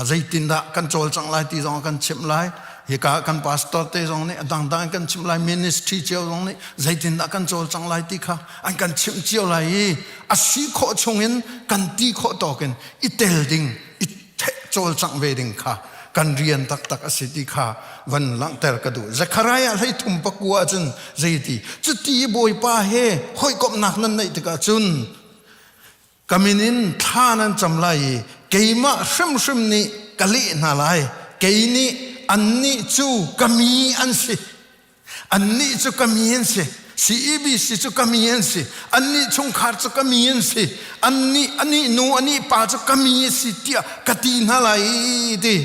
zeitindah kan cawlcangh lai ti zong a kan chimh lai hika kan pastor te zong nih a dangdang in kan chimh lai ministry cio zong nih zeitindah kan cawlcangh lai ti kha an kan chimh cio lai i a si khawh chungin kan ti khawh tawk in i tel ding i cawlcangh ve ding kha kan rian taktak a si ti kha van langhter ka duh Zekhariah hlei thum pakua cun zeiti cuti Bawipa he hawikomhnak nan neih tikah cun Ka min in thla nan cam lai i keimah hrimhrim nih ka leh hna lai. Kei nih annih cu ka mi an si. Annih cu ka mi an si. CEBC cu ka mi an si. Annih chungkhar cu ka mi an si. Annih anih nu anih pa cu ka mi a si tiah ka ti hna lai ti.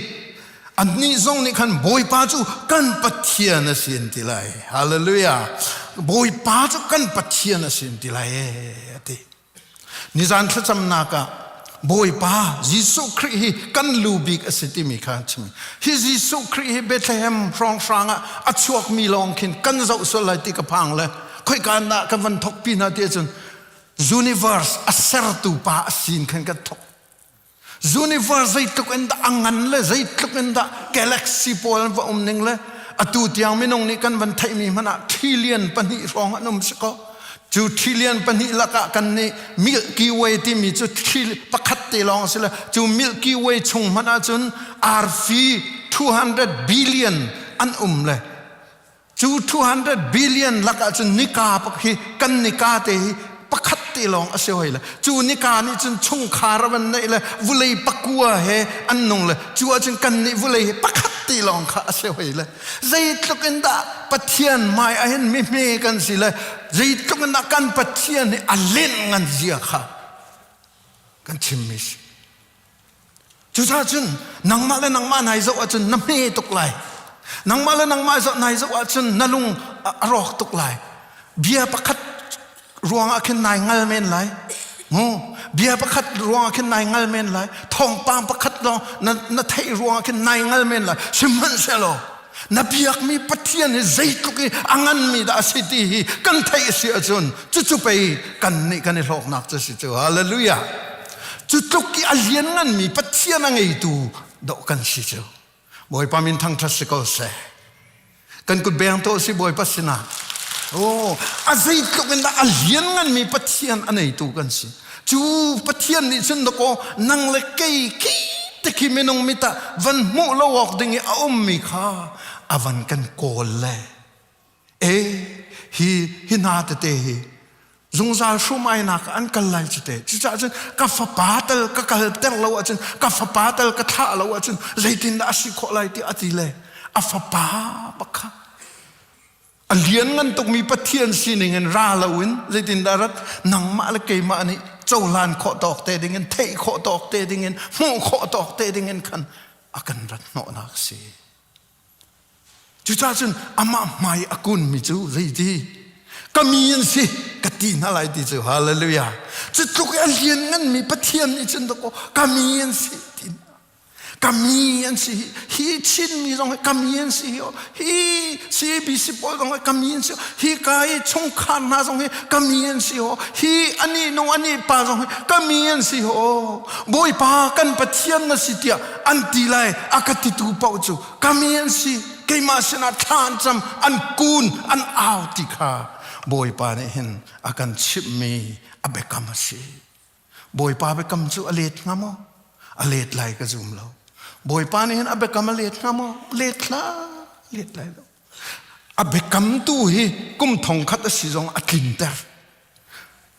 Annih zong nih khan Bawipa cu kan Pathian a si an ti lai. Hallelujah. Bawipa cu kan Pathian a si an ti lai a ti. Nizan thlacamnak ah Bawipa Jesuh Khrih hi kan lu bik a si timi kha an chim. Hi Jesuh Khrih hi Bethlehem hrawnghrang ah a chuakmi lawng khin kan zoh sual lai ti ka phang le khoika dah kan van thok pi hna ti ahcun universe a sertu pa a sin khan kan thok. Universe zeitluk in dah a ngan le zeitluk in dah galaxy pawl an va um ning le atu tiang minung nih kan van theihmi hmanh ah trillion pahnih hrawng an um si ko. Cu trillion pahnih lakah kan nih Milky Way timi cu pakhat te lawng a si le cu Milky Way chung hmanh ahcun arfi 200 billion an um le Cu 200 billion lakah cun nika hi kan nika te hi pakhat te lawng a si hoi le cu nika nih cun chungkhar a van neih le vulei pakua he an nung le cu ahcun kan nih vulei hi pakhat te lawng kha a si hoi le zeitluk in dah Pathian hmai ah hin mihme kan si le zeitluk in dah kan Pathian hi a lenh ngan zia kha kan chimmi si Cucaah cun nangmah le nangmah nai zoh ahcun na hme tuk lai. Nangmah le nangmah zoh nai zoh ahcun na lung a rawk tuk lai. Bia pakhat ruangah khin nai ngal men lai. Mu bia pakhat ruangah khin nai ngal men lai. Thawngpang pakhat lawng na, na theih ruangah khin nai ngal men lai. Sihmanhsehlaw na biakmi Pathian hi zeitluk i a nganmi dah a si ti hi kan theih a si ahcun cucu pei kan nih kan i hlawknak cu si cu hallelujah cu tluk i a liannganmi Pathian a ngeitu dawh kan si cu Bawipa min thangṭhat si ko seh kan kut beng to si Bawipa sinah oh a zeitluk in dah a liannganmi Pathian a neitu kan si Cu Pathian nih cun dakaw nang le kei khi te khi minung mit ah van hmuh lo awk ding i a ummi kha a van kan kawl le e hi hi hna tete hi zungzal hrumainak an kal lai cu te cucaah cun ka fapa tal ka kal ter lo ahcun ka fapa tal ka thlah lo ahcun zeitindah a si khawh lai ti a ti le a fapa bak kha A lianngan tukmi Pathian sining in ra loin zeitindah rat nangmah le keimah nih cohlan khawh tawk te dingin theih khawh tawk te dingin hmuh khawh tawk te dingin khan a kan rat hnawhnak a si. Cucaah cun amah hmai a kunmi cu zeiti ka mi an si ka ti hna lai ti cu hallelujah cu tluk i a liannganmi Pathian nih cun dakaw ka mi an si ti Ka mi an si hi hi Chinmi zong hi ka mi an si hi hi CABC pawl zong hi ka mi an si hi ka i chungkhar hna zong hi ka mi an si ho hi ani nu ani pa zong hi ka mi an si ho Bawipa kan Pathian na si tiah an ti lai a ka titu paoh cu ka mi an si keimah sinah thla an cam an kun an au ti kha Bawipa nih hin a kan chimhmi. A biakam a si. Bawipa biakam cu a let hnga maw? A let lai ka zum lo. Bawipa nih hin a biakam a let hnga maw? Let hlah, let lai lo. A biakam tu hi kum thong khat a si zong a tlinter.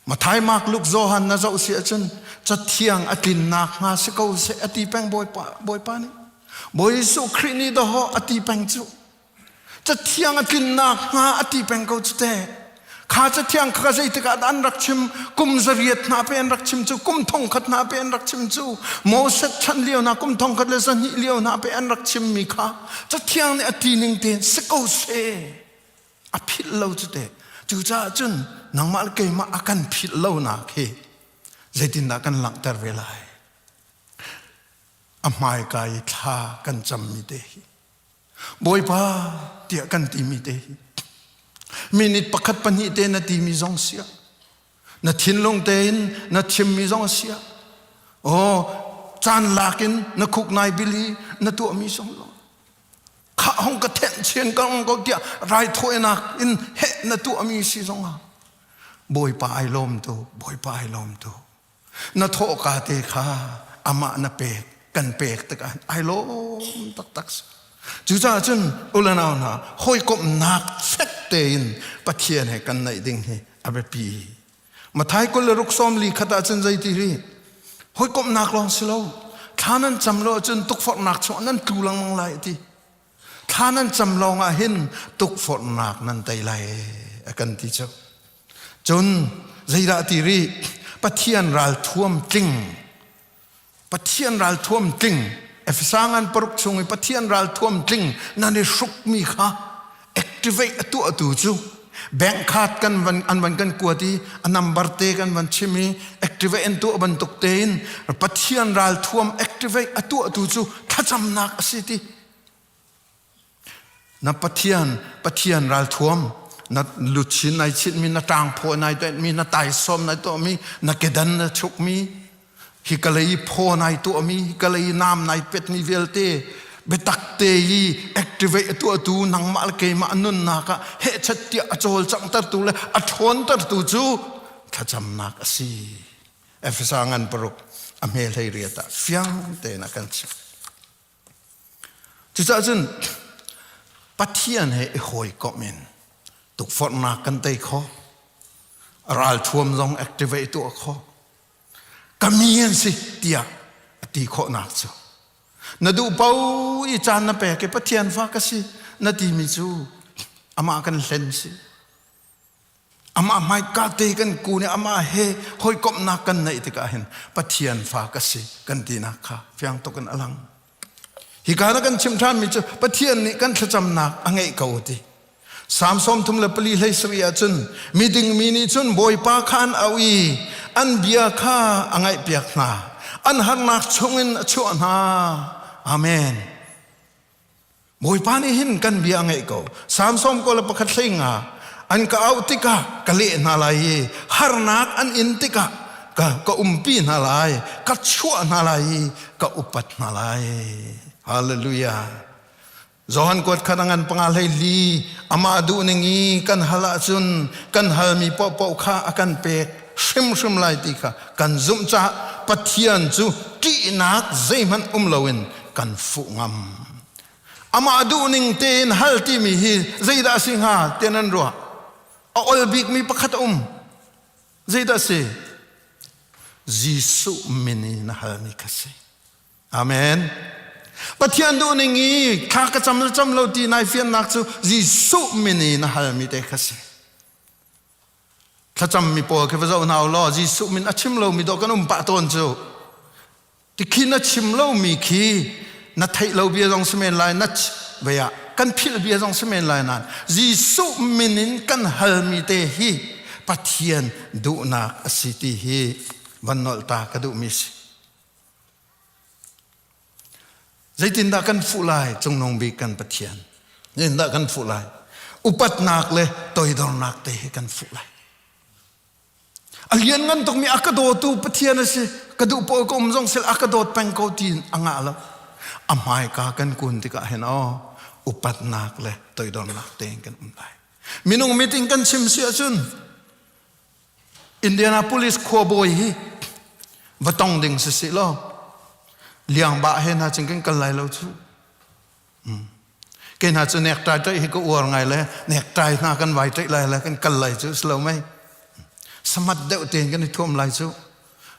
Mathai, Mark, Luke, Johan na zoh si ahcun cathiang a tlinnak hnga si ko seh a ti peng Bawipa, Bawipa nih. Bawi Jesuh Khrih nih dawhawh a ti peng cu. Cathiang a tlinnak hnga a ti peng ko cu teh. Kha cathiang kha zeitik ah dah an rak chim? Kum zariat hna pe an rak chim cu, kum thongkhat hna pe an rak chim cu, Moses chan lio hna kum thongkhat le zahnih lio hna pe an rak chimmi kha cathiang nih a ti ning tein si ko seh. A philh lo cu teh. Cucaah cun nangmah le keimah a kan philh lonak hi zeitindah kan langhter ve lai? A hmaika i thla kan cammi te hi Bawipa tiah kan timi te hi minute pakhat pahnih te na timi zong siah na thinlung tein na chimmi zong siah oh caan lak in na khuk nai bili na tuahmi zong lo kha hong ka thenh chian ka ong ko tiah raithawinak in heh na tuahmi si zong ah Bawipa ai lawm tu Bawipa ai lawm tu na thawhka te kha amah na pek kan pek tikah ai lawm taktak si cucaah cun ulanau hna hawikomhnak fek tein Pathian he kan naih ding hi a biapi Mathai 26 sawmli khat ah cun zeiti ri hawikomhnak lawng si lo thla nan cam lo ahcun tukforhnak chungah nan tlu lengmang lai a ti thla nan cam lawng ah hin tukforhnak nan tei lai a kan ti cu Cun zeidah ti rih? Pathian ralthuam tling. Pathian ralthuam tling. Efesa ngan paruk chung i Pathian ralthuam tling nan i hrukmi kha activate a tuahtu cu bank card kan van an van kan kuat i a number te kan van chim i activate an tuah bantuk tein Pathian ralthuam activate a tuahtu cu thlacamnak a si ti. Na Pathian, Pathian ralthuam, na luchin nai chinhmi, na ṭangphaw nai toihmi, na taisawm nai tuahmi, na kedan na chukmi, hi ka lei phaw nai tuahmi, hi ka lei nam nai petmi vialte biatak te i activate a tuahtu nangmah le keimah nunnak ah hehchat tiah a cawlcanghtertu le a ṭhawntertu cu thlacamnak a si. Efesa ngan paruk a hme hlei riat ah fiang tein a kan chimh. Cucaah cun Pathian he i hawikomh in tukforhnak kan tei khawh. Ralthuam zong activate tuah khawh. Ka mi an si tiah a ti khawhnak cu. Na duh po i caan na pek i Pathian fa ka si na timi cu amah kan hlen si. Amah hmaika te kan kun i amah he hawikomhnak kan neih tikah hin Pathian fa ka si kan tinak kha fiang tuk in a lang. Hika na kan chim ṭhanmi cu Pathian nih kan thlacamnak a ngeih ko ti. Salm 34 hlei sarih ah cun miding mi nih cun Bawipa kha an auh i an bia kha a ngaihpiak hna. An harnak chungin a chuah hna. Amen. Bawipa nih hin kan bia a ngaih ko. Samsom ko le pakhat hlei nga an ka auh tikah ka leh hna lai i harnak an in tikah ka, ka umpi hna lai, ka chuah hna lai i ka upat hna lai. Hallelujah. Johan kuat khat a ngan panga hlei li amah duhning i kan hal ahcun kan halmi paohpaoh kha a kan pek hrimhrim lai ti kha kan zumh caah Pathian cu ṭihnak zeihmanh um loin kan fuh ngam. Amah duhning tein hal timi hi zeidah a si hnga tiah nan ruah? A ol bikmi pakhat a um. Zeidah a si? Jesuh min in na halmi kha si. Amen. Pathian duhning i thla ka cam le cam lo ti nai fiannak cu Jesuh min i na halmi te kha si. Thlacammi pawl khi va zoh hna u law Jesuh min a chim lomi dawh kan um pah tawn cu. Tikhi na chim lomi khi na theih lo bia zong si men lai na vei ah kan philh bia zong si men lai nain Jesuh min in kan halmi te hi Pathian duhnak a si ti hi van nolh ta ka duhmi si. Zeitindah kan fuh lai cungnung bik kan Pathian? Zeitindah kan fuh lai? Upatnak le toidornak te hi kan fuh lai. A lianngan tukmi a ka dawtu Pathian a si. Ka duh pawl ka um zong sel a ka dawt peng ko tiin a ngah lo. A hmaika kan kun tikah hin aw upatnak le toidornak tein kan um lai. Minung meeting kan chim si ahcun Indianapolis khuabawi hi va tong ding si si law liang ba he hna cing kan kal lai lo cu. Ke hna cu necktie ṭaih hi ka uar ngai le necktie hna kan vai ṭaih lai le kan kal lai cu si lo mei. Samat deuh tein kan i thuam lai cu.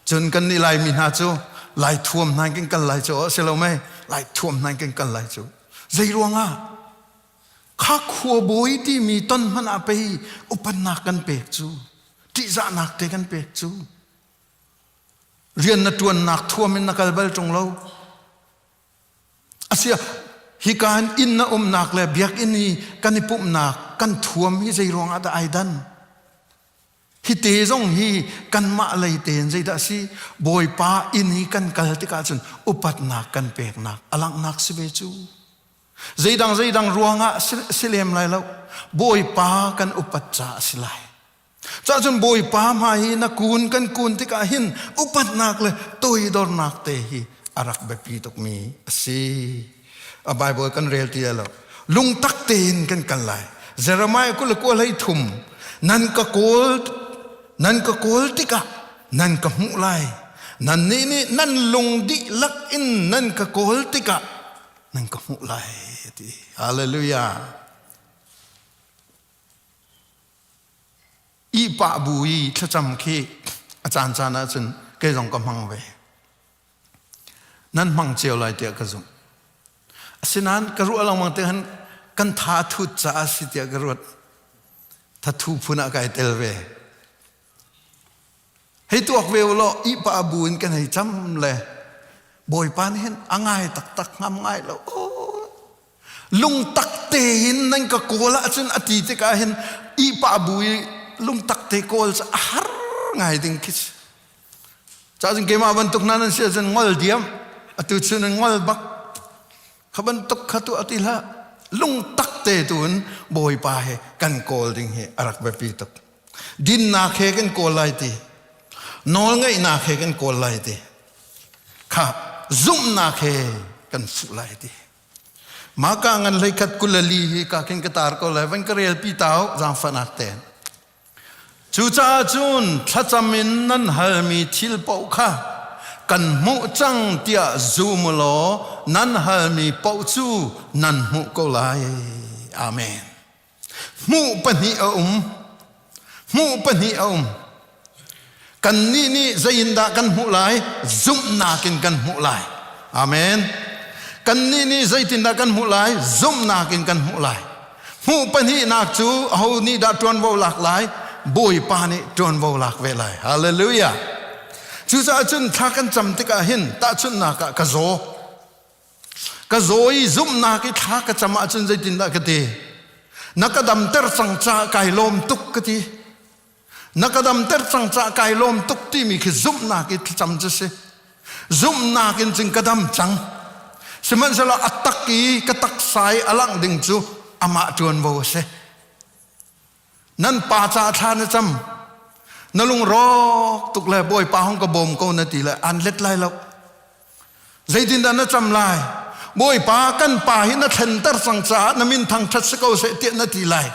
Cun kan nih Laimi hna cu lai thuam hna in kan kal lai cu si lo mei. Lai thuam hna in kan kal lai cu. Zei ruangah? Kha khuabawi timi ton hmanh ah pei upannak kan pek cu. Ṭihzahnak te kan pek cu. Rian na ṭuannak thuam in na kal bal ṭung lo. Asia hika in inn na umnak le biakinn i kan i pumhnak kan thuam hi zei ruangah dah ai dan? Hi te zong hi kanmah lei tein zeidah a si? Bawipa inn i kan kal tikah cun upatnak kan peknak a langhnak si ve cu. Zeidang zeidang ruangah si lem lai lo. Bawipa kan upat caah a si lai. Cahcun Bawipa hmai hi na kun kan kun tikah hin upatnak le toidornak te hi a rak biapi tukmi a si. A Bible kan rel ti lo. Lungtak tein kan kal lai. Jeremiah 23 nan ka kawl nan ka kawl tikah nan ka hmuh lai. Nannih nih nan lung dihlak in nan ka kawl tikah nan ka hmuh lai ti. Hallelujah. Ihpah bu i thlacam khi a caancaan ahcun kei zong ka hmang ve. Nan hmang cio lai tiah ka zumh. Asinain ka ruah lengmang te han kan tha a thut caah si tiah ka ruat. Thathu phun ah kai tel ve. Hei tuak ve u law ihpah bu in kan hei cam le Bawipa nih hin a ngai taktak ngam ngai lo. Lungtak tein nan ka kawl ahcun a ti tikah hin ihpah bu i lungtak te kawl cu a har ngai ding khi si. Cahcun keimah bantuk hna nan si ahcun ngol diam. Atu chun in ngol bak. Kha bantuk kha tu ati hlah. Lungtak te tu in Bawipa he kan kawl ding hi a rak biapi tuk. Dinnak he kan kawl lai ti. Nawlngaihnak he kan kawl lai ti. Kha zumhnak he kan fuh lai ti. Maka ngan hlei khat 24 hi ka khin ka tar ko lai van ka rel pi tau zaangfahnak ten. Cucaah cun thlacam in nan halmi thil paoh kha kan hmuh cang tiah zum u law nan halmi paoh cu nan hmuh ko lai. Amen. Hmuh pahnih a um. Hmuh pahnih a um. Kannih nih zeiindah kan hmuh lai? Zumhnak in kan hmuh lai. Amen. Kannih nih zeitindah kan hmuh lai? Zumhnak in kan hmuh lai. Hmuh pahnihnak cu aho nih dah ṭuanvo lak lai? Bawipa nih ṭuanvo lak ve lai. Hallelujah. Cucaah cun thla kan cam tikah hin tahchunhnak ah ka zaw. Ka zaw i zumhnak i thla ka cam ahcun zeitindah ka ti? Na ka damter cang caah kai lawm tuk ka ti. Na ka damter cang caah kai lawm tuk timi khi zumhnak i thlacam cu si. Zumhnak in cun ka dam cang. Sihmanhsehlaw a tak i ka taksa i a langh ding cu amah ṭuanvo a si. Nan pa caah thla na cam. Na lungrawk tuk le Bawipa hong ka bawm ko na ti le aan let lai lo. Zeitindah na cam lai? Bawipa kan pa hi na thlenter cang caah na min thangṭhat si ko seh tiah na ti lai.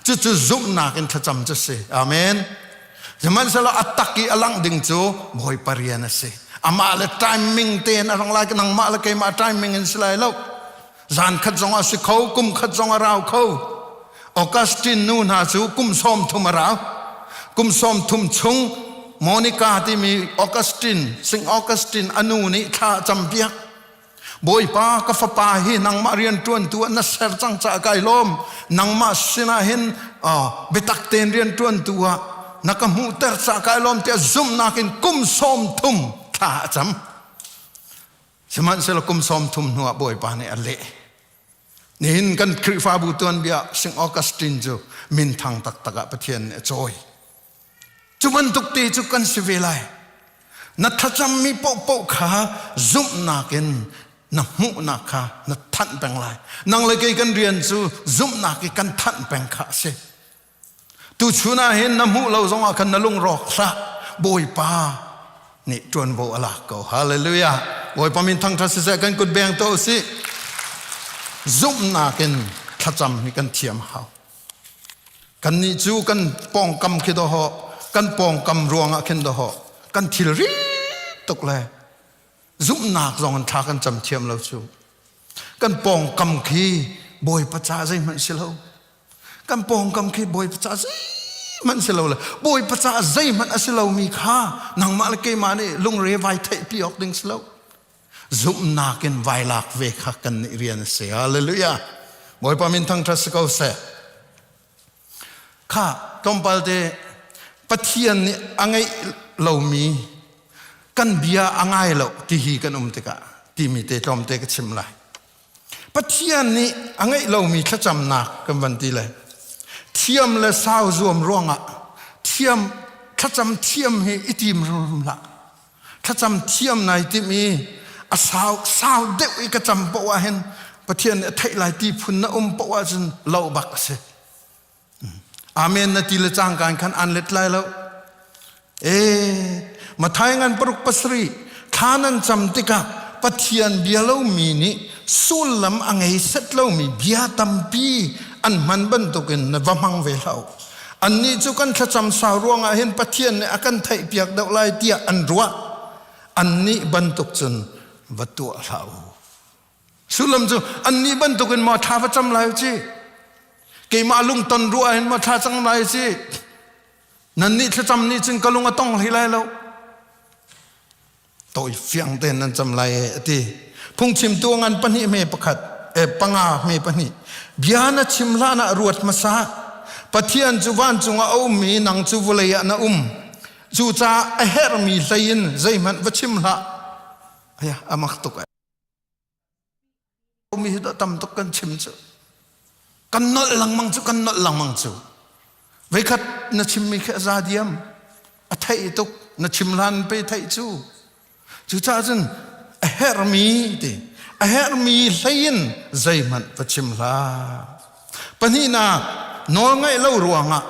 Cucu zumhnak in thlacam cu si. Amen. Sihmanhsehlaw a tak i a langh ding cu Bawipa rian a si. Amah le timing tein a rang lai nangmah le keimah timing in si lai lo. Zan khat zong a si kho, kum khat zong a rau kho. Augustine nu hna cu kum 30 a rau. Kum 30 chung Monica timi Augustine, St. Augustine a nu nih thla a campiak. Bawipa ka fapa hi nangmah rianṭuantu ah na ser cang caah kai lawm. Nangmah sinah hin biatak tein rianṭuantu ah na ka hmuhter caah kai lawm tiah zumhnak in kum 30 thla a cam. Sihmanhsehlaw kum 30 hnuah Bawipa nih a leh. Nihin kan Khrihfabu tuanbia St. Augustine cu minthang taktak ah Pathian nih a cawi. Cu bantuk te cu kan si ve lai. Na thlacammi paohpaoh kha zumhnak in na hmuhnak kha na thanh peng lai. Nang le kei kan rian cu zumhnak i kan thanh peng kha a si. Tuchun ah hin na hmuh lo zongah khan na lungrawk hlah. Bawipa nih ṭuanvo a lak ko. Hallelujah. Bawipa min thangṭhat siseh kan kut beng to usih. Zumhnak in thlacam hi kan thiam hau. Kannih cu kan pawngkam khi dawh. Kan pawngkam ruangah khin dawhawh kan thilri tuk le zumhnak zong in thla kan cam thiam lo cu. Kan pawngkam khi Bawipa ca zeihmanh si lo. Kan pawngkam khi Bawipa ca zeihmanh si lo le Bawipa ca zeihmanh a si lomi kha nangmah le keimah nih lungre vai theihpi awk ding si lo. Zumhnak in vai lak ve kha kan nih rian a si. Hallelujah. Bawipa min thangṭhat si ko seh. Kha tlawmpal te Pathian nih a ngeih lomi kan bia a ngai lo ti hi kan um tikah timi te tlawmte ka chim lai. Pathian nih a ngeih lomi thlacamnak kan van ti le thiam le sau zuam ruangah thiam thlacam thiam hi i tim rum hlah. Thlacam thiam nai timh i a sau sau deuh i ka cam poah ah hin Pathian nih a theih lai ti phun na um poah ahcun lo bak a si. Amen na ti le cangka in khan an let lai lo. Ee, Mathai ngan paruk pasarih thla nan cam tikah Pathian bia lomi nih sullam a ngei set lomi bia tampi an hman bantukin na va hmang ve hlah u. Annih cu kan thlacam sau ruangah hin Pathian nih a kan theihpiak deuh lai tiah an ruah. Annih bantuk cun va tuah hlah u. Sullam cu annih bantukin maw thla va cam lai u ci. Keimah lungton ruah hin maw thla cang lai ci. Nannih thlacam nih cun ka lung a tong hlei lai lo. Tawi fiang tein nan cam lai e a ti. Phungchimtu ngan pahnih hme pakhat e panga hme pahnih. Bia na chim hlan ah ruat hmasa. Pathian cu vancung ah a um i nang cu vawlei ah na um. Cucaah a herhmi hlei in zeihmanh va chim hlah. Aya a mak tuk ai. Mi hi tam tuk kan chim cu. Kan nolh lengmang cu kan nolh lengmang cu. Veikhat na chimmi khi a za diam. A theih tuk na chim hlan pe theih cu. Cucaah cun a herhmi ti a herhmi hlei in zeihmanh va chim hlah. Pahnihnak nawl ngaih lo ruangah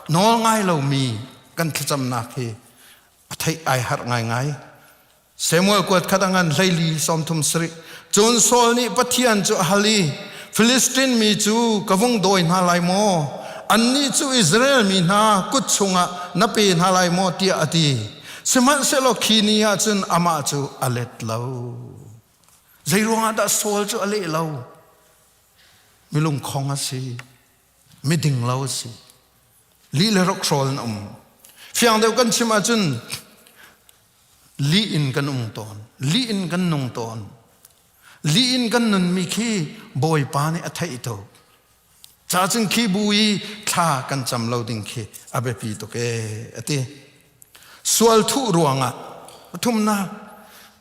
nawl ngai lomi kan thlacamnak hi a theih ai harh ngaingai. Samuel kuat khat a ngan hleili 30 sarih. Cun Saul nih Pathian cu a hal i Filistin mi cu ka vung dawi hna lai maw? Annih cu Israel mi hna kut chungah na pe hna lai maw? tiah a ti. Sihmanhsehlaw khi ni ah cun amah cu a let lo. Zei ruangah dah Saul cu a leh lo? Milungkhong a si. Miding lo a si. Lih le rokhrawl in a um. Fiang deuh kan chim ahcun lih in kan um tawn. Lih in kan nung tawn. Lih in kan nunmi khi Bawipa nih a theih tuk. Ca cun khi bu i thla kan cam lo ding khi a biapi tuk ee a ti. Sual thuh ruangah pathumnak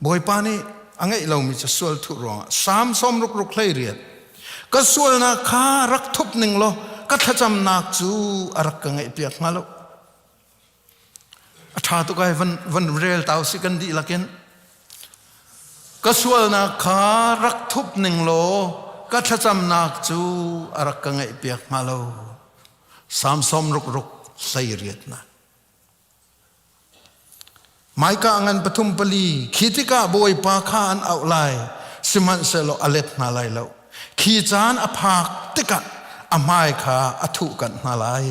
Bawipa nih a ngeih lomi cu sual thuh ruangah Salm sawm ruk ruk hlei riat ka sualnak kha rak thup ning law ka thlacamnak cu a rak ka ngaihpiak hnga lo. A ṭha tuk ai van van rel tau si kan dihlak in. Ka sualnak kha rak thup ning law ka thlacamnak cu a rak ka ngaihpiak hnga lo. Salm sawm ruk ruk hlei riatnak. Maika ngan pathum pali khi tikah Bawipa kha an auh lai sihmanhsehlaw a let hna lai lo khi caan a phak tikah a hmai kha a thuhkanh hna lai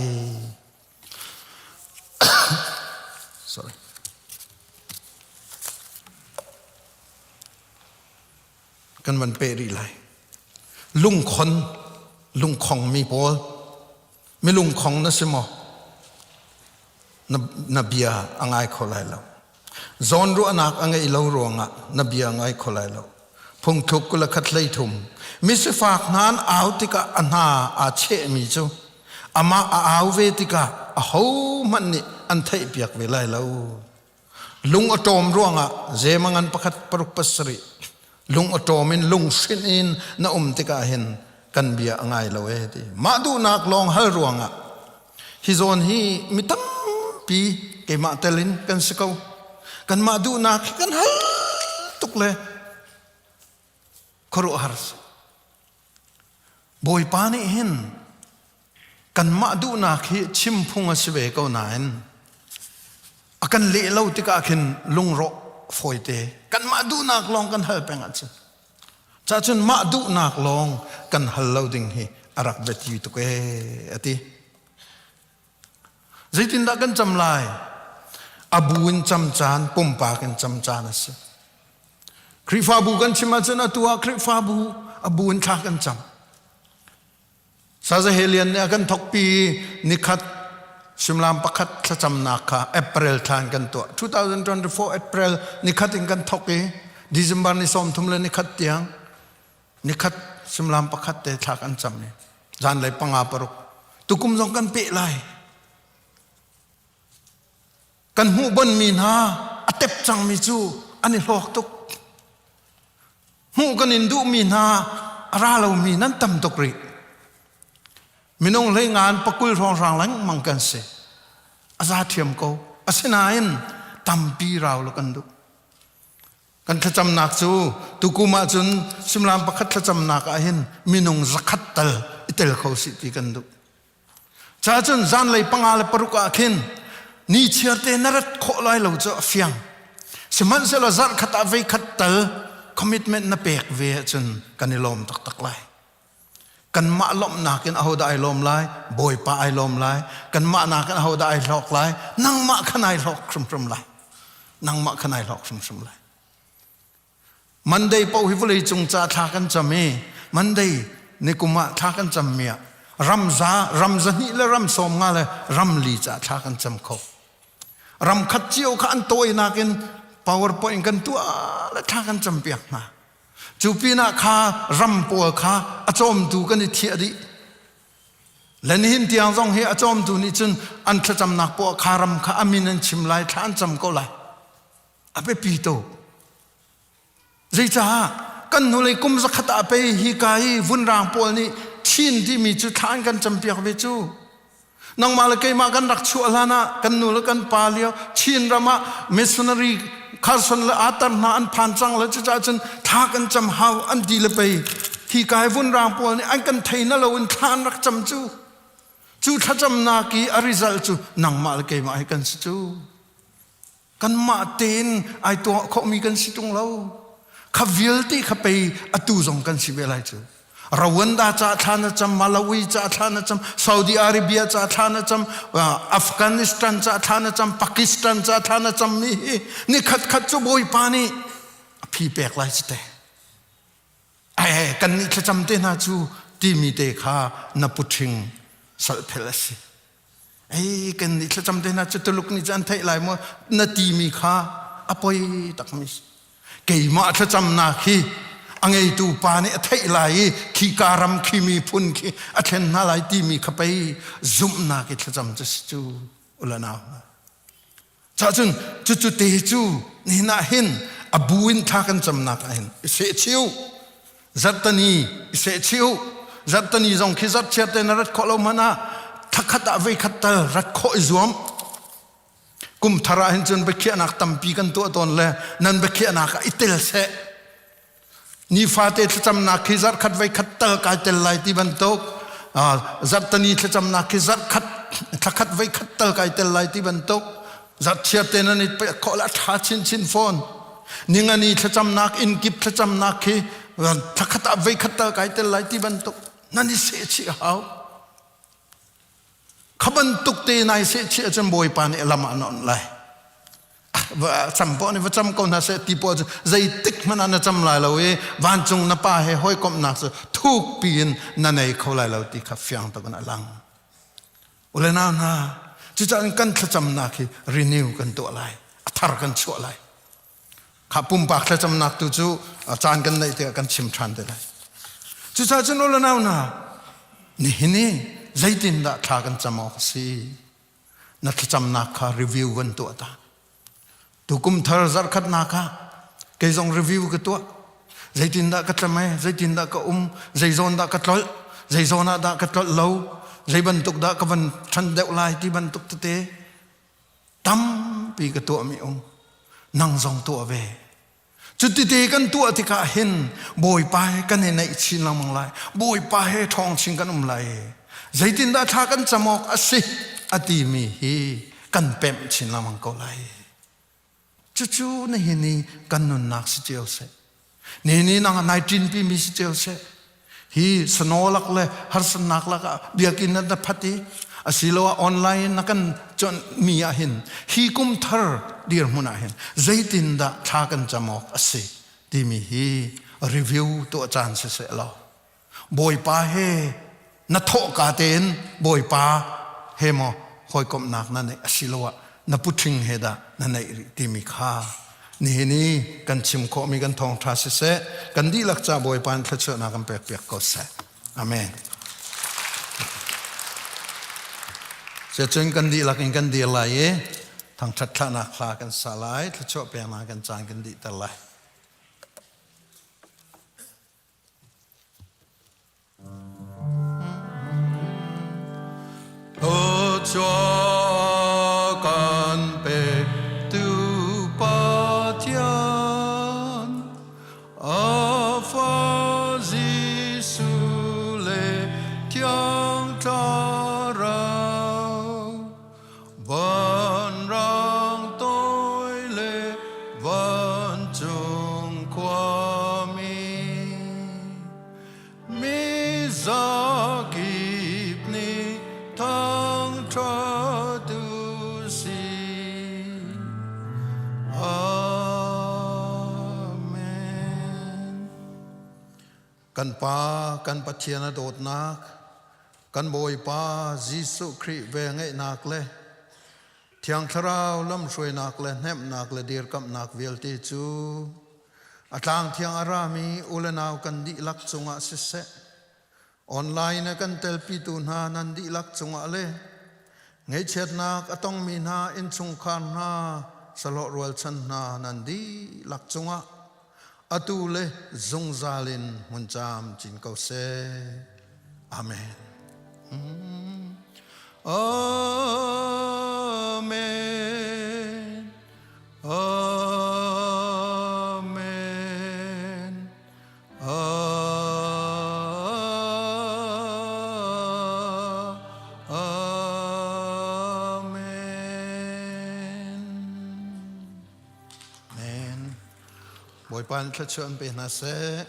sorry kan van peh rih lai lungkhon lungkhong mi pawl mi lungkhong na si maw na, na bia a ngai kho lai lo zawnruahnak a ngeih lo ruangah na bia ngai kho lai lo phungthluk kula khat hlei thum misifak hna an au tikah a hna aa chehmi cu amah a au ve tikah ahohmanh nih an theihpiak ve lai lo lung a ṭawm ruangah zemangan pakhat paruk pasarih lung a ṭawm in lunghrinh in na um tikah hin kan bia a ngai lo e ti mah duhnak lawng hal ruangah hi zawn hi mi tampi keimah tel in kan si ko kanmah duhnak hi kan hal tuk le khuaruahhar si Bawipa nih hin kanmah duhnak hi chim phung a si ve ko nain a kan leh lo tikah khin lungrawh fawite kanmah duhnak lawng kan hal peng ahcun cacun mah duhnak lawng kan hal lo ding hi a rak biapi tuk ee a ti. Zeitindah kan cam lai? A bu in cam caan, pumpak in cam caan a si. Khrihfabu kan chim ahcun atu ah Khrihfabu a bu in thla kan cam. Sazahelian nih a kan thokpi i nikhat suimilam pakhat thlacamnak kha April thla in kan tuah. 2024 April nikhat in kan thok i December ni 30 le nikhat tiang nikhat suimilam pakhat te thla kan cam i zanlei panga paruk tukum zong kan peh lai. Kan hmuh bonmi hna a tep cangmi cu an i hlawk tuk. Hmuh kan in duhmi hna a ra lomi nan tam tuk rih. Minung hlei ngan pakul hrawnghrang lengmang kan si. A za ṭhiam ko. Asinain tampi rau lo kan duh. Kan thlacamnak cu tukum ahcun suimilam pakhat thlacamnak ah hin minung zakhat tal i tel kho sih ti kan duh. Ca cun zanlei panga le paruk ah khin ni chiarte na rat khawh lai lo cu a fiang. Sihmanhsehlaw zarh khat ah vei khat tal commitment na pek ve ahcun kan i lawm taktak lai. Kanmah lawmhnak in ahodah ai lawm lai? Bawipa ai lawm lai. Kanmah nakin ahodah ai hlawk lai? Nangmah khan ai hlawk hrimhrim lai. Nangmah khan ai hlawk hrimhrim lai. Monday paoh hi vawleicung ca thla kan cam i Monday nikum ah thla kan cammi ah ram za ram zahnih le ram sawm nga le ram li ca thla kan cam kho. Ram khat cio kha an tawinak in PowerPoint kan tuah le thla kan campiak hna. Cu pinah kha ram pawl kha a cawmtu kan i thiah dih. Le nihin tiang zong hi a cawmtu nih cun an thlacamnak poah kha ram kha a min an chim lai thla an cam ko lai. A biapi tuk. Zeicah kan hnulei kum zakhat ah pei hi ka i vunrang pawl nih Chin timi cu thla an kan campiak ve cu. Nangmah le keimah kan rak chuah hlan ah kan nu le kan pa lio Chin ram ah missionary Carson le Arthur hna an phan cang le cucaah cun thla kan cam hau an ti le pei hi kai vunrang pawl nih an kan thei na lo in thla an rak cam cu. Cu thlacamnak i a result cu nangmah le keimah hi kan si cu. Kanmah tein ai tuah khawhmi kan si tung lo. Kha vialte kha pei atu zong kan si ve lai cu. Rwanda ca thla na cam, Malawi ca thla na cam, Saudi Arabia ca thla na cam, Afghanistan ca thla na cam, Pakistan ca thla na cam mi hi ni khat khat cu Bawipa nih a phi pek lai cu te. Ai kan nih thlacam te hna cu timi te kha na puṭhing salphel a si. Ei kan nih thlacam te hna cu Tuluk nih cu an theih lai maw na timi kha a poi takmi si. Keimah thlacamnak hi a ngeitu pa nih a theih lai i khika ram khi miphun khi a thlen hna lai timi kha pei zumhnak i thlacam cu si cu ulanau hna. Cahcun cucu te cu nihin ah hin a bu in thla kan camnak ah hin i sehchiu zarhtani i sehchiu zarhtani zong khi zarhchiar te na rat khawh lo hmanh ah thlakhat ah voikhat tal rat khawh i zuam kum thar ah hin cun biakhiahnak tampi kan tuah tawn le nan biakhiahnak ah i tel seh Nifate thlacamnak khi zarhkhat voikhat tal kai tel lai ti bantuk zarhtani thlacamnak khi zarhkhat thlakhat voikhat tal kai tel lai ti bantuk zarhchiar te nan i pek khawh la ṭha chinchin fawn ningani thlacamnak innkip thlacamnak khi thlakhat ah voikhat tal kai tel lai ti bantuk nan i sehchih hau Kha bantuk te nai sehchih ahcun Bawipa nih lam ah na onh lai. Cam poah nih va cam ko hna seh ti poah cu zeitik hmanh ah na cam lai lo i vancung na pa he hawikomhnak cu thuk piin na nei kho lai lo ti kha fiang tuk in a lang. Ule nau hna, cucaah kan thlacamnak hi renew kan tuah lai, a thar kan chuah lai. Kha pumpak thlacamnak tu cu caan kan neih tikah kan chim ṭhan te lai. Cucaah cun ule nau hna, nihin i zeitindah thla kan cam awk a si? Na thlacamnak kha review kan tuah ta. Tukum thar zarhkhatnak ah kei zong review ka tuah. Zeitindah ka tlam ai, zeitindah ka um, zei zawn dah ka tlolh, zei zawn ah dah ka tlolh lo, zei bantuk dah ka van ṭhan deuh lai ti bantuk tete tampi ka tuahmi um nang zong tuah ve cutite kan tuah tikah hin bawipa he kan i naih chin lengmang lai bawipa he ṭhawng chin kan um lai zeitindah thla kan cam awk a si a timi hi kan pemh chin lengmang ko lai Cucu nihin i kan nunnak si cio seh. Nihin i nang nai ṭinpi mi si cio seh. Hi snow lak le harsatnak lakah biakinn na phat i asiloah online na kan Cun mi ah hin hi kum thar dirhmun ah hin zeitindah thla kan cam awk a si timi hi review tuah caan si seh law Bawipa he na thawhka tein Bawipa he maw hawikomhnak na neih asiloah na puṭhing he dah na neih rih timi kha nihin i kan chim khawhmi kan thawngṭha siseh kan dihlak ca Bawipa in thluachuahnak kan pek piak ko seh. Amen. Cun kan dihlak in kan dir lai i thangṭhat thlahnak hla kan sa lai, thluachuah peknak kan caan kan dihter lai. Thluachuah kan pektu Pathian, a fa Jesuh le Thiang Thlarau, vanrang toi le vancung khuami mizakip nih thangṭhat u sih. Amen. Kan Pa, kan Pathian a dawtnak, kan Bawipa Jesuh Khrih velngeihnak le Thiang Thlarau lamhruainak le hnemhnak le dirkamhnak vialte cu a tlang thiang a rami u le nau kan dihlak cungah siseh, online a kan telpitu hna nan dihlak cungah le ngaihchiatnak a tongmi hna innchungkhar hna sahlawh rualchan hna nan dihlak cungah atu le zungzal in hmun camcin ko seh. Amen. Amen. Amen. Amen. Amen. Bawipa in thluachuah an pe hna seh.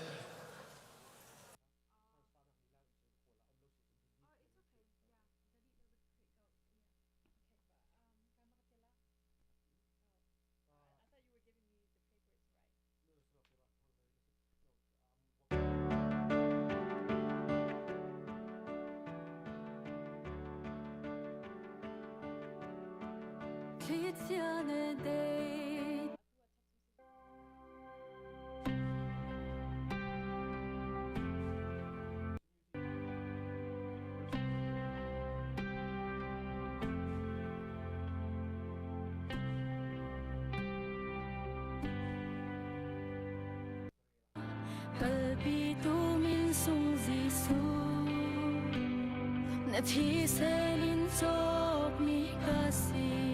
Thlichia le dei Kalpitu min sung Jesuh, na thisen in cawkmi ka si.